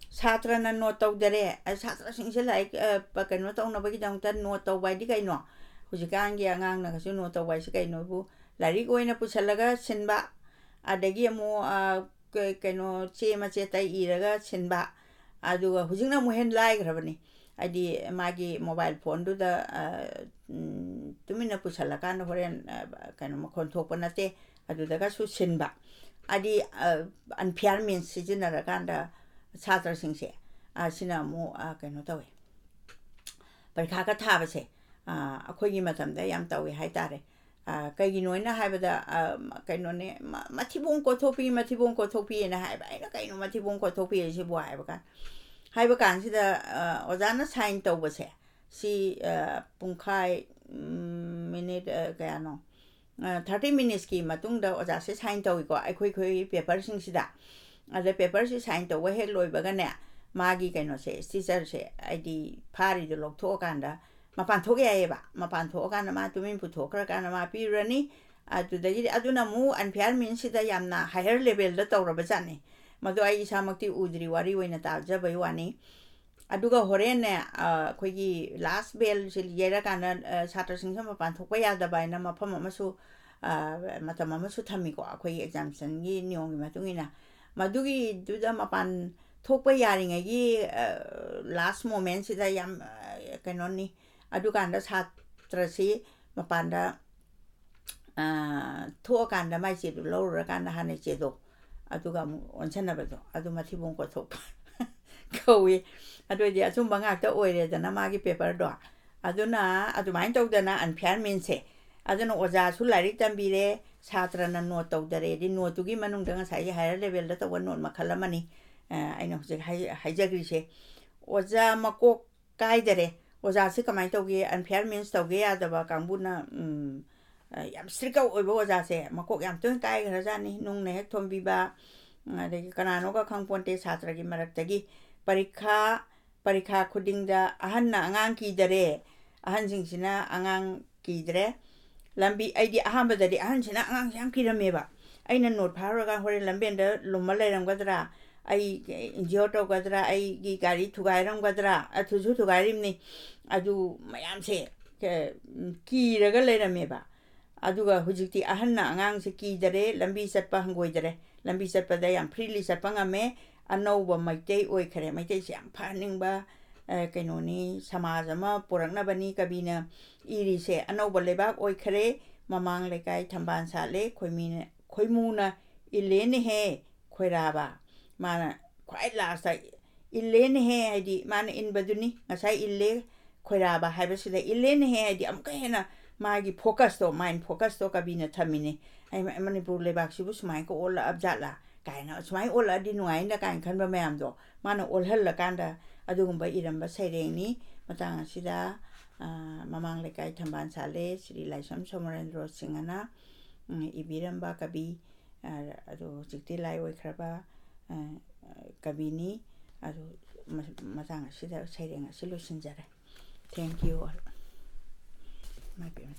ꯁꯥꯇ꯭ꯔꯅ ꯅꯣꯠ ꯇꯧꯗꯔꯦ꯫ ꯑ, ꯁꯥꯇ꯭ꯔꯁꯤꯡꯁꯦ ꯂꯥꯏꯔꯤꯛ, ꯑ, ꯄ-, ꯀꯩꯅꯣ ꯇꯧꯅꯕꯒꯤꯗꯃꯛꯇ ꯅꯣꯠ ꯇꯧꯕ ꯍꯥꯏꯗꯤ ꯀꯩꯅꯣ? ꯍꯧꯖꯤꯛꯀꯥꯟꯒꯤ ꯑꯉꯥꯡꯅꯒꯁꯨ ꯅꯣꯠ ꯇꯧꯕ ꯍꯥꯏꯁꯤ ꯀꯩꯅꯣꯕꯨ? ꯂꯥꯏꯔꯤꯛ ꯑꯣꯏꯅ ꯄꯨꯁꯜꯂꯒ ꯁꯤꯟꯕ, ꯑꯗꯒꯤ ꯑꯃꯨꯛ, ꯑ, ꯀ-, ꯀꯩꯅꯣ, ꯆꯦ ꯃꯆꯦꯠꯇ ꯏꯔꯒ ꯁꯤꯟꯕ꯫ ꯑꯗꯨꯒ ꯍꯧꯖꯤꯛꯅ ꯑꯃꯨꯛ ꯍꯦꯟꯅ ꯂꯥꯏꯈ꯭ꯔꯕꯅꯤ꯫ ꯍꯥꯏꯗꯤ ꯃꯥꯒꯤ ꯃꯣꯕꯥꯏꯜ ꯐꯣꯟꯗꯨꯗ, ꯑ, ꯎꯝ, ꯇꯨꯃꯤꯟꯅ ꯄꯨꯁꯜꯂꯀꯥꯟꯗ ꯍꯣꯔꯦꯟ, ꯑ, ꯀꯩꯅꯣ, ꯃꯈꯣꯟ ꯊꯣꯛꯄ ꯅꯠꯇꯦ, ꯑꯗꯨꯗꯒꯁꯨ ꯁꯤꯟꯕ꯫ ꯍꯥꯏꯗꯤ, ꯑ, unfair means ꯁꯤꯖꯤꯟꯅꯔꯀꯥꯟꯗ ꯁꯥꯇ꯭ꯔꯁꯤꯡꯁꯦ, ꯑ, ꯁꯤꯅ ꯑꯃꯨꯛ, ꯑ, ꯀꯩꯅꯣ ꯇꯧꯋꯦ, ꯄꯔꯤꯈꯥꯒ ꯊꯥꯕꯁꯦ, ꯑ, ꯑꯩꯈꯣꯏꯒꯤ ꯃꯇꯝꯗ ꯌꯥꯝ ꯇꯧꯏ ꯍꯥꯏꯇꯥꯔꯦ꯫ ꯑ, ꯀꯩꯒꯤꯅꯣꯅ ꯍꯥꯏꯕꯗ, ꯑ, ꯀꯩꯅꯣꯅꯦ, ꯃ-, ꯃꯊꯤꯕꯣꯡ ꯀꯣꯠꯊꯣꯛꯄꯤ, ꯃꯊꯤꯕꯣꯡ ꯀꯣꯠꯊꯣꯛꯄꯤꯅ ꯍꯥꯏꯕ꯫ ꯑꯩꯅ, "ꯀꯩꯅꯣ ꯃꯊꯤꯕꯣꯡ ꯀꯣꯠꯊꯣꯛꯄꯤ ꯍꯥꯏꯁꯤꯕꯨ?" ꯍꯥꯏꯕ ꯀꯥꯟ-, ꯍꯥꯏꯕ ꯀꯥꯟꯁꯤꯗ, ꯑ, ꯑꯣꯖꯥꯅ sign ꯇꯧꯕꯁꯦ, ꯁꯤ, ꯑ, ꯄꯨꯡꯈꯥꯏ, ꯎꯝ, minute, ꯑ, ꯀꯌꯥꯅꯣ? ꯑ, thirty minutes-ꯀꯤ ꯃꯇꯨꯡꯗ ꯑꯣꯖꯥꯁꯦ sign ꯇꯧꯏꯀꯣ, ꯑꯩꯈꯣꯏ, ꯑꯩꯈꯣꯏ paper-ꯁꯤꯡꯁꯤꯗ꯫ ꯑꯗ paper-ꯁꯤ sign ꯇꯧꯕ ꯍꯦꯛ ꯂꯣꯏꯕꯒꯅꯦ, ꯃꯥꯒꯤ ꯀꯩꯅꯣꯁꯦ, stitcher-ꯁꯦ, ꯍꯥꯏꯗꯤ ꯐꯥꯔꯤꯗꯣ ꯂꯧꯊꯣꯛꯑꯀꯥꯟꯗ ꯃꯄꯥꯟ ꯊꯣꯛ ꯌꯥꯏꯌꯦꯕ꯫ ꯃꯄꯥꯟ ꯊꯣꯛꯑꯀꯥꯟꯗ ꯃꯥ ꯇꯨꯃꯤꯟ ꯄꯨꯊꯣꯛꯈ꯭ꯔꯀꯥꯟꯗ ꯃꯥ ꯄꯤꯔꯨꯔꯅꯤ꯫ ꯑꯗꯨꯗꯒꯤꯗꯤ ꯑꯗꯨꯅ ꯑꯃꯨꯛ unfair means-ꯁꯤꯗ ꯌꯥꯝꯅ higher level-ꯗ ꯇꯧꯔꯕ ꯖꯥꯠꯅꯤ꯫ ꯃꯗꯨ ꯑꯩ ꯏꯁꯥꯃꯛꯇꯤ ꯎꯗ꯭ꯔꯤ, ꯋꯥꯔꯤ ꯑꯣꯏꯅ ꯇꯥꯖꯕꯩ ꯋꯥꯅꯤ꯫ ꯑꯗꯨꯒ ꯍꯣꯔꯦꯟꯅꯦ, ꯑ, ꯑꯩꯈꯣꯏꯒꯤ last bell-ꯁꯤ ꯌꯩꯔꯀꯥꯟꯗ, ꯑ, ꯁꯥꯇ꯭ꯔꯁꯤꯡꯁꯦ ꯃꯄꯥꯟ ꯊꯣꯛꯄ ꯌꯥꯗꯕ ꯍꯥꯏꯅ ꯃꯐꯝ ꯑꯃꯁꯨ, ꯑ, ꯃꯇꯝ ꯑꯃꯁꯨ ꯊꯝꯃꯤꯀꯣ, ꯑꯩꯈꯣꯏꯒꯤ exemption-ꯒꯤ ꯅꯤꯌꯣꯝꯒꯤ ꯃꯇꯨꯡ ꯏꯟꯅ꯫ ꯃꯗꯨꯒꯤꯗꯨꯗ ꯃꯄꯥꯟ ꯊꯣꯛꯄ ꯌꯥꯔꯤꯉꯩꯒꯤ, ꯑ, last moment-ꯁꯤꯗ ꯌꯥꯝ, ꯑ, ꯀꯩꯅꯣꯅꯤ, ꯑꯗꯨꯀꯥꯟꯗ ꯁꯥꯇ꯭ꯔꯁꯤ ꯃꯄꯥꯟꯗ, ꯑ, ꯊꯣꯛꯑꯀꯥꯟꯗ ꯃꯥꯏ ꯆꯦꯗꯨ ꯂꯧꯔꯨꯔꯀꯥꯟꯗ ꯍꯥꯟꯅꯩ ꯆꯦꯗꯣ ꯑꯗꯨꯒ ꯑꯃꯨꯛ ꯑꯣꯟꯁꯟꯅꯕꯗꯣ, ꯑꯗꯨ ꯃꯊꯤꯕꯣꯡ ꯀꯣꯠꯊꯣꯛꯄ ꯀꯧꯏ꯫ ꯑꯗꯨ ꯑꯣꯏꯗꯤ ꯑꯆꯨꯝꯕ ꯉꯥꯛꯇ ꯑꯣꯏꯔꯦꯗꯅ ꯃꯥꯒꯤ paper-ꯗꯣ꯫ ꯑꯗꯨꯅ ꯑꯗꯨꯃꯥꯏꯅ ꯇꯧꯗꯅ unfair means-ꯁꯦ꯫ ꯑꯗꯨꯅ ꯑꯣꯖꯥꯁꯨ ꯂꯥꯏꯔꯤꯛ ꯇꯝꯕꯤꯔꯦ, ꯁꯥꯇ꯭ꯔꯅ note ꯇꯧꯗꯔꯦꯗꯤ, note-ꯇꯨꯒꯤ ꯃꯅꯨꯡꯗ ꯉꯁꯥꯏꯒꯤ higher level-ꯗ ꯇꯧꯕ note ꯃꯈꯜ ꯑꯃꯅꯤ, ꯑ, ꯑꯩꯅ ꯍꯧꯖꯤꯛ ꯍꯥꯏ-, ꯍꯥꯏꯖꯈ꯭ꯔꯤꯁꯦ꯫ ꯑꯣꯖꯥ ꯃꯀꯣꯛ ꯀꯥꯏꯗꯔꯦ꯫ ꯑꯣꯖꯥꯁꯦ ꯀꯃꯥꯏꯅ ꯇꯧꯒꯦ? Unfair means ꯇꯧꯒꯦ ꯌꯥꯗꯕ ꯀꯥꯡꯕꯨꯅ, ꯎꯝ, ꯑ, ꯌꯥꯝ strict ꯑꯣꯏꯕ ꯑꯣꯖꯥꯁꯦ ꯃꯀꯣꯛ ꯌꯥꯝ ꯇꯣꯏꯅ ꯀꯥꯏꯈ꯭ꯔꯖꯥꯠꯅꯤ꯫ ꯅꯨꯡꯅ ꯍꯦꯛ ꯊꯣꯝꯕꯤꯕ, ꯑꯗꯒꯤ ꯀꯅꯥꯅꯣꯒ ꯈꯪꯄꯣꯟꯇꯦ ꯁꯥꯇ꯭ꯔꯒꯤ ꯃꯔꯛꯇꯒꯤ꯫ ꯄꯔꯤꯈꯥ, ꯄꯔꯤꯈꯥ ꯈꯨꯗꯤꯡꯗ ꯑꯍꯟꯅ ꯑꯉꯥꯡ ꯀꯤꯗꯔꯦ, ꯑꯍꯟꯁꯤꯡꯁꯤꯅ ꯑꯉꯥꯡ ꯀꯤꯗ꯭ꯔꯦ꯫ ꯂꯝꯕꯤ, ꯑꯩꯗꯤ ꯑꯍꯥꯟꯕꯗꯗꯤ ꯑꯍꯟꯁꯤꯅ ꯑꯉꯥꯡꯁꯦ ꯌꯥꯝ ꯀꯤꯔꯝꯃꯦꯕ꯫ ꯑꯩꯅ note ꯐꯥꯔꯨꯔꯒ ꯍꯣꯔꯦꯟ ꯂꯝꯕꯦꯟꯗ ꯂꯨꯝꯃ ꯂꯩꯔꯝꯒꯗ꯭ꯔꯥ, ꯑꯩ injure ꯇꯧꯒꯗ꯭ꯔꯥ, ꯑꯩꯒꯤ ꯒꯥꯔꯤ ꯊꯨꯒꯥꯏꯔꯝꯒꯗ꯭ꯔꯥ, ꯑ, ꯊꯨꯁꯨ ꯊꯨꯒꯥꯏꯔꯤꯕꯅꯤ꯫ ꯑꯗꯨ ꯃꯌꯥꯝꯁꯦ, ꯑ, ꯀꯤꯔꯒ ꯂꯩꯔꯝꯃꯦꯕ꯫ ꯑꯗꯨꯒ ꯍꯧꯖꯤꯛꯇꯤ ꯑꯍꯟꯅ ꯑꯉꯥꯡꯁꯦ ꯀꯤꯗꯔꯦ, ꯂꯝꯕꯤ ꯆꯠꯄ ꯍꯪꯒꯣꯏꯗꯔꯦ꯫ ꯂꯝꯕꯤ ꯆꯠꯄꯗ ꯌꯥꯝ freely ꯆꯠꯄ ꯉꯝꯃꯦ꯫ ꯑꯅꯧꯕ ꯃꯩꯇꯩ ꯑꯣꯏꯈꯔꯦ꯫ ꯃꯩꯇꯩꯁꯦ ꯌꯥꯝ ꯐꯍꯟꯅꯤꯡꯕ, ꯑ, ꯀꯩꯅꯣꯅꯤ, ꯁꯃꯥꯖ ꯑꯃ ꯄꯨꯔꯛꯅꯕꯅꯤ ꯀꯕꯤꯅ ꯏꯔꯤꯁꯦ꯫ ꯑꯅꯧꯕ ꯂꯩꯕꯥꯛ ꯑꯣꯏꯈꯔꯦ꯫ ꯃꯃꯥꯡ ꯂꯩꯀꯥꯏ ꯊꯝꯕꯥꯜ ꯁꯥꯠꯂꯦ, ꯈꯣꯏꯃꯤꯅ, ꯈꯣꯏꯃꯨꯅ ꯏꯜꯂꯦꯅꯦꯍꯦ ꯈꯣꯏꯔꯥꯕ꯫ ꯃꯥꯅ ꯈ꯭ꯋꯥꯏ last-ꯇ ꯏꯜꯂꯦꯅꯦꯍꯦ, ꯍꯥꯏꯗꯤ ꯃꯥꯅ ꯏꯟꯕꯗꯨꯅꯤ꯫ ꯉꯁꯥꯏ ꯏꯜꯂꯦ, ꯈꯣꯏꯔꯥꯕ ꯍꯥꯏꯕꯁꯤꯗ ꯏꯜꯂꯦꯅꯦꯍꯦ, ꯍꯥꯏꯗꯤ ꯑꯃꯨꯛꯀ ꯍꯦꯟꯅ ꯃꯥꯒꯤ ꯐꯣꯀꯁꯇꯣ, ꯃꯥꯏꯟ ꯐꯣꯀꯁꯇꯣ ꯀꯕꯤꯅ ꯊꯝꯃꯤꯅꯦ꯫ ꯑꯩ ꯃ-, ꯃꯅꯤꯄꯨꯔ ꯂꯩꯕꯥꯛꯁꯤꯕꯨ ꯁꯨꯃꯥꯏꯅ ꯑꯣꯜꯂꯛꯑꯕ ꯖꯥꯠꯂꯥ ꯀꯥꯏꯅ, ꯁꯨꯃꯥꯏꯅ ꯑꯣꯜꯂꯛꯑꯗꯤ ꯅꯨꯡꯉꯥꯏꯅ ꯀꯥꯏꯅ ꯈꯟꯕ ꯃꯌꯥꯝꯗꯣ ꯃꯥꯅ ꯑꯣꯜꯍꯜꯂꯀꯥꯟꯗ ꯑꯗꯨꯒꯨꯝꯕ ꯏꯔꯝꯕ ꯁꯩꯔꯦꯡꯅꯤ꯫ ꯃꯇꯥꯡ ꯑꯁꯤꯗ, ꯑ, ꯃꯃꯥꯡ ꯂꯩꯀꯥꯏ ꯊꯝꯕꯥꯜ ꯁꯥꯠꯂꯦ, ꯁ꯭ꯔꯤ ꯂꯥꯏꯁ꯭ꯔꯝ ꯁꯣꯃꯣꯔꯦꯟꯗ꯭ꯔꯣ ꯁꯤꯡ ꯑꯅ, ꯎꯝ, ꯏꯕꯤꯔꯝꯕ ꯀꯕꯤ, ꯑ, ꯑꯗꯨ ꯍꯧꯖꯤꯛꯇꯤ ꯂꯥꯏ ꯑꯣꯏꯈ꯭ꯔꯕ, ꯑ, ꯀꯕꯤꯅꯤ꯫ ꯑꯗꯨ ꯃ-, ꯃꯇꯥꯡ ꯑꯁꯤꯗ ꯁꯩꯔꯦꯡ ꯑꯁꯤ ꯂꯣꯏꯁꯤꯟꯖꯔꯦ꯫ Thank you all. ꯏꯃꯥ ꯏꯕꯦꯝꯃ,